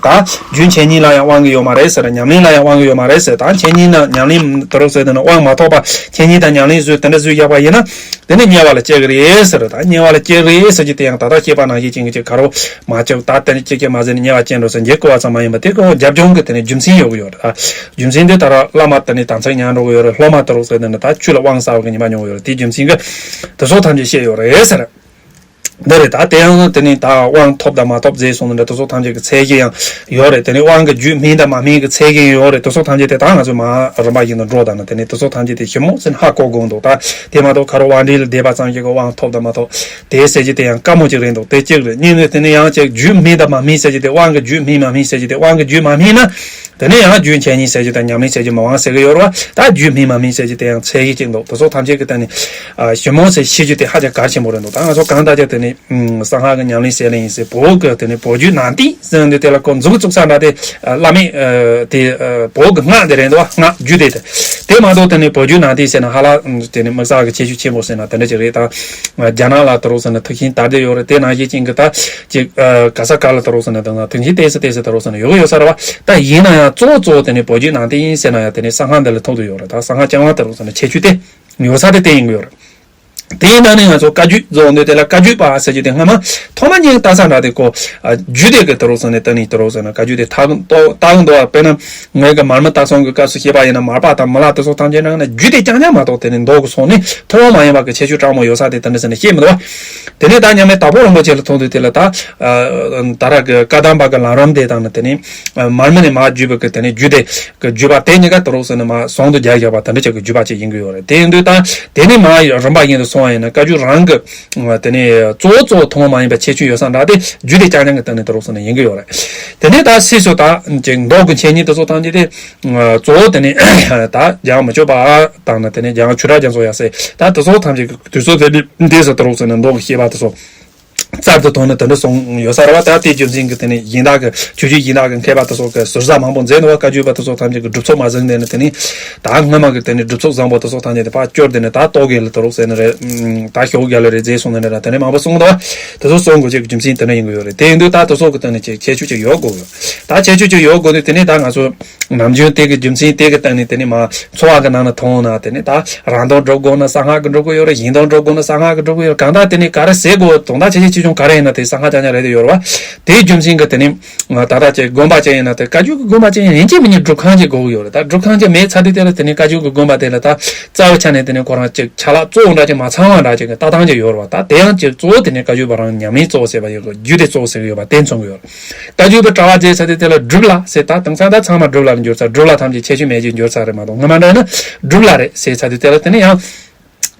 རྒྱུད་འཆད་ཉན་ལ་ཡང་དབང་གི་ཡོད་མ་རེད་ཟེར། ཉམས་ལེན་ལ་ཡང་དབང་གི་ཡོད་མ་རེད་ཟེར། ད་འཆད་ཉན་ན་ཉམས་ལེན་དུ་རུང་ཟེར་དེ་ནི་དབང་མ་ཐོབ་པ་འཆད་ཉན་དང་ཉམས་ལེན་བཟོས་དེ་འདྲ་བཟོས་བཞག་པ་ཡིན་ན། དེ་ནི་དམྱལ་བ་ལ་སྐྱེ་གི་རེད་ཟེར། ད་དམྱལ་བ་ལ་སྐྱེ་གི་རེད་ཟེར་གྱི་དེ་ཡང་ད་ལྟ་བཤད་པ་ནང་བཞིན་ཅན་གྱི་ཅིག་ག་རོ་མ་སྐྱེ། ད་དེ་ནི་སྐྱེ་སྐྱེ་མ་ཟེར་ནས་དམྱལ་བ་སྐྱེ་འགྲོ་ཟེར་འཇིགས་དགོས་པ་ཙམ་མ་ཡིན་པ་དེ་གོ་རྒྱབ་ལྗོངས་ཀྱི་དེ་ནི་རྒྱུ་མཚན་ཡོད་གི་ཡོད་རེད། རྒྱུ་མཚན་དེ་ད་ར་བླ་མ་དེ་ནི་དམ་ཚིག་ཉམས་འགྲོ་གི་ཡོད་རེད། སློབ་མ་དེ་རུང་ཟེར་དེ་ནི་ད་ཆོས་ལ་དབང་གསལ་བ་གི་ཉེས་པ་མྱོང་གི་ཡོད་རེད། དེའི་རྒྱུ་མཚན་གྱིས་དེ་ཚོ་ཐམས་ཅད་བཤད་ཡོད་རེད་ཟེར། འདི་རེད། ད་དེ་ཡང་དེ་ནི་ད་དབང་ཐོབ་དང་མ་ཐོབ་ཟེར་སོང་ནི་འདྲ། དེ་ཚོ་ཐམས་ཅད་ཀྱི་ཚད་གཞི་ཡང་ཡོད་རེད། དེ་ནི་དབང་གི་རྒྱུད་སྨིན་དང་མ་སྨིན་གྱི་ཚད་གཞི་ཡང་ཡོད་རེད། དེ་ཚོ་ཐམས་ཅད་དེ་ད་ང་ཚོས་མ་རིམ་པ་བཞིན་དུ་འགྲོ་དང་ན་དེ་ནི་དེ་ཚོ་ཐམས་ཅད་དེ་ཞིབ་མོ་ཟེར་ནས་ཧ་གོ་དགོས་འདུག། ད་དེ་མ་གཏོགས་ཁ་རོ་དབང་འབྲེལ་ལ་བསྡད་པ་ཙམ་ཞིག་གི་དབང་ཐོབ་དང་མ་ཐོབ་དེ་ཟེར་གྱི་དེ་ཡང་དཀའ་མོ་ཅིག་རེད་འདུག། དེ་གཅིག་རེད། གཉིས་ནི་དེ་ནི་ཡང་ཅིག་རྒྱུད་སྨིན་དང་མ་སྨིན་ཟེར་གྱི་དེ། དབང་གི་རྒྱུད་སྨིན་མ་སྨིན་ཟེར་གྱི་དེ། དབང་གི་རྒྱུད་མ་སྨིན་ན། དེ་ནས་ཡང་རྒྱུད་འཆད་ཉན་ཟེར་རྒྱུ་དང་ཉམས་ལེན་ཟེར་རྒྱུ་མི་དབང་ཟེར་གི་ཡོད་རེད་བ། ད་རྒྱུད་སྨིན་མ་སྨིན་ཟེར་རྒྱུ་དེ་ཡང་ཚད་གཞི་གཅིག་འདུག། དེ་ཚོ་ཐམས་ཅད་ཀྱི་སྟེང་ནས་ཨ་ཞིབ་མོ་ཟེར་ཤེས་རྒྱུ་དེ་ཧ་ཅང་གལ་ཆེན་པོ་རེད་འདུག། ད་ང་ཚོ་གང་ལྟར་ཀྱང་དེ་ནས་ཨུམ་གསང་སྔགས་ཀྱི་ཉམས་ལེན་ཟེར་ལེ་ཡིན་ཟེར། བོད་ཀྱི་དེ་ནས་བོད་བརྒྱུད་ནང་བསྟན་ཟེར་འདི་དེ་ལ་ཁོ་མཛུབ་བཙུགས་ས་འདྲ་དེ་ཨ་བླ་མས་ཨ་དེ་ཨ་བོད་ཀྱི་སྔགས་དེ་རེད་འདུག་བ། སྔགས་རྒྱུད་དེ་དེ། དེ་མ་གཏོགས་དེ་ནས་བོད་བརྒྱུད་ནང་བསྟན་ཟེར་ན་ཧ་ལ་ཨུམ་དེ་ནས་དམིགས་བསལ་གྱི་ཁྱད་ཆོས་ཆེན་པོ་ཟེར་ན་དེ་འདྲ་ཅིག་རེད། ད་རྒྱ་ནག་ལ་དུ་རུང་ཟེར་ན་ཐུགས་ཤིང་དར་བསྡད་ཡོད་རེད། དེ་ནང་བཞིན་ཅན་གྱི་ད་ཅིག་ཨ་ག་ས་ག་ལ་དུ་རུང་ཟེར་ན་དེ་ན་ཐུགས་ཤིང་ཏོག་ཙམ་ཏོག་ཙམ་དུ་རུང་ཟེར་ན་ཡོད་གི་ཡོད་ས་རེད་བ། ད་ཡིན་ན་ཡང་གཙོ་བོ་གཙོ་བོ་དེ་ནི་བོད་བརྒྱུད་ནང་བསྟན་ཡིན་ཟེར་ན་ཡང་དེ་ནི་གསང་སྔགས་འདི་ལ་ཐུག་ཏུ་ཡོད་རེད། ད་གསང་སྔགས་རྐྱང་པ་དུ་རུང་ཟེར་ན་ཁྱད་ཆོས་དེ་ཡོད་ས་དེ་དེ་ཡིན་གི་ཡོད་རེད། དེའི་ནང་ནས་ང་ཚོ་བཀའ་བརྒྱུད་རྫོགས་འདོད་དེ་ལ་བཀའ་བརྒྱུད་པ་ཟེར་རྒྱུ་དེ་སྔ་མ་ཐོག་མ་ཉིད་ལྟ་ས་འདྲ་དེ་ཀོ། རྒྱུད་སྡེ་གི་དུ་རོགས་ཟེར་ནས་ད་ནི་དུ་རོགས་ཟེར་ན་བཀའ་བརྒྱུད་དེ་ཐག་ཏོ་ཏག་འདུག་དཔེར་ན་ངོས་ཀྱི་མར་མི་སྟག་ཚང་གི་སྐབས་སུ་བཤད་པ་ཡིན་ན་མར་པ་དང་མི་ལ་དུ་སོགས་ཐམས་ཅད་ནང་ན་རྒྱུད་སྡེ་རྐྱང་རྐྱང་མ་གཏོགས་དེ་ནི་མདོ་གི་སོང་ནི་ཐུན་མོང་མ་ཡིན་པ་གི་ཁྱད་ཆོས་དྲང་མོ་ཡོད་ས་དེ་དེ་འདྲ་ཟེར་ནས་བཤད་མི་འདུག་བ། དེ་ནས་ད་མཉམ་མེད་དྭགས་པོ་རིན་པོ་ཆེ་ལ་ཐུག་དུས་དེ་ལ་ད་ད་ར་གི་བཀའ་གདམས་པ་གི་ལམ་རིམ་དེ་དང་ནི་དེ་ནི་མར་མི་ནས་མར་བརྒྱུད་པ་གི་དེ་ནི་རྒྱུད་སྡེ་གི་བརྒྱུད་པ་དེ་གཉིས་ཀ་དུ་རོགས་ཟེར་ནས་མར་ཟུང་དུ་རྒྱ་བཞག་པ་དེ་འདྲ་ཅིག་གི་བརྒྱུད་པ་ཅིག་ཡིན་གི་ཡོད་རེད། དེ་ཡིན་དུས་ད་དེ་ནི་མར་རིམ་པ་བཞིན་དུ་སོང་བ་ཡིན་ན་བཀའ་བརྒྱུད་རང་གི་དེ་ནས་གཙོ་བོ་གཙོ་བོ་ཐུན་མོང་མ་ཡིན་པ་ཁྱད་ཆོས་ཡོད་ས་འདྲ་དེ་རྒྱུད་སྡེ་རྐྱང་རྐྱང་གི་སྟེང་ནས་དུ་རོགས་ཟེར་ནས་ཡིན་གི་ཡོད་རེད། དེ་ནས་ད་སྲིད་སོ་ད་ཅིག་མདོ་གི་འཆད་ཉན་དེ་ཚོ་ཐམས་ཅད་དེ་གཙོ་བོ་དེ་ནས་ད་རྒྱལ་བ་མི་བསྐྱོད་པ་དང་ནི་དེ་ནས་རྒྱལ་བ་ཆོས་གྲགས་རྒྱ་མཚོ་ཡབ་སྲས་ད་དེ་ཚོ་ཐམས་ཅད་ཀྱི་དུས་ཚོད་དེ་ནས་འདས་སུ་དུ་རོགས་ཟེར་ནས་མདོ་གི་བཤད་པ་དེ་ཚོ་རྩལ་དུ་ཐོན་ནས་དེ་འདྲ་སོང་ཡོད་ས་རེད་བ། ད་དེའི་རྒྱུ་མཚན་གྱིས་དེ་ནས་སྦྱིན་བདག་གི་ཆོས་བརྒྱུད་སྦྱིན་བདག་གི་མཁས་པ་དེ་ཚོ་གི་ཟུར་ཟ་མང་པོ་མཛད་འདུག་བ། བཀའ་བརྒྱུད་པ་དེ་ཚོ་ཐམས་ཅད་ཀྱི་སྒྲུབ་ཚོགས་མ་ཟིན་དེ་ནས་དེ་ནས་ད་སྔོན་མ་གི་དེ་ནས་སྒྲུབ་ཚོགས་བཟང་པོ་དེ་ཚོ་ཐམས་ཅད་དེ་ཕར་བསྐྱུར་དེ་ནས་ད་ལྟོ་གེ་ལ་དུ་རོགས་ཟེར་ནས་རེད། ད་ཞོགས་རྒྱ་ལ་རེད་མཛད་སོང་ནས་རེད། ད་དེ་ནས་མང་པོ་གསུངས་འདུག་བ། དེ་ཚོ་གསུང་དགོས་ཆེད་ཀྱི་རྒྱུ་མཚན་དེ་འདྲ་ཡིན་གི་ཡོད་རེད། དེ་ཡིན་དུས་ད་དེ་ཚོ་གི་སྟེང་ནས་ཅིག་ཁྱད་ཆོས་ཅིག་ཡོད་དགོས་གི། ད་ཁྱད་ཆོས་ཅིག་ཡོད་དགོས་དུས་དེ་ནས་ད་ང་ཚོ་ནམ་རྒྱུན་དེ་གི་རྒྱུ་མཚན་དེ་གི་སྟེང་ནས་དེ་ནས་མ་འཚོ་བ་གི་ནང་ན་མཐོང་ན་དེ་ནས་ད་རང་དོན་སྒྲུབ་དགོས་ན་གསང་སྔགས་ཀྱི་སྒྲུབ་དགོས་ཡོད་རེད། གཞན་དོན་སྒྲུབ་དགོས་ན་གསང་སྔགས་ཀྱི་སྒྲུབ་དགོས་ཡོད་རེད། གང་ལྟར་དེ་ནས་ག་རེ་ཟེར་དགོས་དོན་དག་ཆེ་ཆེ་ཆེ་ཆུང་ག་རེ་ཡིན་ན་དེ་གསང་སྔགས་རྐྱང་རྐྱང་རེད་དེ་ཡོད་རེད་བ། དེའི་རྒྱུ་མཚན་གྱིས་དེ་ནས་ད་ལྟ་ཅིག་དགོན་པ་ཅིག་ཡིན་ན་དེ་བཀའ་བརྒྱུད་ཀྱི་དགོན་པ་ཅིག་ཡིན་ན་ཡིན་གཅིག་མིན་གཉིས་སྒྲུབ་ཁང་ཅིག་དགོས་ཀྱི་ཡོད་རེད། ད་སྒྲུབ་ཁང་ཅིག་མེད་ཚར་དུས་དེ་ལ་དེ་ནས་བཀའ་བརྒྱུད་ཀྱི་དགོན་པ་དེ་ལ་ད་རྩ་བའི་ཆ་ནས་དེ་ནས་ཁོ་རང་ཅིག་ཆ་ལག་གཙོ་བོ་འདྲ་ཅིག་མ་ཚང་བ་འདྲ་ཅིག་གི་ལྟ་སྟངས་ཅིག་ཡོད་རེད་བ། ད་དེ་ཡང་ཅིག་གཙོ་བོ་དེ་ནས་བཀའ་བརྒྱུད་པ་རང་ཉམས་ལེན་གཙོ་བོ་ཟེར་བ་ཡོད་གི། རྒྱུད་སྡེ་གཙོ་བོ་ཟེར་གི་ཡོད་པ་དེ་མཚོན་གི་ཡོད་རེད། བཀའ་བརྒྱུད་པའི་གྲྭ་བ་བརྗེ་ས་དེ་དེ་ལ་སྒྲུབ་བླ་ཟེར། ད་དེང་སང་ད་ཚང་མ་སྒྲུབ་བླ་ལ་འགྱུར་ཚར། སྒྲུབ་བླ་ཐམས་ཅད་ཁྱད་ཆོས་མེད་ཅིག་འགྱུར་ཚར་རེད་མ་གཏོགས་སྔ་མ་འདྲ་ན་སྒྲུབ་བླ་རེད་ཟེར་ཚར་དུས་དེ་ལ་དེ་ནས་ཡང་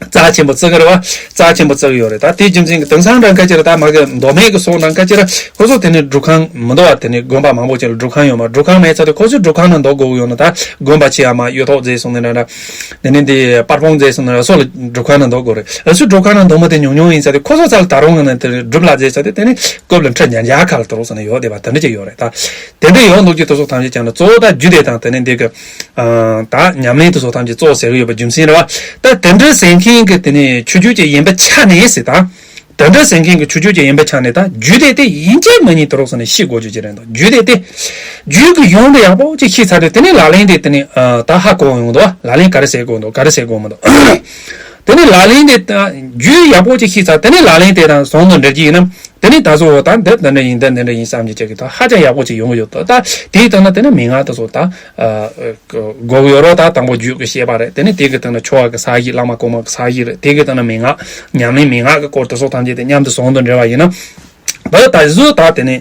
རྩ་ཆེན་པོ་བརྩི་གི་རེད་བ། རྩ་ཆེན་པོ་བརྩི་གི་ཡོད་རེད། ད་དེའི་རྒྱུ་མཚན་གྱིས་དེང་སང་འདྲ་མཁན་ཅིག་ལ་ད་མ་གི་མདོ་སྨད་ཀྱི་སོགས་འདྲ་མཁན་ཅིག་ལ་ཁོ་ཚོ་དེ་ནས་སྒྲུབ་ཁང་མི་འདུག་བ། དེ་ནས་དགོན་པ་མང་པོ་ཅིག་ལ་སྒྲུབ་ཁང་ཡོད་མ། སྒྲུབ་ཁང་མེད་ཚར་དུས་ཁོ་ཚོས་སྒྲུབ་ཁང་ནང་འདུག་དགོས་ཀྱི་ཡོད་ན་ད་དགོན་པ་ཆེ་ཡ་མ་གཡུ་ཐོག་མཛེས་སོང་ནས་འདྲ་འདྲ། དེ་ནས་འདི་པར་སྤུངས་མཛད་སོང་ན་སོགས་ལ་སྒྲུབ་ཁང་ནང་འདུག་དགོས་རེད། ཨ་སུ་སྒྲུབ་ཁང་ནང་འདུག་མི་དེ་ཉུང་ཉུང་ཡིན་ས་དེ་ཁོ་ཚོ་ཚ་ལ་ད་རུང་ངང་ནས་དེ་སྒྲུབ་ལ་མཛད་ས་དེ་དེ་ནི་རྐུབ་ལ་ཁྲི་ཉར་ཉར་ཁ་ལ་དུ་རུང་ས་ནས་ཡོད་བསྡད་པ་དེ་འདྲ་ཅིག་ཡོད་རེད། ད་དེ་འདྲ་ཡོང་འདུག་ཀྱི་དེ་ཚོ་ཐམས་ཅད་ཀྱང་ལ་གཙོ་བོ་ད་རྒྱུད་སྡེ་དང་དེ་ནས་འདི་གི་ད་ཉམས་ལེན་དེ་ཚོ་ཐམས་ཅད་གཙོ་བོ་ཟེར་གི་ཡོད་པ་རྒྱུ་མཚན་རེད་བ། ད་དེ་འདྲ་ཟེར་མཁན་གྱི་དེ་ནས་ཆོས་བརྒྱུད་ཅིག་ཡིན་པའི་ཆ་ནས་ཟེར། ད་དེ་འདྲ་ཟེར་མཁན་གྱི་ཆོས་བརྒྱུད་ཅིག་ཡིན་པའི་ཆ་ནས་ད་རྒྱུད་སྡེ་དེ་ཡིན་གཅིག་མིན་གཉིས་དུ་རུང་ས་ནས་ཤེས་དགོས་རྒྱུ་ཅིག་རེད་འདུག་རྒྱུད་སྡེ་དེ་རྒྱུད་ཀྱི་ཡོན་དེ་ཡག་པོ་ཅིག་ཤེས་ཚར་དུས་དེ་ནས་ལག་ལེན་དེ་དེ་ནས་ད་ཧ་གོ་ཡོང་འདུག་ལག་ལེན་ག་རེ་ཟེར་དགོས་འདུག་ག་རེ་ཟེར་དགོས་མི་འདུག་དེ་ནས་ལག་ལེན་དེ་ད་རྒྱུད་ཡག་པོ་ཅིག་ཤེས་ཚར། དེ་ནས་ལག་ལེན་དེ་དང་ཟུང་དུ་འབྲེལ་གྱི་ཡིན་ན་དེ་ནས་ད་གཟོད་འོ་ད་འདི་འདི་འདྲ་ཡིན་འདི་འདི་འདྲ་ཡིན་བསམ་གྱི་ཅིག་གི་ད་ཧ་ཅང་ཡག་པོ་ཅིག་ཡོང་གི་ཡོད་དོ། ད་དེའི་སྟེང་ན་དེ་ནས་མན་ངག་དེ་ཚོ་ད་དགོས་ཀྱི་ཡོད་རོགས། ད་དང་པོ་རྒྱུད་ཀྱི་བཤད་པ་རེད། དེ་ནས་དེ་གི་སྟེང་ན་ཆོ་ག་གི་ས་གཞི་བླ་མ་གོང་མ་གི་ས་གཞི་རེད། དེ་གི་སྟེང་ན་མན་ངག་ཉམས་ལེན་མན་ངག་གི་སྐོར་དེ་ཚོ་ཐམས་ཅད་དེ་མཉམ་དུ་ཟུང་དུ་འབྲེལ་བ་ཡིན་ན། ད་ད་གཟོད་ད་དེ་ནས་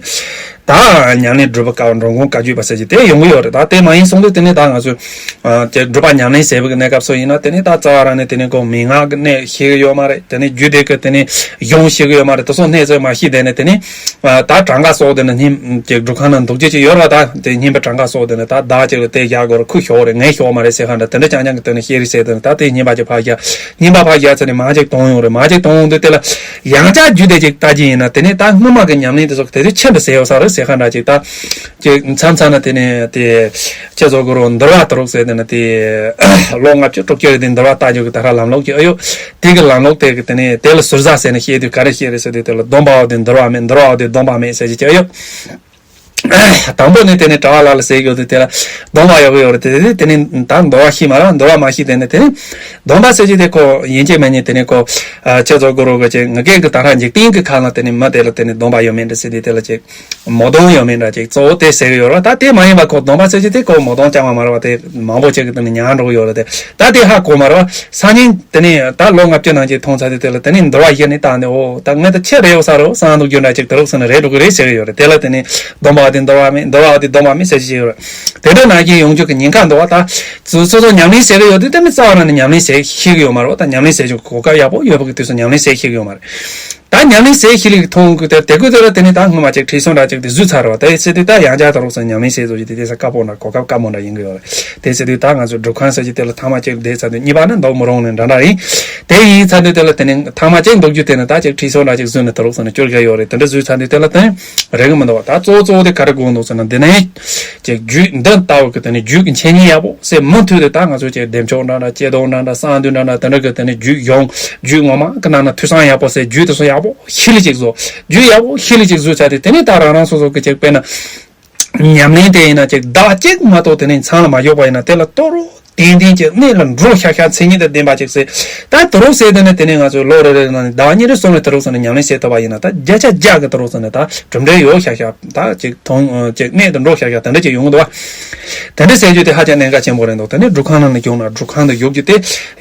ད་ཉམས་ལེན་སྒྲུབ་པ་དཀའ་བ་འགྲོ་མགོན་བཀའ་བརྒྱུད་པ་ཟེར་གྱི་དེ་ཡོང་གི་ཡོད་རེད། ད་དེ་མ་ཡིན་སོང་དུས་དེ་ནས་ད་ང་ཚོས་ཨ་དེ་སྒྲུབ་པ་ཉམས་ལེན་ཟེར་བའི་གནས་སྐབས་སུ་ཡིན་ན་དེ་ནས་ད་རྩ་བ་རང་ནས་དེ་ནས་ཁོ་མན་ངག་གི་གནད་ཤེས་གི་ཡོད་མ་རེད། དེ་ནས་རྒྱུད་སྡེ་གི་དེ་ནས་གཞུང་ཤེས་གི་ཡོད་མ་རེད། དེ་ཚོ་གནས་ཚུལ་མ་ཤེས་དེ་ནས་དེ་ནས་ཨ་ད་གྲངས་ཀ་སོགས་དེ་ནས་སྙིང་གི་སྒྲུབ་ཁང་ནང་འདུག་རྒྱུ་ཅིག་ཡོད་རེད་བ། ད་དེ་སྙིང་པའི་གྲངས་ཀ་སོགས་དེ་ནས་ད་བདག་ཅིག་ལ་དེ་བཞག་དགོས་རེད། ཁོས་ཞོག་རེད། ངས་ཞོག་མ་རེད་ཟེར་ཁ་འདྲ་དེ་འདྲ་རྐྱང་རྐྱང་གི་དེ་ནས་ཤེས་རིག་ཟེར་དེ་ནས་ད་དེ་སྙིང་པ་ཅིག་ཕར་བཞག་སྙིང་པ་ཕར་བཞག་ཚར་ནས་མར་ཅིག་གཏོང་ཡོང་རེད། མར་ཅིག་གཏོང་ཡོང་དུས་དེ་ལ་ཡང་བསྐྱར་རྒྱུད་སྡེ་ཅིག་ལྟ་རྒྱུ་ཡིན་ན་དེ་ནས་ད་སྔོན་མ་གི་ཉམས་ལེན་དེ་ཚོ་དེ་ཚོ་ཆེ་འདྲ་ཟེར་ཡོད་ས་རེད་ཟེར་ཁ་འདྲ་ཅིག་ད་ཅིག་མཚམས་མཚམས་ན་དེ་ནས་དེ་ཁྱེད་ཚོ་གི་རོ་འདུལ་བ་དུ་རུག་ཟེར་དེ་ནས་དེ་ལོ་ལྔ་བཅུ་དྲུག་ཅུ་རེད། དེ་འདུལ་བ་ལྟ་རྒྱུ་གི་ད་ར་ལམ་ལུགས་ཀྱི་ཨ་ཡོ་དེ་གི་ལམ་ལུགས་དེ་གི་དེ་ནས་དེ་ལ་ཟུར་ཟ་ཟེར་ནས་བཤད་དུས་ག་རེ་བཤད་རེད་ཟེར་དུས་དེ་ལ་སྡོམ་པའོ་དེ་འདུལ་བ་མེད། འདུལ་བའོ་དེ་སྡོམ་པ་མེད་ཟེར་གྱི་ཨ་ཡོ། དང་པོ་ནས་དེ་ནས་གྲྭ་བ་ལ་ལ་ཟེར་ཡོད་དུས་དེ་ལ་སྡོམ་པ་ཡོད་གི་ཡོད་རེད། དེ་དེ་དེ་ནས་ད་འདུལ་བ་ཤེས་མ་རེད། འདུལ་བ་མ་ཤེས་དེ་ནས་དེ་ནས་སྡོམ་པ་ཟེར་གྱི་དེ་ཁོ་ཡིན་གཅིག་མིན་གཉིས་དེ་ནས་ཁོ་ཁྱེད་ཚོ་གུ་རུ་གི་ཅིག་ངི་སྐད་གི་ད་ར་འཇིག་རྟེན་གི་ཁ་ལ་དེ་ནས་མི་དེ་ལ་དེ་ནས་སྡོམ་པ་ཡོད་མེད་འདྲ་ཟེར་དུས་དེ་ལ་ཅིག་མོ་སྡོམ་ཡོད་མེད་འདྲ་ཅིག་གཙོ་བོ་དེ་ཟེར་གི་ཡོད་རེད། ད་དེ་མ་ཡིན་པ་ཁོ་སྡོམ་པ་ཟེར་གྱི་དེ་ཁོ་མོ་སྡོམ་རྐྱང་བ་མ་རེད་བ། དེ་མང་པོ་ཅིག་གི་དེ་ནས་ཉར་འགྲོ་གི་ཡོད་རེད། དེ་ད་དེ་ཧ་གོ་མ་རེད་བ། སང་ཉིན་དེ་ནས་ད་ལོ་ལྔ་བཅུ་ནང་ཅིག་མཐོང་ཚར་དུས་དེ་ལ་དེ་ནས་འདུལ་བ་གཞི་ནས་བཏང་ནས་འོ་ད་ངས་ད་ཆེ་རེ་ཡོད་ས་རེད། སང་འདུག་རྒྱུ་འདྲ་ཅིག་དེ་རུག་སོང་ནས་རེད་འགྲོ་གི་རེད་ཟེར་གི་ཡོད་རེད། དེ་ལ་དེ་ནས་སྡོམ་པ་དེ་འདུལ་བ་མེད། འདུལ་བ་དེ་སྡོམ་པ་མེད་ཟེར་གྱི་ཡོད་རེད། དེ་འདྲ་ནང་བཞིན་ཡོང་རྒྱུ་གི་ཉེན་ཁ་འདུག་བ། ད་སོ་སོ་སོ་ཉམས་ལེན་བྱེད་གི་ཡོད་དུས་དེ་ནི་རྩ་བ་རང་ནས་ཉམས་ལེན་བྱེད་ཤེས་གི་ཡོད་མ་རེད་བ། ད་ཉམས་ལེན་བྱེད་རྒྱུ་གོ་སྐབས་ཡག་པོ་ཡོད་པ་གི་དུས་སུ་ཉམས་ལེན་བྱེད་ཤེས་གི་ཡོད་མ་རེད། ད་ཉམས་ལེན་བྱེད་ཤེས་ལེ་གི་མཐོང་གི་དེ་དེ་གུ་དེ་ལ་དེ་ནི་ད་སྔོན་མ་ཅིག་ཁྲིད་སོང་འདྲ་ཅིག་དེ་བཟོས་ཚར་བ། དེ་ཟེར་དུས་ད་ཡང་བསྐྱར་ད་རུག་སོང་ཉམས་ལེན་བྱེད་བཟོ་རྒྱུ་དེ་དེ་ས་དཀའ་པོ་འདྲ་གོ་སྐབས་དཀའ་མོ་འདྲ་ཡིན་གི་ཡོད་རེད། དེ་ཟེར་དུས་ད་ང་ཚོ་སྒྲུབ་ཁང་ཟེར་གྱི་དེ་ལ་ཐ་མ་ཅིག་བསྡད་ཚར་དུས་གཉིས་པ་ནི་འདུག་མི་རུང་ནི་འདྲ་འདྲ་ཡིན། དེ་ཡིན་ཚར་དུས་དེ་ལ་དེ་ནི་ཐ་མ་ཅིག་འདུག་རྒྱུ་དེ་ནི་ད་ཅིག་ཁྲིད་སོང་འདྲ་ཅིག་བཟོས་ནས་ད་རུག་སོང་ནས་སྐྱོར་གི་ཡོད་རེད། དེ་འདྲ་བཟོས་ཚར་དུས་དེ་ལ་དེ་རེད་གི་མི་འདུག་བ། ད་གཙོ་བོ་གཙོ་བོ་དེ་ག་རེ་དགོས་འདུག་ཟེར་ན་འདི་ནས་ཅིག་རྒྱུད་འདི་ལྟ་བུ་གི་དེ་ནི་རྒྱུད་ཀྱི་འཆད་ཉན་ཡག་པོ་ཟེར་མུ་མཐུད་དེ་ད་ང་ཚོ་ཅིག་བདེ་མཆོག་འདྲ་འདྲ་སྐྱེ་སྟོབས་འདྲ་འདྲ་གསང་འདུས་འདྲ་འདྲ་དེ་འདྲ་གི་དེ་ནི་རྒྱུད་ཡོངས་རྒྱུད་ངོ་མ་གི་ནང་ན་ཐོས་བསམ་ཡག་པོ་ཟེར་རྒྱུད་དེ་ཚོ་ཡག་པོ་ཤི་ལི་ཅིག་བཟོ། རྒྱུད་ཡག་པོ་ཤི་ལི་ཅིག་བཟོས་ཚར་དུས་དེ་ནི་ད་རང་རང་སོ་སོ་གི་ཅིག་དཔེར་ན་ཉམས་ལེན་དེ་ཡིན་ན་ཅིག་ཟླ་གཅིག་མ་གཏོགས་དེ་ནས་མཚམས་ལ་མ་འཇོག་པ་ཡིན་ན་དེ་ལ་ལྟོ་རོ་ ཏན་ཏན་གྱི་གནད་ལ་འགྲོ་ཤག་ཤག་མཚན་ཉིད་དང་ལྡན་པ་ཅིག་ཟེར། ད་དུ་རུ་ཟེར་དེ་ནི་དེ་ནས་ང་ཚོས་ལོ་རེ་རེ་ནང་ནས་ཟླ་བ་གཉིས་རེ་གསུམ་རེ་དུ་རུ་ཟེར་ནས་ཉམས་ལེན་བྱེད་ཐུབ་པ་ཡིན་ན། ད་བརྒྱ་ཆ་བརྒྱ་གི་དུ་རུ་ཟེར་ནས་ད་གྲུབ་འབྲས་ཡོད་ཤག་ཤག་ད་ཅིག་མཐོང་ཅིག་གནད་དུ་འགྲོ་ཤག་ཤག་དེ་འདྲ་ཅིག་ཡོང་གི་འདུག་བ། དེ་འདྲ་ཟེར་རྒྱུ་དེ་ཧ་ཅང་གནད་འགག་ཆེན་པོ་རེད་འདུག་དེ་ནས་སྒྲུབ་ཁང་ནང་ནས་བཞུགས་ན་སྒྲུབ་ཁང་དུ་བཞུགས་རྒྱུ་དེ་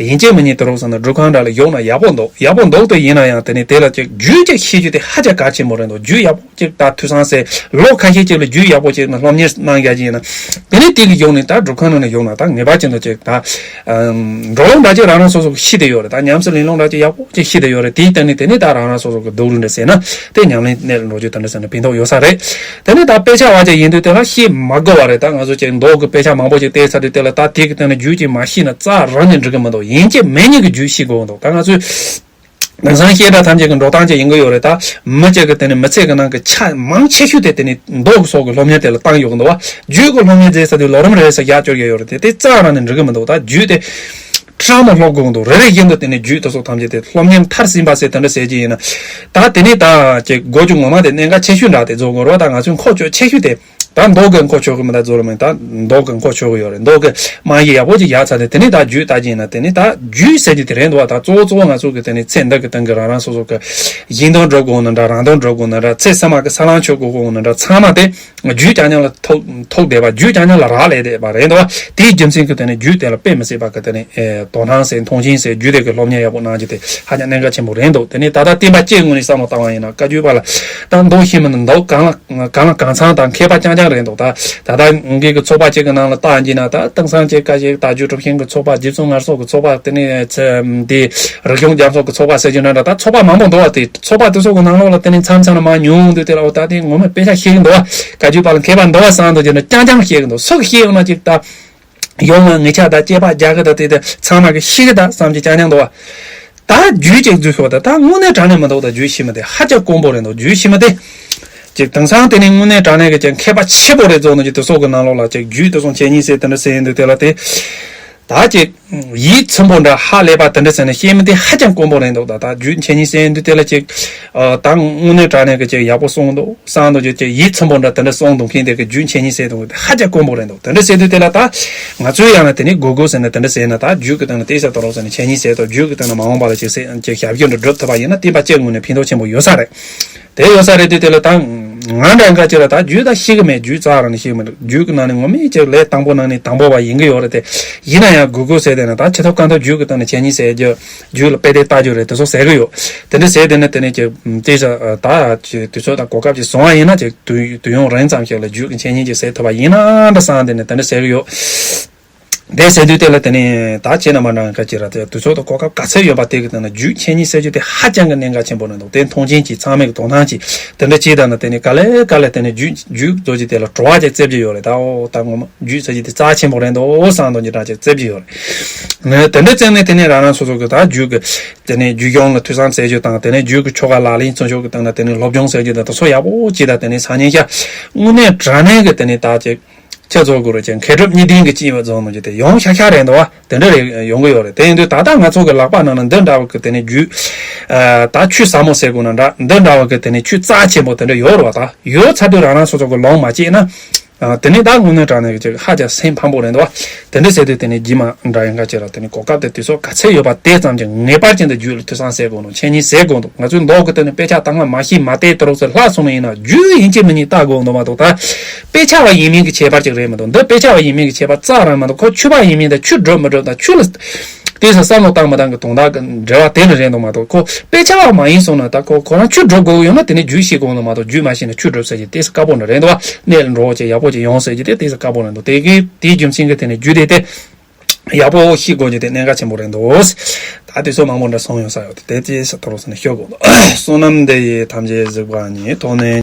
ཡིན་གཅིག་མིན་གཉིས་དུ་རུ་ཟེར་ན་སྒྲུབ་ཁང་འདྲ་ལ་བཞུགས་ན་ཡག་པོ་འདུག་ཡག་པོ་འདུག་དེ་ཡིན་ན་ཡང་དེ་ནས་དེ་ལ་ཅིག་རྒྱུས་ཅིག་ཤེས་རྒྱུ་དེ་ཧ་ཅང་གལ་ཆེན་པོ་རེད་འདུག་རྒྱུས་ཡག་པོ་ཅིག་ད་ཐོས་བསམ་ཟེར་ལོ་ཁ་ཤས་ཅིག་ལ་རྒྱུས་ཡག་པོ་ཅིག་ན་སློབ་གཉེར་གནང་རྒྱུ་ཡིན་ན། དེ་ནས་དེ་གི་གཞུག་ནས་ད་སྒྲུབ་ཁང་ནང་ནས་གཞུག་ན་ད་ངེས་པར་ཅན་དུ་ཅིག་ད་འགྲོ་ལུགས་འདྲ་ཅིག་རང་རང་སོ་སོ་གི་ཤེས་བསྡད་ཡོད་རེད། ད་ཉམས་སུ་ལེན་ལུགས་འདྲ་ཅིག་ཡག་པོ་ཅིག་ཤེས་བསྡད་ཡོད་རེད། དེའི་སྟེང་ནས་དེ་ནས་ད་རང་རང་སོ་སོ་གི་སྡུག་རུས་འདྲ་ཟེར་ན་དེ་ཉམས་ལེན་གནད་ལ་འགྲོ་རྒྱུ་དེ་འདྲ་ཟེར་ན་ཕན་ཐོགས་ཡོད་ས་རེད། དེ་ནས་ད་དཔེ་ཆ་བ་ཅིག་ཡིན་དུས་དེ་ལ་ཤེས་མ་དགོས་པ་རེད། ད་ང་ཚོ་ཅིག་མདོ་གི་དཔེ་ཆ་མང་པོ་ཅིག་བལྟས་ཚར་དུས་དེ་ལ་ད་དེ་གི་སྟེང་ནས་རྒྱུས་ཅིག་མ་ཤེས་ན་རྩ་རང་ནས་འགྲིག་གི་མི་འདུག་ཡིན་གཅིག་མིན་གཉིས་ཀྱི་རྒྱུས་ཤེས་དགོས་འདུག་ད་ང་ཚོས་དེང་སང་བཤད་གྲྭ་ཐམས་ཅད་ཀྱི་འགྲོ་སྟངས་ཅིག་ཡིན་གྱི་ཡོད་རེད། ད་མི་གཅིག་གི་དེ་ནི་མི་ཚེ་གི་ནང་གི་ཆ་མང་ཆེ་ཤོས་དེ་དེ་ནི་མདོ་གི་སོགས་ཀྱི་སློབ་གཉེར་དེ་ལ་བཏང་ཡོད་གི་འདུག་བ། རྒྱུད་ཀྱི་སློབ་གཉེར་མཛད་ས་དེ་ལོ་རིམ་རེ་ས་བཞག་བཅུག་ཡོད་ཡོད་རེད། དེ་དེ་རྩ་རང་ནས་འགྲིག་གི་མི་འདུག་ད་རྒྱུད་དེ་ཁྲ་མོ་སློབ་དགོས་འདུག་རེ་རེ་བཞིན་དུ་དེ་ནི་རྒྱུད་དེ་སོགས་ཐམས་ཅད་དེ་སློབ་གཉེར་མཐར་ཕྱིན་པ་ཟེར་དེ་འདྲ་ཟེར་གྱི་ཡིན་ན། ད་དེ་ནི་ད་ཀྱི་དགོས་རྒྱུ་ངོ་མ་དེ་གནད་འགག་ཆེ་ཤོས་འདྲ་དེ་བཟོ་དགོས་རེད། ད་ང་ཚོས་མཁོ་ཆོད་ཆེ་ཤོས་དེ། ད་མདོ་གི་མཁོ་ཆོད་གི་མི་ད་རྫོགས་ར་མིན། ད་མདོ་གི་མཁོ་ཆོད་གི་ཡོད་རེད། མདོ་གི་རྨང་གཞི་ཡག་པོ་ཅིག་ཡག་ཚར་ཏེ་དེ་ནས་ད་རྒྱུད་ལྟ་གི་ཡིན་ན་དེ་ནས་ད་རྒྱུད་ཟེར་རྒྱུ་དེ་རེད་འདུག་བ། ད་གཙོ་བོ་གཙོ་བོ་ང་ཚོ་གི་དེ་ནས་ཚེ་འདི་གི་སྟེང་གི་རང་རང་སོ་སོ་གི་གཞན་དོན་སྒྲུབ་དགོས་ན་འདྲ། རང་དོན་སྒྲུབ་དགོས་ན་འདྲ། ཚེ་ཕྱི་མ་གི་ས་ལམ་ཆོད་དགོས་དགོས་ན་འདྲ། ཚང་མ་དེ་རྒྱུད་རྐྱང་རྐྱང་ལ་ཐུག་ཐུག་བསྡད་པ། རྒྱུད་རྐྱང་རྐྱང་ལ་རག་ལས་བསྡད་པ་རེད་འདུག་བ། དེའི་རྒྱུ་མཚན་གྱིས་དེ་ནས་རྒྱུད་དེ་ལ་དཔེ་མི་སྲིད་པ་གི་དེ་ནས་དོ་སྣང་ཟེར་མཐོང་ཆེན་ཟེར་རྒྱུད་དེ་གི་སློབ་གཉེར་ཡག་པོ་གནང་རྒྱུ་དེ་ཧ་ཅང་གནད་འགག་ཆེན་པོ་རེད་འདུག་དེ་ནས་ད་ལྟ་བསྟན་པ་སྤྱིའི་ངོས་ནས་བསམ་བློ་བཏང་བ་ཡིན་ན་བཀའ་བརྒྱུད་པ་ལ་ད་མདོ་ཤེས་མི་འདུག་གང་ལ་གང་ལ་གང་འཚམ་དང་མཁས་པ་རྐྱང་རྐྱང་རེད་འདུག་ད་ད་ལྟ་ངེད་ཀྱི་ཚོགས་པ་གཅིག་གི་ནང་ལ་བལྟ་ཡིན་ན། ད་དེང་སང་ཅིག་བཀའ་བཞི་དག་བརྒྱུད་གྲུབ་ཆེན་གྱི་ཚོགས་པ། རྗེ་བཙུན་མངའ་གསོལ་གྱི་ཚོགས་པ། དེ་ནས་ཚེ་འདི་རིག་གཞུང་རྒྱ་མཚོ་གི་ཚོགས་པ་ཟེར་རྒྱུ་འདྲ་འདྲ། ད་ཚོགས་པ་མང་པོ་འདུག་བ། དེ་ཚོགས་པ་དེ་ཚོ་གི་ནང་ལོགས་ལ་དེ་ནས་མཚམས་མཚམས་ལ་མར་ཉུང་དུས་དེ་ལ་འོ་ད་དེ་ངོ་མ་དཔེ་ཆ་ཤེས་ཀྱི་འདུག་བ། བཀའ་བརྒྱུད་པ་ལ་མཁས་པ་འདུག་བ་བསམ་འདུག་རྒྱུ་འདྲ་རྐྱང་རྐྱང་ཤེས་ཀྱི་འདུག་སུ་གི་ཤེས་ཡོང་ན་ཅིག་ད། ཡོང་ན་ངེད་ཅག་དང་སྐྱེས་པ་རྒྱ་གི་དང་དེ་དེ་ཚང་མ་གི་ཤེས་གི་ད་བསམ་གྱི་རྐྱང་རྐྱང་འདུག་བ། ད་རྒྱུད་ཅིག་འཛུལ་ཤོག་ད་ད་དངོས་གནས་དྲང་གནས་མི་འདུག་ད་རྒྱུད་ཤེས་མི་དེ་ཧ་ཅང་དཀོན་པོ་རེད་འདུག་རྒྱུད་ཤེས་མི་དེ། ཅིག་དེང་སང་དེ་ནས་དངོས་གནས་དྲང་གནས་གི་ཅིག་མཁས་པ་ཆེ་པོ་རེད་བཟོ་ནས་ཀྱི་དེ་སོགས་གི་ནང་ལོགས་ལ་ཅིག་རྒྱུད་དེ་སོང་འཆད་ཉན་ཟེར་དེ་འདྲ་ཟེར་ཡིན་དུས་དེ་ལ་དེ། ད་ཅིག་ཡིད་ཚིམ་པོ་འདྲ་ཧ་ལས་པ་དེ་འདྲ་ཟེར་ནས་ཤེས་མི་དེ་ཧ་ཅང་དཀོན་པོ་རེད་འདུག་ད་ད་རྒྱུད་འཆད་ཉན་ཟེར་ཡིན་དུས་དེ་ལ་ཅིག་ད་དངོས་གནས་དྲང་གནས་གི་ཅིག་ཡག་པོ་གསུངས་འདུག་བསམ་འདུག་ཅིག་ཅིག་ཡིད་ཚིམ་པོ་འདྲ་དེ་འདྲ་གསུངས་འདུག་མཁན་དེ་གི་རྒྱུད་འཆད་ཉན་ཟེར་འདུག་དེ་ཧ་ཅང་དཀོན་པོ་རེད་འདུག་དེ་འདྲ་ཟེར་དུས་དེ་ལ་ད་ང་ཚོས་ཡང་ན་དེ་ནས་དགོས་དགོས་ཟེར་ན་དེ་འདྲ་ཟེར་ན། ད་རྒྱུད་ཀྱི་སྟེང་ན་དེ་ཟེར་དོ་རོགས་ཟེར་ནས་འཆད་ཉན་ཟེར་དོ། རྒྱུད་ཀྱི་སྟེང་ན་མ་འོངས་པ་ལ་ཅིག་ཟེར་ཅིག་ཞབས་ཞུ་འདྲ་སྒྲུབ་ཐུབ་པ་ཡིན་ན་བསྟན་པ་སྤྱི་དངོས་ནས་ཕན་ཐོགས་ཆེན་པོ་ཡོད་ས་རེད། དེ་ཡོད་ས་རེད་དུས་དེ་ལ་ད་ང་འདྲ་འགའ་ཅིག་ལ་ད་རྒྱུད་ད་ཤེས་གི་མེད། རྒྱུད་རྩ་རང་ནས་ཤེས་གི་མེད། རྒྱུད་ཀྱི་ནང་ནས་ངོ་མས་ཅིག་ལས་དང་པོ་ནང་ནས་དང་པོ་བ་ཡིན་གི་ཡོད་རེད་དེ། ཡིན་ན་ཡང་དགོས་དགོས་ཟེར་དེ་ན་ད་ཆེ་ཐོབ་གང་ཐོབ་རྒྱུད་ཀྱི་སྟེང་ནས་འཆད་ཉན་ཟེར་རྒྱུ། རྒྱུད་ལ་དཔེ་དེབ་ལྟ་རྒྱུ་རེད་དེ་ཚོ་ཟེར་གི་ཡོད། དེ་འདྲ་ཟེར་དེ་ནས་དེ་ནས་ཀྱི་དེ་ས་ད་ཀྱི་དུས་ཚོད་དང་གོ་སྐབས་ཀྱི་བཟུང་བ་ཡིན་ན་ཀྱི་དུས་དུས་ཡུན་རིང་ཙམ་ཞིག་ལ་རྒྱུད་ཀྱི་འཆད་ཉན་ཅིག་ཟེར་ཐུབ་པ་ཡིན་ན་འདྲ་བསམ་དེ་ནས་དེ་འདྲ་ཟེར་གི་ཡོད། དེ་ཟེར་དུས་དེ་ལ་དེ་ནས་ད་ཁྱེད་རྣམ་པ་འདྲ་ཁ་ཅིག་ར་དེ་དུས་ཚོད་དང་གོ་སྐབས་ག་ཚད་ཡོད་པ་དེ་གི་སྟེང་ན་རྒྱུད་འཆད་ཉན་ཟེར་རྒྱུ་དེ་ཧ་ཅང་གི་གནད་འགག་ཆེན་པོ་རེད་འདུག་དེ་མཐོང་ཆེན་གྱིས་ཚང་མས་གི་དོ་སྣང་གྱིས་དེ་འདྲ་ཅིག་དང་ན་དེ་ནས་ག་ལེ་ག་ལེ་དེ་ནས་རྒྱུད་རྒྱུད་བཟོ་རྒྱུ་དེ་ལ་བྲོ་བ་ཅིག་རྩེབ་རྒྱུ་ཡོད་རེད། ད་འོ་ད་ངོ་མ་རྒྱུད་ཟེར་རྒྱུ་དེ་རྩ་ཆེན་པོ་རེད་འདུག་བསམ་འདུག་ཉི་གྲངས་ཅིག་རྩེབ་རྒྱུ་ཡོད་རེད། ནས་དེ་འདྲ་བཙལ་ནས་དེ་ནས་རང་རང་སོ་སོ་གི་ད་རྒྱུད་ཀྱི་དེ་ནས་རྒྱུད་གཞུང་ལ་ཐོས་བསམ་ཟེར་རྒྱུ་དང་། དེ་ནས་རྒྱུད་ཀྱི་ཆོ་ག་ལག་ལེན་ཚུན་ཆོད་ཀྱི་སྟེང་ན་དེ་ནས་སློབ་སྦྱོང་ཟེར་རྒྱུ་དང་དེ་ཚོ་ཡག་པོ་ཅིག་དང་། དེ་ནས་སང་ཉིན་ཤ་དངོས་གནས་དྲང་གནས་ཀྱི་དེ་ནས་ད་ཅིག་ཁྱེད་ཚོ་གུ་རུ་ཅན་མཁས་གྲུབ་གཉིས་ལྡན་གྱི་སྤྱི་བོ་རྫོང་ནང་གི་དེ་ཡོང་ཤག་ཤག་རེད་འདུག་བ། དེ་འདྲ་རེད་ཡོང་གི་ཡོད་རེད། དེ་ཡིན་དུས་ད་ལྟ་ང་ཚོ་གི་ལག་པ་ནང་ན་འདི་འདྲ་བ་གི་དེ་ནས་རྒྱུད་ད་ཆུ་ཟབ་མོ་ཟེར་དགོས་ན་འདྲ། འདི་འདྲ་བ་གི་དེ་ནས་ཆུ་རྩ་ཆེན་པོ་དེ་འདྲ་ཡོད་རེད་བ། ད་ཡོད་ཚར་དུས་རང་རང་སོ་སོ་གི་ལོངས་མ་སྤྱད་ན། དེ་ནས་ད་དངོས་གནས་དྲང་གནས་ཀྱི་ཧ་ཅང་སེམས་ཕམ་པོ་རེད་འདུག་བ། དེ་འདྲ་ཟེར་དུས་དེ་ནས་རྗེས་མ་འདྲ་ཡང་ག་ཅིག་ར་དེ་ནས་གོ་སྐབས་དེ་དུས་ཚོད་ག་ཚད་ཡོད་པ་དེ་ཙམ་གྱིས་ངེས་པར་ཅན་དུ་རྒྱུད་ལ་ཐོས་བསམ་ཟེར་དགོས་ནོ། འཆད་ཉན་ཟེར་དགོས་འདུག་ང་ཚོའི་མདོ་གི་སྟེང་ནས་དཔེ་ཆ་དང་མ་ཤེས་མ་བལྟས་དུ་རོགས་ཟེར་ལྷག་སོང་ནས་ཡིན་ན་རྒྱུད་ཡིན་གཅིག་མིན་གཉིས་ལྟ་དགོས་འདུག་མ་གཏོགས་ད་དཔེ་ཆ་བ་ཡིན་མིན་གྱི་ཁྱད་པར་ཅིག་རེད་མི་འདུག་འདི་དཔེ་ཆ་བ་ཡིན་མིན་གྱི་ཁྱད་པར་རྩ་རང་མི་འདུག་ཁོ་ཆོས་པ་ཡིན་མིན་དང་ཆོས་སྒྲུབ་མི་སྒྲུབ་དང་ཆོས་ལ་དེ་ས་བསམ་བློ་བཏང་མ་བཏང་གི་དོན་དག་གི་འབྲེལ་བ་དེ་ནི་རེད་འདུག་མ་གཏོགས་ཁོ་དཔེ་ཆ་བ་མ་ཡིན་སོང་ན་ད་ཁོ་ཁོ་རང་ཆོས་སྒྲུབ་དགོས་ཡོད་ན་དེ་ནི་རྒྱུད་ཤེས་དགོས་འདུག་མ་གཏོགས་རྒྱུད་མ་ཤེས་ན་ཆོས་སྒྲུབ་ཟེར་གྱི་དེ་ས་དཀའ་པོ་འདྲ་རེད་འདུག་བ། གནས་ལ་འགྲོ་བ་ཅིག་ཡག་པོ་ཅིག་ཡོང་ཟེར་གྱི་དེ་དེ་ས་དཀའ་པོ་རེད་འདུག་དེ་གི་དེའི་རྒྱུ་མཚན་གྱི་དེ་ནི་རྒྱུད་དེ་དེ། ཡག་པོ་ཤེས་དགོས་རྒྱུ་དེ་གནད་འགག་ཆེན་པོ་རེད་འདུག་ད་དེ་ཚོ་མང་པོ་འདྲ་སོང་ཡོད་ས་ཡོད་དེ་དེ་ཅི་ས་ཐོ་རོ་ས་ནས་ཤོད་དགོས་འདུག་བསོད་ནམས་འདི་ཡིས་ཐམས་ཅད་གཟིགས་པ་ཉིད། ཐོབ་ནས།